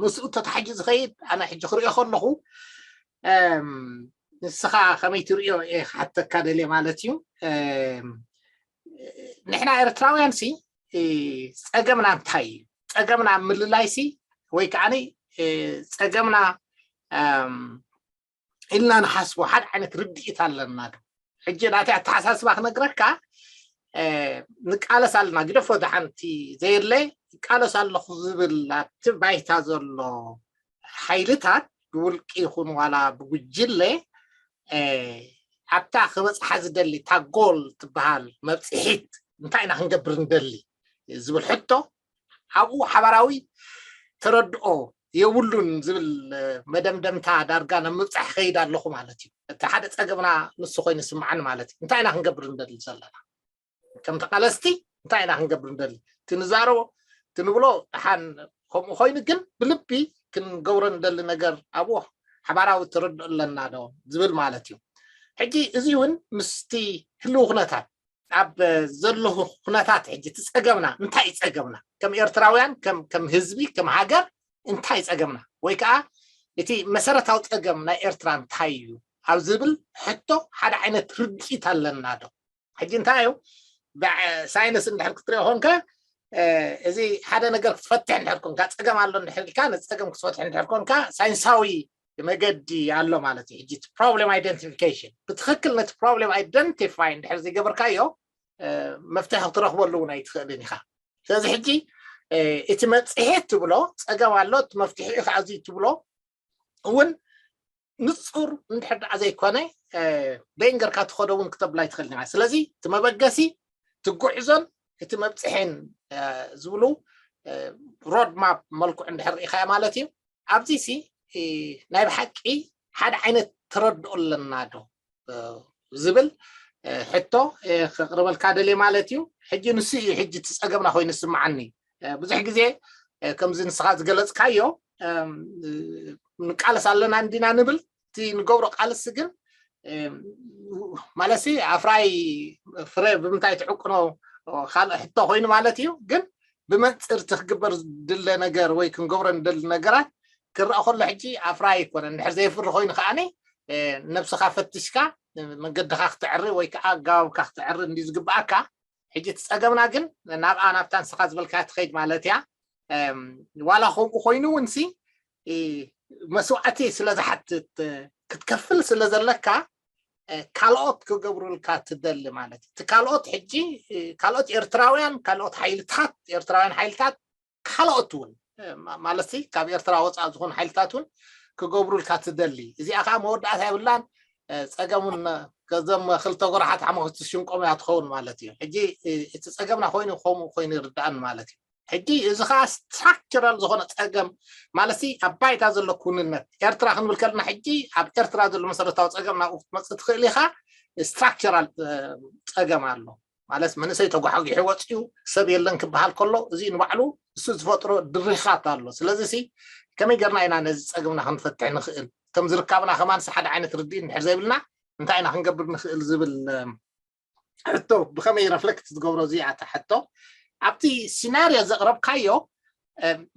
ምስኡ ተታሓሒዙ ዝኸይድ ኣነ ሕጂ ክሪኦ ከለኹ ንስኻ ከመይ ትሪኦ እየ ክሓተካ ደልየ ማለት እዩ ንሕና ኤርትራውያን ሲ ፀገምና እንታይ እዩ ፀገምና ምልላይ ሲ ወይ ከዓ ፀገምና ኢልና ንሓስቦ ሓደ ዓይነት ርድኢት ኣለና ዶ ሕጂ ናተይ ኣተሓሳስባ ክነግረካ ንቃለስ ኣለና ግደፎ ድሓንቲ ዘየለ ይቃለስ ኣለኹ ዝብል ኣብቲ ባይታ ዘሎ ሓይልታት ብውልቂ ይኹን ዋላ ብጉጅለ ኣብታ ክበፅሓ ዝደሊ እታ ጎል ትበሃል መብፅሒት እንታይ ኢና ክንገብር ንደሊ ዝብል ሕቶ ኣብኡ ሓባራዊ ተረድኦ የብሉን ዝብል መደምደምታ ዳርጋ ናብ ምብፃሕ ከይድ ኣለኹ ማለት እዩ እቲ ሓደ ፀገምና ንሱ ኮይኑ ይስምዓኒ ማለት እዩ እንታይ ኢና ክንገብር ንደሊ ዘለና ከም ተቃለስቲ እንታይ ኢና ክንገብር ንደሊ ትንዛረቦ ትንብሎ ሓን ከምኡ ኮይኑ ግን ብልቢ ክንገብሮ ንደሊ ነገር ኣብኡ ሓባራዊ ተረድኦ ኣለና ዶ ዝብል ማለት እዩ ሕጂ እዚ እውን ምስቲ ህልው ኩነታት ኣብ ዘለኹ ኩነታት ሕጂ እቲ ፀገምና እንታይ እዩ ፀገምና ከም ኤርትራውያን ከም ህዝቢ ከም ሃገር እንታይ ፀገምና ወይ ከዓ እቲ መሰረታዊ ፀገም ናይ ኤርትራ እንታይ እዩ ኣብ ዝብል ሕቶ ሓደ ዓይነት ርድኢት ኣለና ዶ ሕጂ እንታይ እዩ ሳይንስ እንድሕር ክትሪኦ ኮንካ እዚ ሓደ ነገር ክትፈትሕ እንድሕር ኮንካ ፀገም ኣሎ እንድሕር ኢልካ ነፀገም ክትፈትሕ እንድሕር ኮንካ ሳይንሳዊ መገዲ ኣሎ ማለት እዩ ሕጂ problem identification ብትክክል ነቲ problem identify እንድሕር ዘይገበርካዮ መፍትሒ ክትረክበሉ እውን ኣይትኽእልን ኢኻ ስለዚ ሕጂ እቲ መብፅሒ ትብሎ ፀገም ኣሎ እቲ መፍትሒ እዩ ከዓዚ ትብሎ እውን ንፁር እንድሕር ደኣ ዘይኮነ በይን ገርካ ትኸዶ እውን ክተብላ ኣይትኽእልን ኢኻ ስለዚ እቲ መበገሲ እቲ ጉዕዞን እቲ መብፅሒን ዝብሉ road map መልክዑ እንድሕር ርኢኻዮ ማለት እዩ ኣብዚ ሲ ናይ ብሓቂ ሓደ ዓይነት ተረድኦ ኣለና ዶ ዝብል ሕቶ ከቅርበልካ ደልየ ማለት እዩ ሕጂ ንሱ እዩ ሕጂ እቲ ፀገምና ኮይኑ ዝስምዓኒ ብዙሕ ግዜ ከምዚ ንስኻ ዝገለፅካዮ ንቃለስ ኣለና እንዲና ንብል እቲ ንገብሮ ቃልሲ ግን ማለት ኣፍራይ ፍረ ብምንታይ ትዕቅኖ ካልእ ሕቶ ኮይኑ ማለት እዩ ግን ብመንፅር እቲ ክግበር ዝድለ ነገር ወይ ክንገብሮ ንደሊ ነገራት ክረኣ ከሎ ሕጂ ኣፍራይ ኣይኮነን። እንድሕር ዘይፍሪ ኮይኑ ከዓኒ ነብስኻ ፈትሽካ መንገድኻ ክትዕሪ ወይ ከዓ ኣገባብካ ክትዕሪ እንዲ ዝግብኣካ። ሕጂ እቲ ፀገምና ግን ናብኣ ናብታ ንስኻ ዝበልካ ትኸይድ ማለት እያ። ዋላ ከምኡ ኮይኑ እውን ሲ መስዋዕቲ ስለ ዝሓትት ክትከፍል ስለ ዘለካ ካልኦት ክገብሩልካ ትደሊ ማለት እዩ። እቲ ካልኦት ሕጂ ካልኦት ኤርትራውያን ካልኦት ሓይልታት ኤርትራውያን ሓይልታት ካልኦት እውን ማለት ካብ ኤርትራ ወፃእ ዝኾኑ ሓይልታት እውን ክገብሩልካ ትደሊ። እዚኣ ከዓ መወዳእታ የብላን። ፀገሙን ከዘም ክልተ ጎራሓት ሓሞክቲ ሽንቆም እያ ትኸውን ማለት እዩ። ሕጂ እቲ ፀገምና ኮይኑ ከምኡ ኮይኑ ይርዳእን ማለት እዩ። ሕጂ እዚ ከዓ ስትራክቸራል ዝኾነ ፀገም ማለት ኣብ ባይታ ዘሎ ኩንነት ኤርትራ ክንብል ከለና ሕጂ ኣብ ኤርትራ ዘሎ መሰረታዊ ፀገም ናብኡ ክትመፅእ ትኽእል ኢኻ። ስትራክቸራል ፀገም ኣሎ ማለት መንእሰይ ተጓሓጊሑ ወፂኡ ሰብ የለን ክበሃል ከሎ እዚ ንባዕሉ እሱ ዝፈጥሮ ድሪኻት ኣሎ። ስለዚ ሲ ከመይ ገርና ኢና ነዚ ፀገምና ክንፈትሕ ንኽእል? ከም ዝርካብና ከማንስ ሓደ ዓይነት ርድኢት እንድሕር ዘይብልና እንታይ ኢና ክንገብር ንኽእል ዝብል ሕቶ ብኸመይ ረፍለክት ዝገብሮ እዚ ኣታ ሕቶ ኣብቲ ሲናርዮ ዘቕረብካዮ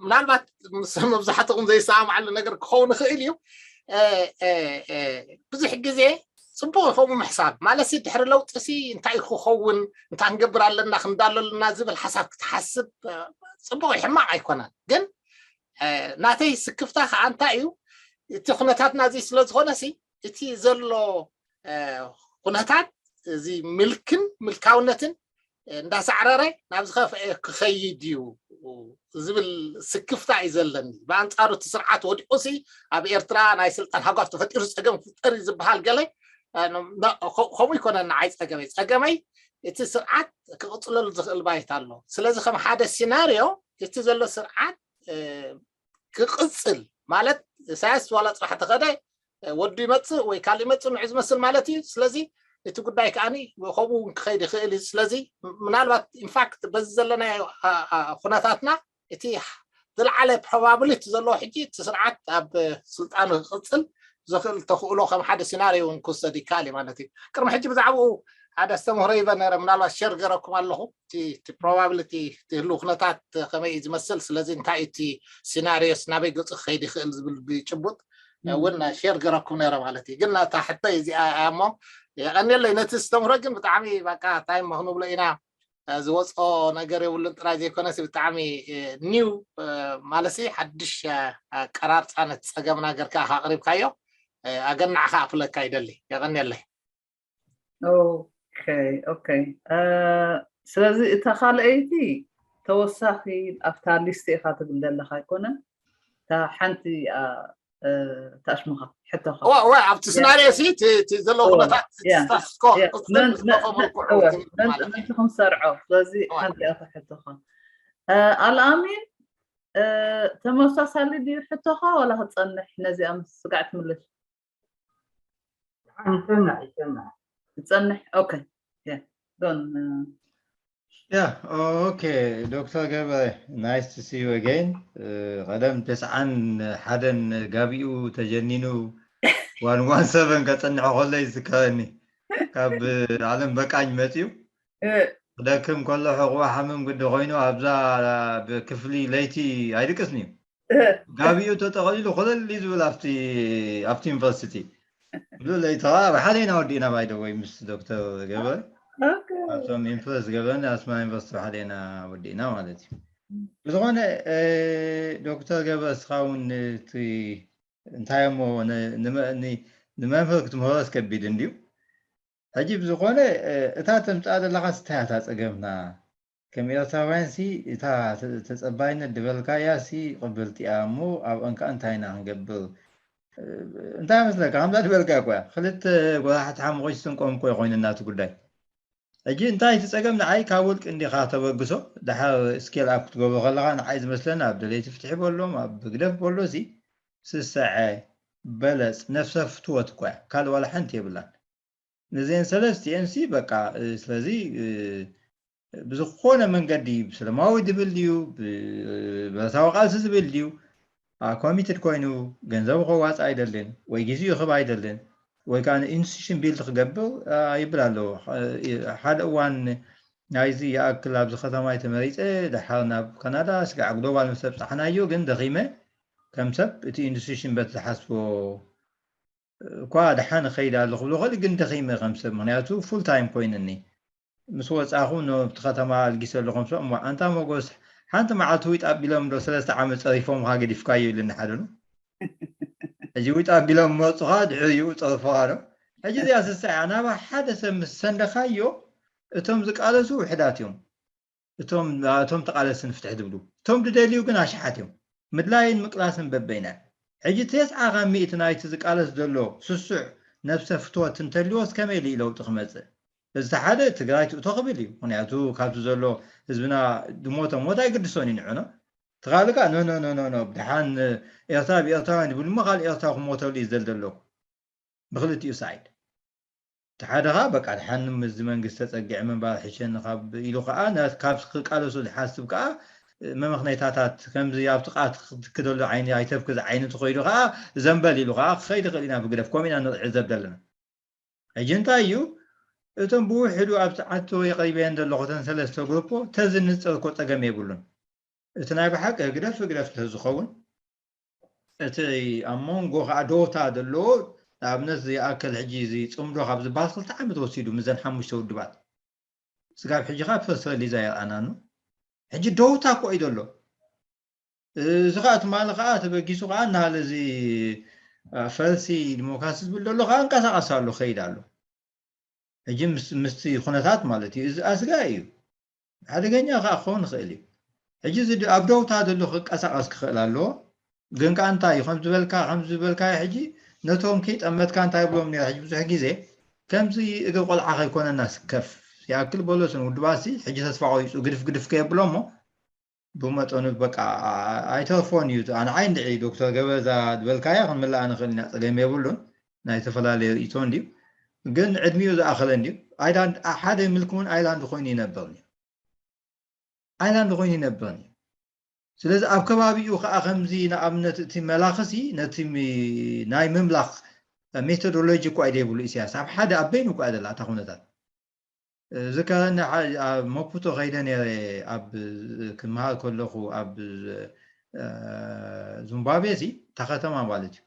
ምናልባት ምስ መብዛሕትኹም ዘይሰማማዓሉ ነገር ክኸውን ይኽእል እዩ። ብዙሕ ግዜ ፅቡቅ ይኸውን ምሕሳብ ማለት ድሕሪ ለውጢ ሲ እንታይ ክኸውን እንታይ ክንገብር ኣለና ክንዳሎ ኣለና ዝብል ሓሳብ ክትሓስብ ፅቡቅ ሕማቅ ኣይኮነን። ግን ናተይ ስክፍታ ከዓ እንታይ እዩ እቲ ኩነታትና እዚ ስለዝኾነ ሲ እቲ ዘሎ ኩነታት እዚ ምልክን ምልካውነትን እንዳሳዕረረ ናብ ዝኸፍአ ክኸይድ እዩ ዝብል ስክፍታ እዩ ዘለኒ። ብኣንፃሩ እቲ ስርዓት ወዲቑ ሲ ኣብ ኤርትራ ናይ ስልጣን ሃጓፍ ተፈጢሩ ፀገም ክፍጠር እዩ ዝበሃል ገለ ከምኡ ይኮነ ንዓይ ፀገመይ ፀገመይ እቲ ስርዓት ክቕፅለሉ ዝኽእል ባይታ ኣሎ። ስለዚ ከም ሓደ ሲናርዮ እቲ ዘሎ ስርዓት ክቕፅል ማለት ኢሳያስ ዋላ ፅባሕ ተኸደ ወዱ ይመፅእ ወይ ካልእ ይመፅእ ንዑ ዝመስል ማለት እዩ። ስለዚ እቲ ጉዳይ ከዓኒ ከምኡ እውን ክኸይድ ይኽእል እዩ። ስለዚ ምናልባት ኢንፋክት በዚ ዘለናዮ ኩነታትና እቲ ዝለዓለ ፕሮባብሊቲ ዘለዎ ሕጂ እቲ ስርዓት ኣብ ስልጣኑ ክቕፅል ዘኽእል ተኽእሎ ከም ሓደ ሲናሪዮ እውን ክውሰድ ይከኣል እዩ ማለት እዩ። ቅድሚ ሕጂ ብዛዕባኡ ሓደ ኣስተምህሮ ይበ ነረ ምናልባት ሸር ገረኩም ኣለኹ እቲ ፕሮባብሊቲ እቲ ህልው ኩነታት ከመይ እዩ ዝመስል ስለዚ እንታይ እቲ ሲናሪዮስ ናበይ ገፁ ክኸይድ ይኽእል ዝብል ብጭቡጥ እውን ሼር ገረኩም ነረ ማለት እዩ። ግን ናታ ሕቶ እዚኣ እሞ የቐንየለይ ነቲ ዝተምህሮ ግን ብጣዕሚ በቃ እንታይ እሞ ክንብሎ ኢና ዝወፅኦ ነገር የብሉን ጥራይ ዘይኮነስ ብጣዕሚ ኒው ማለሲ ሓድሽ ቀራርፃ ነቲ ፀገምና ገርካ ኣቅሪብካዮ ኣገናዕካ ኣክለካ ይደሊ። የቐንየለይ። ኦኬ ኦኬ። ስለዚ እታ ካልኣይቲ ተወሳኺ ኣብታ ሊስት ኢኻ ትብል ዘለኻ ኣይኮነን? እታ ሓንቲ እያ ተኣሽሙኻ ሕቶኻ። እዋ እዋ ኣብቲ ስናርዮ ሲ እቲ እቲ ዘለዎ ኩነታት እቲ ያ፣ ስታትስ ኮ ያ፣ ቅፅል መን- ዝጠፈ መን- መልክዑ እወ፣ ዝብል መን- ማለት እዩ። መን ክንሰርዖ ስለዚ እዋ። ሓንቲ እያ እታ ሕቶኻ። እ፣ ኣልኣሚን እ፣ ተመሳሳሊ ድዩ ሕቶኻ ዋላ ክፀንሕ ነዚኣ ምስ ስጋዕ ትምልስ? ይሰማዕ ይሰማዕ። ይፀንሕ። ኦኬ ያ ዶን እ፣ Yeah, okay, ዶክተር ገበረ, nice to see you again. ቀደም ተስዓን ሓደን ጋቢኡ ተጀኒኑ ዋን ዋን ሰቨን ከፀንሖ ከሎ ይዝከረኒ። ካብ ዓለም በቃኝ መፅዩ ክደክም ከሎ ሕቑዋ ሓምም ግዲ ኮይኑ ኣብዛ ክፍሊ ለይቲ ኣይድቅስን እዩ። ጋቢኡ ተጠቐሊሉ ኮለል እዩ ዝብል ኣብቲ ኣብቲ ዩኒቨርሲቲ። ብሉ ለይቲ ከዓ ሓደ ኢና ወዲእና ባይደ ወይ ምስ ዶክተር ገበረ ኣብቶም ኢንፍሉንስ ገበረን ኣስመራ ዩኒቨርሲቲ ሓደ ኢና ወዲእና ማለት እዩ። ብዝኾነ ዶክተር ገበረ እስኻ እውን እቲ እንታይ እሞ ንመምህር ክትምህሮስ ከቢድ እንድዩ። ሕጂ ብዝኾነ እታ ተምፅኣ ዘለኻ ስታያታ ፀገምና ከም ኤርትራውያን ሲ እታ ተፀባይነት ድበልካያ ሲ ቅብልቲ እያ እሞ ኣብአን ከዓ እንታይ ኢና ክንገብር እንታይ መስለካ ከምዛ ድበልካ እኮ እያ ክልተ ጎራሕቲ ሓሙቆች ስንቆም እኮ ይኮይኑ እናቲ ጉዳይ ሕጂ እንታይ እቲ ፀገም ንዓይ ካብ ውልቂ እንዲኻ ተበግሶ ድሓር ስኬል ኣፕ ክትገብሮ ከለካ ንዓይ ዝመስለኒ ኣብ ደለይቲ ፍትሒ በሎም ኣብ ግደፍ በሎ ሲ ስሰዐ በለፅ ነፍሰ ፍትወት እኮ እያ ካልእ ዋላ ሓንቲ የብላን ነዚአን ሰለስቲአን ሲ በቃ ስለዚ ብዝኾነ መንገዲ ብሰለማዊ ድብል ድዩ ብረታዊ ቃልሲ ዝብል ድዩ ኮሚትድ ኮይኑ ገንዘቡ ከዋፅ ኣይደልን ወይ ግዜኡ ክህብ ኣይደልን ወይ ከዓ ኢንስቲቱሽን ቢልድ ክገብር ይብል ኣለዎ ሓደ እዋን ናይዚ ይኣክል ኣብዚ ከተማ ተመሪፀ ድሓር ናብ ካናዳ ስጋዕ ግሎባል ምስ ኣብፃሕናዮ ግን ደኺመ ከም ሰብ እቲ ኢንስቲቱሽን በቲ ዝሓስቦ እኳ ደሓን እኸይድ ኣለኹ ብሎ ኸሊ ግን ደኺመ ከም ሰብ ምክንያቱ ፉል ታይም ኮይንኒ ምስ ወፃኹ ነብቲ ከተማ ኣልጊሰ ኣለኹም ሰብ እሞ ኣንታ መጎስ ሓንቲ መዓልቲ ዊጥ ኣቢሎም ዶ ሰለስተ ዓመት ፀሪፎምካ ገዲፍካዮ ኢሉኒ ሓደ ነው ሕጂ ዊጥ ኣቢሎም መፁኻ ድሕሪኡ ፀርፎኻ ነው ሕጂ እዚኣ ስስዐ ናባ ሓደ ሰብ ምስ ሰንደኻዮ እቶም ዝቃለሱ ውሕዳት እዮም እቶም እቶም ተቃለስቲ ንፍትሒ ዝብሉ እቶም ዝደልዩ ግን ኣሽሓት እዮም ምድላይን ምቅላስን በበይና ሕጂ ተስዓ ካብ ሚእቲ ናይቲ ዝቃለስ ዘሎ ስሱዕ ነብሰ ፍትወት እንተልዎስ ከመይ ኢሉ ለውጢ ክመፅእ እዚ ሓደ ትግራይ ትእቶ ክብል እዩ ምክንያቱ ካብቲ ዘሎ ህዝብና ዝሞተ ሞት ኣይግድሶን እዩ ንዕኖ ትኻልእ ከዓ ኖ ኖ ኖ ኖ ኖ ብድሓን ኤርትራ ብኤርትራውያን ይብል እሞ ካልእ ኤርትራ ክሞተሉ እዩ ዝደል ዘለኩ ብክልቲኡ ሳይድ እቲ ሓደ ከዓ በቃ ድሓን እዚ መንግስቲ ተፀጊዐ ምንባር ሕሸኒ ካብ ኢሉ ከዓ ና- ካብ ክቃለሱ ዝሓስብ ከዓ መመክነይታታት ከምዚ ኣብ ጥቃት ክትክደሉ ዓይኒ ኣይተብክዝ ዓይኒ ተኮይዱ ከዓ ዘንበል ኢሉ ከዓ ክኸይድ ይኽእል ኢና ብግደፍ ከምኡ ኢና ንዕዘብ ዘለና ሕጂ እንታይ እዩ እቶም ብውሕዱ ኣብ ሰዓቱ የቕሪበየን ዘለኹ እተን ሰለስተ ግሩፖ ተዝንፅር እኮ ፀገም የብሉን እቲ ናይ ብሓቂ ህግደፍ ህግደፍ ተዝኸውን እቲ ኣብ መንጎ ከዓ ዶታ ዘለዎ ንኣብነት ዝኣክል ሕጂ እዚ ፅምዶ ካብ ዝበሃል ክልተ ዓመት ወሲዱ ምዘን ሓሙሽተ ውድባት ስጋብ ሕጂ ከዓ ፕረስ ሪሊዝ ኣየርኣናኑ ሕጂ ዶታ እኮ እዩ ዘሎ እዚ ከዓ ትማሊ ከዓ ተበጊሱ ከዓ እናሃለ እዚ ፈልሲ ዲሞክራሲ ዝብል ዘሎ ከዓ እንቀሳቀስ ኣሎ ከይድ ኣሎ ሕጂ ምስቲ ኩነታት ማለት እዩ እዚ ኣስጋ እዩ ሓደገኛ ከዓ ክኸውን ይኽእል እዩ ሕጂ ኣብ ደውታ ዘሎ ክቀሳቀስ ክኽእል ኣለዎ ግን ከዓ እንታይ እዩ ከም ዝበልካ ከም ዝበልካ ሕጂ ነቶም ከይጠመትካ እንታይ ብሎም ነረ ሕጂ ብዙሕ ግዜ ከምዚ እግሪ ቆልዓ ከይኮነና ስከፍ ይኣክል በሎስን ውድባሲ ሕጂ ተስፋ ቆሪፁ ግድፍ ግድፍ ከየብሎ እሞ ብመጠኑ በቃ ኣይተርፎን እዩ ኣነ ዓይንድዒ ዶክተር ገበዛ ዝበልካያ ክንምላእ ንኽእል ኢና ፀገም የብሉን ናይ ዝተፈላለዩ ርእይቶ እንድዩ ግን ዕድሚኡ ዝኣኸለ እንድዩ ኣይላንድ ሓደ ምልክ እውን ኣይላንድ ኮይኑ ይነብር ኣይላንድ ኮይኑ ይነብር እዩ ስለዚ ኣብ ከባቢኡ ከዓ ከምዚ ንኣብነት እቲ መላኽሲ ነቲ ናይ ምምላኽ ሜቶዶሎጂ እኳ እዩ ዘይብሉ ኢሳያስ ኣብ ሓደ ኣብ በይኑ እኳ ዘላ እታ ኩነታት ዝከረኒ ኣብ መፑቶ ከይደ ነረ ኣብ ክመሃር ከለኹ ኣብ ዙምባቤ ሲ እታ ከተማ ማለት እዩ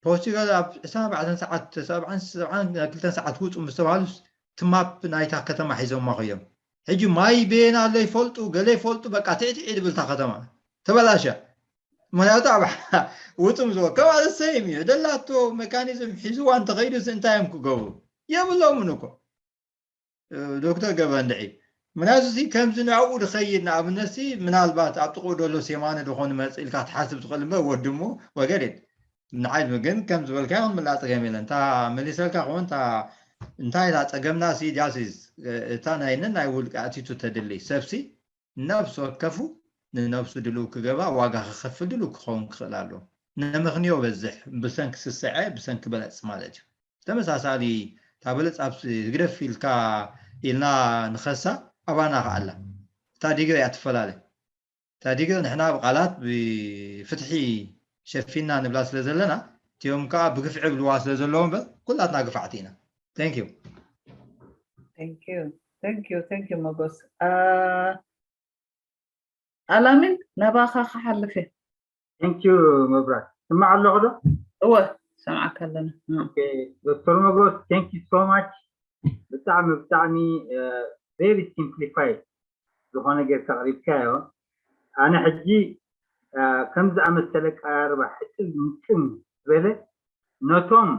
ፖርቹጋል ኣብ ዕስራን ኣርባዕተን ሰዓት ሰብዓን ሰብዓን ክልተን ሰዓት ውፁ ምስ ተባሃሉ እቲ ማፕ ናይታ ከተማ ሒዞማ ኮይኖም ሕጂ ማይ ቤና ኣሎ ይፈልጡ ገለ ይፈልጡ በቃ ትዕትዒ ድብልታ ከተማ ተበላሸ ምክንያቱ ኣብ ውፁ ምስ ወከብ ኣዘሰይም እዩ ደላቶ ሜካኒዝም ሒዝዋ እንተኸይዱ እንታይ እዮም ክገብሩ የብሎምን እኮ ዶክተር ገብረ እንድዒ ምክንያቱ እዚ ከምዚ ንዕኡ ዝኸይድ ንኣብነት ሲ ምናልባት ኣብ ጥቕኡ ደሎ ሴማነ ዝኾኑ መፅእ ኢልካ ትሓስብ ትኽእል እምበር ወድሙ ወገድ ንዓይ ግን ከም ዝበልካ ይኹን ምላእ ፀገም የለን እንታ መሊሰልካ ክውን እንታይ እታ ፀገምና ሲ ጃሲስ እታ ናይንን ናይ ውልቂ ኣቲቱ ተድሊ ሰብሲ ነብሲ ወከፉ ንነብሱ ድልው ክገባ ዋጋ ክኸፍል ድልው ክኸውን ክኽእል ኣሎ ንምኽንዮ በዝሕ ብሰንኪ ስስዐ ብሰንኪ በለፅ ማለት እዩ ተመሳሳሊ እታ በለፅ ኣብ ህግደፍ ኢልካ ኢልና ንኸሳ ኣባና ከኣላ እታ ዲግሪ እያ ትፈላለ እታ ዲግሪ ንሕና ብቃላት ብፍትሒ ሸፊና ንብላ ስለ ዘለና እቲኦም ከዓ ብግፍዒ ብልዋ ስለ ዘለዎም በ ኩላትና ግፋዕቲ ኢና thank you thank you thank you thank you መጎስ ኣላሚን ናባኻ ክሓልፍ እየ thank you መብራት ስማዕ ኣለኹ ዶ እወ ሰምዓካ ኣለና ዶክተር መጎስ thank you so much ብጣዕሚ ብጣዕሚ very simplified ዝኾነ ጌርካ ኣቕሪብካዮ ኣነ ሕጂ ከም ዝኣመሰለ ቀራርባ ሕፅር ምቅም ዝበለ ነቶም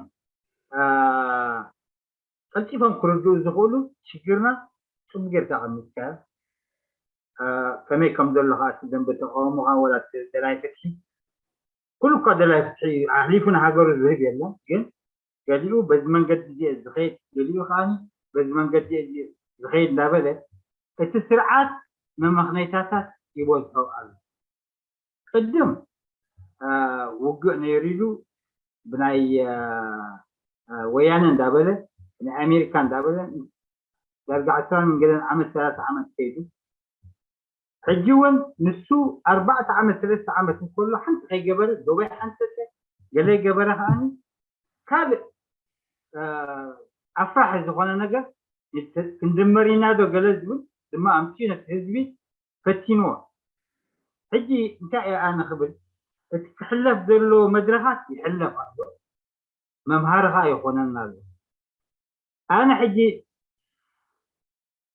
ቀልጢፎም ክርድኡ ዝኽእሉ ሽግርና ፅቡቅ ጌርካ ኣቐሚጥካዮ ከመይ ከም ዘሎ ከዓ እቲ ደንበ ተቃውሞካ ወላ ደላይ ፍትሒ ኩሉ እኳ ደላይ ፍትሒ ኣሕሊፉ ንሃገሩ ዝህብ የለን ግን ገሊኡ በዚ መንገዲ እየ ዝኸይድ ገሊኡ ከዓ በዚ መንገዲ እየ ዝኸይድ እንዳበለ እቲ ስርዓት መመኽነይታታት ይበዝሖ ኣሎ ቅድም ውግእ ነይሩ ኢሉ ብናይ ወያነ እንዳበለ ናይ ኣሜሪካ እንዳበለ ዳርጋ ዕስራን ገለን ዓመት ሰላሳ ዓመት ከይዱ ሕጂ እውን ንሱ ኣርባዕተ ዓመት ሰለስተ ዓመት እንከሎ ሓንቲ ከይገበረ ዶባይ ሓንፀፀ ገለ ገበረ ከዓኒ ካልእ ኣፍራሒ ዝኾነ ነገር ክንድመር ኢና ዶ ገለ ዝብል ድማ ኣምፅኡ ነቲ ህዝቢ ፈቲንዎ ሕጂ እንታይ እየ ኣነ ክብል እቲ ክሕለፍ ዘለዎ መድረኻት ይሕለፍ ኣሎ፣ መምሃሪ ኸዓ ይኾነና ኣሎ። ኣነ ሕጂ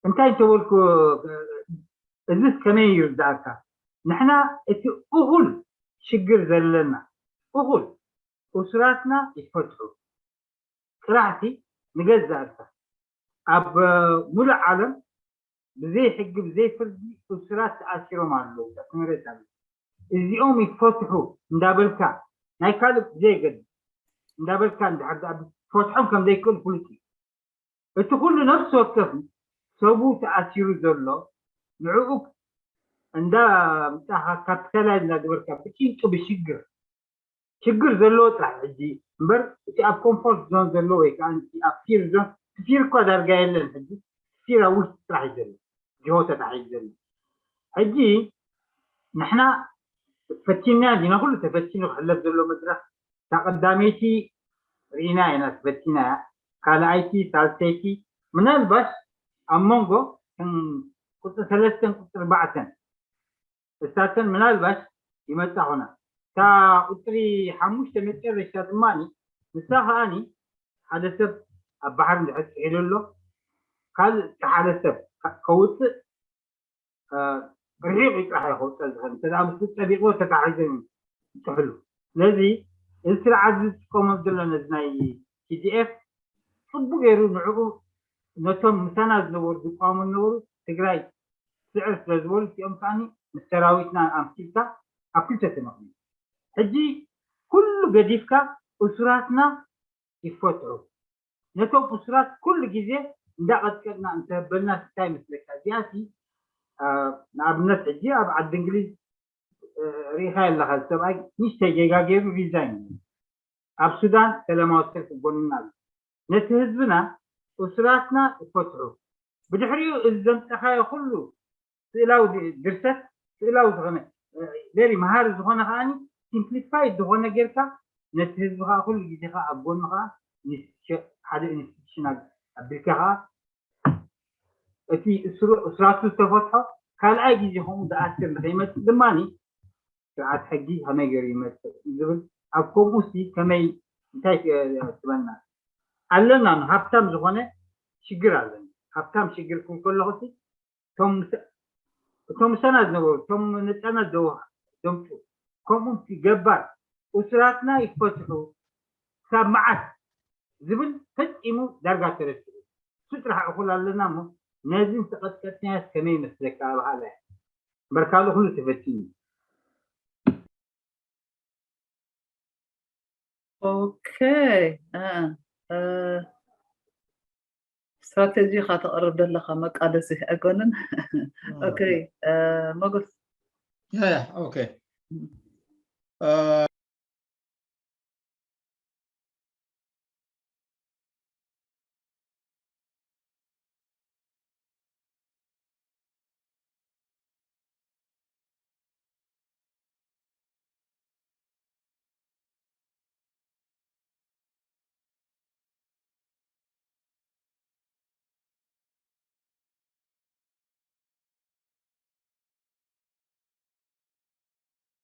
እንታይ እንተበልኩ፣ እዚስ ከመይ ይርዳእካ? ንሕና እቲ እኹል ሽግር ዘለና፣ እኹል እሱራትና ይፈትሑ፣ ጥራሕቲ ንገዛእካ። ኣብ ሙሉእ ዓለም ብዘይ ሕጊ ብዘይ ፍርዲ እሱራት ተኣሲሮም ኣለዉ። ተክምረት ኣለ እዚኦም ይፈትሑ እንዳበልካ፣ ናይ ካልእ ብዘየገድስ እንዳበልካ እንድሕር ደኣ ፈትሖም ከም ዘይክእል ፍሉጥ እዩ። እቲ ኩሉ ነፍሲ ወከፍ ሰቡ ተኣሲሩ ዘሎ ንዕኡ እንዳ ምጻኻ ካፒታላይዝ እንዳገበርካ ብጭንቂ ብሽግር ሽግር ዘለዎ ጥራሕ ሕጂ እምበር እቲ ኣብ ኮምፎርት ዞን ዘሎ ወይ ከዓ እቲ ኣብ ፊር ዞን እቲ ፊር እኳ ዳርጋ የለን። ሕጂ ፊር ኣብ ውሽጢ ጥራሕ እዩ ዘሎ፣ ጅሆ ተታሒዙ ዘሎ። ሕጂ ንሕና ፈቲና ዲና ኩሉ ተፈቲኑ ክሕለፍ ዘሎ መድረኽ እታ ቀዳመይቲ ርኢና ኢና ተፈቲና እያ። ካልኣይቲ ሳልሰይቲ ምናልባሽ ኣብ መንጎ ቁፅሪ ሰለስተን ቁፅሪ ኣርባዕተን እሳተን ምናልባሽ ይመጻ ኾና። እታ ቁፅሪ ሓሙሽተ መጨረሻ ድማ ንሳ ከዓኒ ሓደ ሰብ ኣብ ባሕሪ እንድሕር ጥሒሉ ኣሎ ካልእ ሓደ ሰብ ከውፅእ ርሒቕ ይጥራሕ እዩ ከውፅእ ዝኽእል እንተ ምስሉ ፀቢቕዎ ተታሒዞም ይጥሕሉ። ስለዚ እዚ ስርዓት ዝጥቀመሉ ዘሎ ነዚ ናይ ቲዲኤፍ ፅቡቅ ገይሩ ንዕኡ ነቶም ምሳና ዝነበሩ ዝቋሙ ዝነበሩ ትግራይ ስዕር ስለ ዝበሉ እቲኦም ከዓኒ ምስ ሰራዊትና ኣምሲልካ ኣብ ክልተ ተመኽኒ ሕጂ ኩሉ ገዲፍካ እሱራትና ይፈትሑ። ነቶም እሱራት ኩሉ ግዜ እንዳቐጥቀጥና እንተበልና እንታይ ይመስለካ? እዚኣሲ ንኣብነት ሕጂ ኣብ ዓዲ እንግሊዝ ርኢኻ ኣለኻ ሰብኣይ ንእሽተይ ጌጋ ገይሩ ሪዛይን ኣብ ሱዳን ሰላማዊ ሰልፊ ጎንና ኣሎ። ነቲ ህዝብና እሱራትና ይፈትሑ። ብድሕሪኡ እዚ ዘምፀኻዮ ኩሉ ስእላዊ ድርሰት ስእላዊ ዝኾነ ቨሪ መሃሪ ዝኾነ ከዓኒ ሲምፕሊፋይድ ዝኾነ ጌርካ ነቲ ህዝቢ ከዓ ኩሉ ግዜ ከዓ ኣብ ጎኑ ከዓ ሓደ ኢንስቲቱሽን ኣቢልካ ከዓ እቲ እሱራቱ ዝተፈትሖ ካልኣይ ግዜ ከምኡ ዝኣስር ንኸይመፅእ ድማ ስርዓት ሕጊ ከመይ ገይሩ ይመፅእ ዝብል ኣብ ከምኡ ሲ ከመይ እንታይ ትበልና ኣለና ሃብታም ዝኾነ ሽግር ኣለና። ሃብታም ሽግር ክብል ከለኹ ሲ እቶም ምሳና ዝነበሩ እቶም ነፃነት ዘምፁ ከምኡ ገባር እሱራትና ይፈትሑ ክሳብ መዓስ ዝብል ፈፂሙ ዳርጋ ተረሲዑ እሱ ጥራሕ እኹል ኣለና እሞ ነዚ ዝተቐጥቀጥናዮስ ከመይ ይመስለካ? በሃላይ እምበር ካልእ ኩሉ ተፈቲኑ እዩ። ኦኬ ስትራቴጂ ካ ተቕርብ ዘለኻ መቃለሲ ኣይኮንን። ኦኬ ሞጎስ ያ ያ ኦኬ